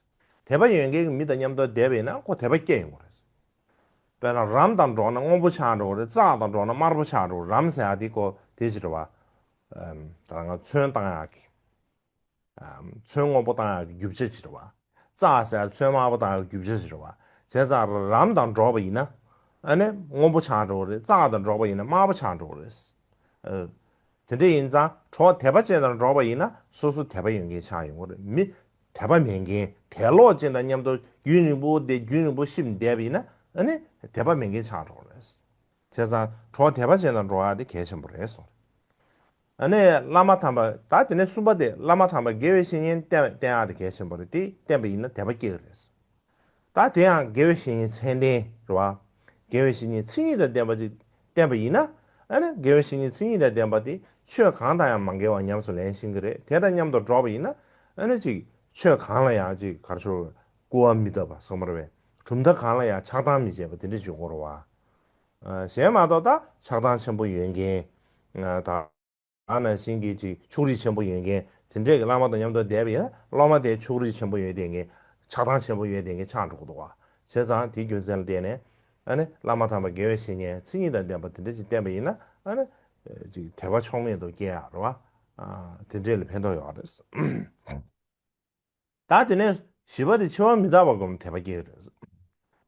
དད་པ་ཡོད་མཁན་གྱི་མི་དང་མཉམ་དུ་བསྡད་པ་ཡིན་ན་ཁོ་དད་པ་སྐྱེ་ཡོང་གི་རེད། དཔེར་ན་རམ་དང་འགྲོགས་ན་སྔོན་པོ་ཆགས་འགྲོ་གི་རེད། ཙག་དང་འགྲོགས་ན་དམར་པོ་ཆགས་འགྲོ་གི་རེད། རམ་ཟེར་ཡག་དེ་ཁོ་དེ་ཅི་རེད་པ། ད་ང་ཚོན་བཏང་ཡག་གི་ཚོན་སྔོན་པོ་བཏང་ཡག་གི་རྒྱུ་ཆ་ཅིག་རེད་བ། ཙག་ཟེར་ཚོན་དམར་པོ་བཏང་ཡག་གི་རྒྱུ་ཆ་ཅིག་རེད་བ། བྱས་ཙང་རམ་དང་འགྲོགས་པ་ཡིན་ན། ཨ་ནི་སྔོན་པོ་ཆགས་འགྲོ་གི་རེད། ཙག་དང་འགྲོགས་པ་ཡིན་ན་དམར་པོ་ཆགས་འགྲོ་གི་རེད། ཨ། དེ་འདྲ་ཡིན་ཙང་གྲོགས་དད་པ་ཅན་དང་འགྲོགས་པ་ཡིན་ན་སོ་སོ་དད་པ་ཡོད་མཁན་ཆགས་ཡོང་གི་རེད། མི་དད་པ་མེད་མཁན་དད་ལོག་ཅན་དང་མཉམ་དུ་རྒྱུན་རིང་པོ་བསྡད་རྒྱུན་རིང་པོ་གཤིབ་བསྡད་པ་ཡིན་ན་ཨ་ནི་དད་པ་མེད་མཁན་ཆགས་འགྲོ་གི་རེད། བྱས་ཙང་གྲོགས་དད་པ་ཅན་དང་འགྲོགས་ཡག་དེ་གལ་ཆེན་པོ་རེད་གསུངས། ཨ་ནི་བླ་མ་དམ་པ། ད་དེ་ནས་གསུམ་པ་དེ་བླ་མ་དམ་པ་དགེ་བའི་བཤེས་གཉེན་བསྟེན་བསྟེན་ཡག་དེ་གལ་ཆེན་པོ་རེད། དེ་བསྟེན་པ་ཡིན་ན་དད་པ་སྐྱེ་གི་རེད། ད་དེ་ཡང་དགེ་བའི་བཤེས་གཉེན་ཚད་ལྡན་རེད་བ། དགེ་བའི་བཤེས་གཉེན་མཚན་ཉིད་དང་ལྡན་པ་ཅིག་བསྟེན་པ་ཡིན་ན། ཨ་ནི་དགེ་བའི་བཤེས་གཉེན་མཚན་ཉིད་དང་ལྡན་པ་དེ་ཆོས་གང་དང་ཡང་མ་འགལ་བར་ཉམས་སུ་ལེན་ཤེས་ཀྱི་རེད། དེ་དང་མཉམ་དུ་འགྲོགས་པ་ཡིན་ན་ཨ་ནི་ཅིག་ཆོས་གང་ལ་ཡང་ཅིག་ག་རེ་ཞུ། སྐུར་བ་མི་བཏབ་པ་ཟེར་མ་རེད་པས། གྲུབ་མཐའ་གང་ལ་ཡང་ཆགས་སྡང་མི་བྱེད་པ་དེ་འདྲ་ཅིག་ཡོང་གི་རེད་བ། ཨ། གཞན་མ་གཏོགས་ད་ཆགས་སྡང་ཆེན་པོ་ཡོད་མཁན། ཨ། ད་ནང་བཞིན་གྱི་ཅིག་ཕྱོགས་རིས་ཆེན་པོ་ཡོད་མཁན་དེ་འདྲས་ཀྱི་བླ་མ་དང་མཉམ་དུ་བསྡད་པ་ཡིན་ན། སློབ་མ་དེ་ཕྱོགས་རིས་ཆེན་པོ་ཡོད་བསྡད་མཁན། ཆགས་སྡང་ཆེན་པོ་ཡོད་བསྡད་མཁན་ཆགས་འགྲོ་གི་འདུག་བ། བྱས་ཙང་དེའི་རྒྱུ་མཚན་ལ་བརྟེན་ནས་ཨ་ནི་བླ་མ་དམ་པ་དགེ་བའི་བཤེས་གཉེན་མཚན་ཉིད་དང་ལྡན་པ་དེ་འདྲ་ཅིག་བསྟེན་པ་ཡིན་ན་ཨ་ནི་ཅིག་དད་པ་ཕྱོགས་མེད་དུ་སྐྱེ་ཡག་རེད་བ། ཨ། དེ་འདྲས་ལ་ཕན་ཐོགས་ཡོད་རེད། ད་དེ་ནས་བཞི་པ་དེ་འཆི་བ་མི་རྟག་པ་སྒོམ་དད་པ་སྐྱེ་གི་རེད།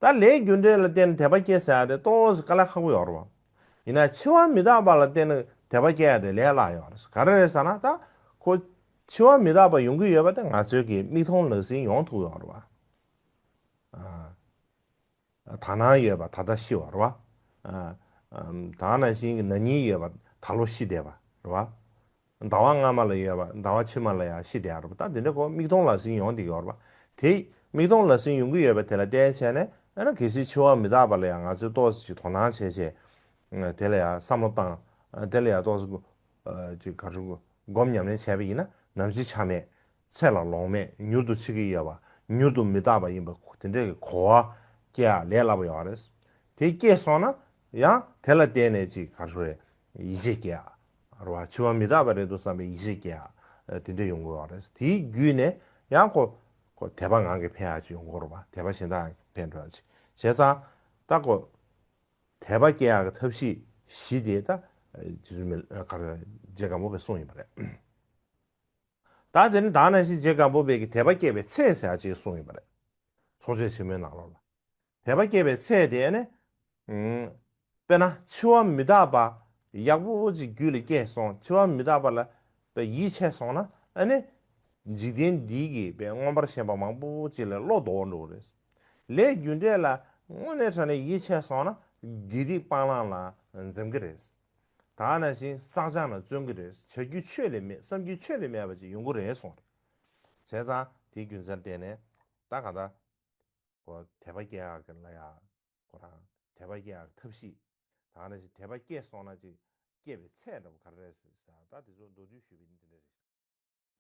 ད་ལས་རྒྱུ་འབྲས་ལ་བརྟེན་ནས་དད་པ་སྐྱེ་ཟེར་ཡ་དེ་ཏོག་ཙམ་དཀའ་ལས་ཁག་པོ་ཡོད་རེད་བ། ཡིན་ན་འཆི་བ་མི་རྟག་པ་ལ་བརྟེན་ནས་དད་པ་སྐྱེ་ཡ་དེ་ལས་སླ་ཡོད་རེད། ག་རེ་རེད་ཟེར་ན། ད་ཁོ་འཆི་བ་མི་རྟག་པ་ཡོང་གི་ཡོད་པ་དེ་ང་ཚོའི་གི་མིག་མཐོང་ལག་ཟིན་ཡོང་ཐུབ་ཡོད་རེད་བ། ཨ། དག་སྣང་ཡོད་པ་ད་ལྟ་ཤི་བ་རེད་བ། ཨ། ཨམ། ད་ག་ནང་བཞིན་གྱི་ན་ནིང་ཡོད་པ་ད་ལོ་ཤི་བསྡད་པ་རེད་བ། ཟླ་བ་སྔ་མ་ལ་ཡོད་པ་ཟླ་བ་ཕྱི་མ་ལ་ཡང་ཤི་བསྡད་ཡ་རེད་བ། ད་དེ་འདྲ་ཁོ་མིག་མཐོང་ལག་ཟིན་ཡོང་བསྡད་ཡོད་རེད་བ། དེ་མིག་མཐོང་ལག་ཟིན་ཡོང་གི་ཡོད་པ་དེ་ལ་བརྟེན་བྱས་ནས་ཨ་ནི་གལ་སྲིད་འཆི་བ་མི་རྟག་པ་ལ་ཡང་ང་ཚོས་ཏོག་ཙམ་ཅིག་དོ་སྣང་བྱས་བྱས། དེ་ལ་ཡང་བསམ་བློ་བཏང་། དེ་ལ་ཡང་ཏོག་ཙམ་ཅིག་ག་རེ་ཞུ། སྒོམ་ཉམས་ལེན་བྱས་པ་ཡིན་ན་ནམ་འཆི་ཆ་མེད། ཚེ་ལ་ལོང་མེད། མྱུར་དུ་འཆི་གི་ཡོད་པ། མྱུར་དུ་མི་རྟག་པ་ཡིན་པ་དེ་འདྲའི་གི་གོ་བ་སྐྱེ་ཡག་ལས་སླ་པོ་ཡོད་རེད། དེ་སྐྱེས་སོང་ན་ཡང་དེ་ལ་བརྟེན་ནས་ཅིག་ག་རེ་ཞུ་རེད། ཡིད་ཆེས་སྐྱེ་ཡག་རེད་བ། འཆི་བ་མི་རྟག་པ་རེད་འདུག་བསམ་པའི་ཡིད་ཆེས་སྐྱེ་ཡག་དེ་འདྲ་ཡོང་གི་ཡོད་རེད། དེའི་བརྒྱུད་ནས་ཡང་ཁོ་ཁོ་དད་པ་ངང་གིས་འཕེལ་ཡག་ཅིག་ཡོང་གི་ཡོད་རེད་བ། དད་པ་གཞན་དག་འཕེལ་འགྲོ་ཡག་ཅིག་བྱས་ཙང་། ད་ཁོ་དད་པ་སྐྱེ་ཡག་གི་ཐབས་ཤེས་བཞི་དེ་ད་རྗེ་བཙུན་མི་ལ་ག་རེ་རྗེ་སྒམ་པོ་པས་གསུངས་ཡིན་པ་རེད། ད་དེ་ནི་ད་ག་ནང་བཞིན་རྗེ་སྒམ་པོ་པའི་གི་དད་པ་སྐྱེ་བའི་ཚད་ཟེར་ཡག་ཅིག་གསུངས་ཡོད་པ་རེད། ཚོགས་ཆེན་ཆེན་མོའི་ནང་ལོགས་ལ། དད་པ་སྐྱེ་བའི་ཚད་དེ་ནི། ཨུམ། དཔེར་ན་འཆི་བ་མི་རྟག་པ་ཡག་པོ་ཅིག་རྒྱུད་ལ་སྐྱེས་སོང་། འཆི་བ་མི་རྟག་པ་ལ་པའི་ཡིད་ཆེས་སོང་ན་ཨ་ནི། འཇིག་རྟེན་འདིའི་གི་པའི་མངོན་པར་ཤེས་པ་མང་པོ་ཅིག་ལས་བློ་ལྡོག་འགྲོ་གི་རེད། ལས་རྒྱུ་འབྲས་ལ་དངོས་གནས་དྲང་གནས་ཡིད་ཆེས་སོང་ན་དགེ་སྡིག་སྤང་བླང་ལ་འཛེམ་གི་རེད། ད་ག་ནང་བཞིན་བསགས་སྦྱང་ལ་བརྩོན་གྱི་རེད། བྱ་རྒྱུ་ཆོས་ལས་མེད། བསམ་རྒྱུ་ཆོས་ལས་མེད་པ་ཅིག་ཡོང་གི་རེད་གསུངས་རེད། བྱས་ཙང་དེའི་རྒྱུ་མཚན་བརྟེན་ནས་ད་ག་ད་ཁོ་དད་པ་སྐྱེ་ཡག་གི་ལ་ཡ། ཁོ་རང་དད་པ་སྐྱེ་ཡག་གི་ཐབས་ཤེས། ད་ག་ནང་བཞིན་དད་པ་སྐྱེས་སོང་ན་ཅིག་སྐྱེ་བའི་ཚད་འདྲ་པོ་ག་རེ་རེད་ཟེར་ས་ད་དེ་ཚོ་མདོར་བསྡུས་ཞུས་པ་ཡིན། དེ་འདྲ་རེད།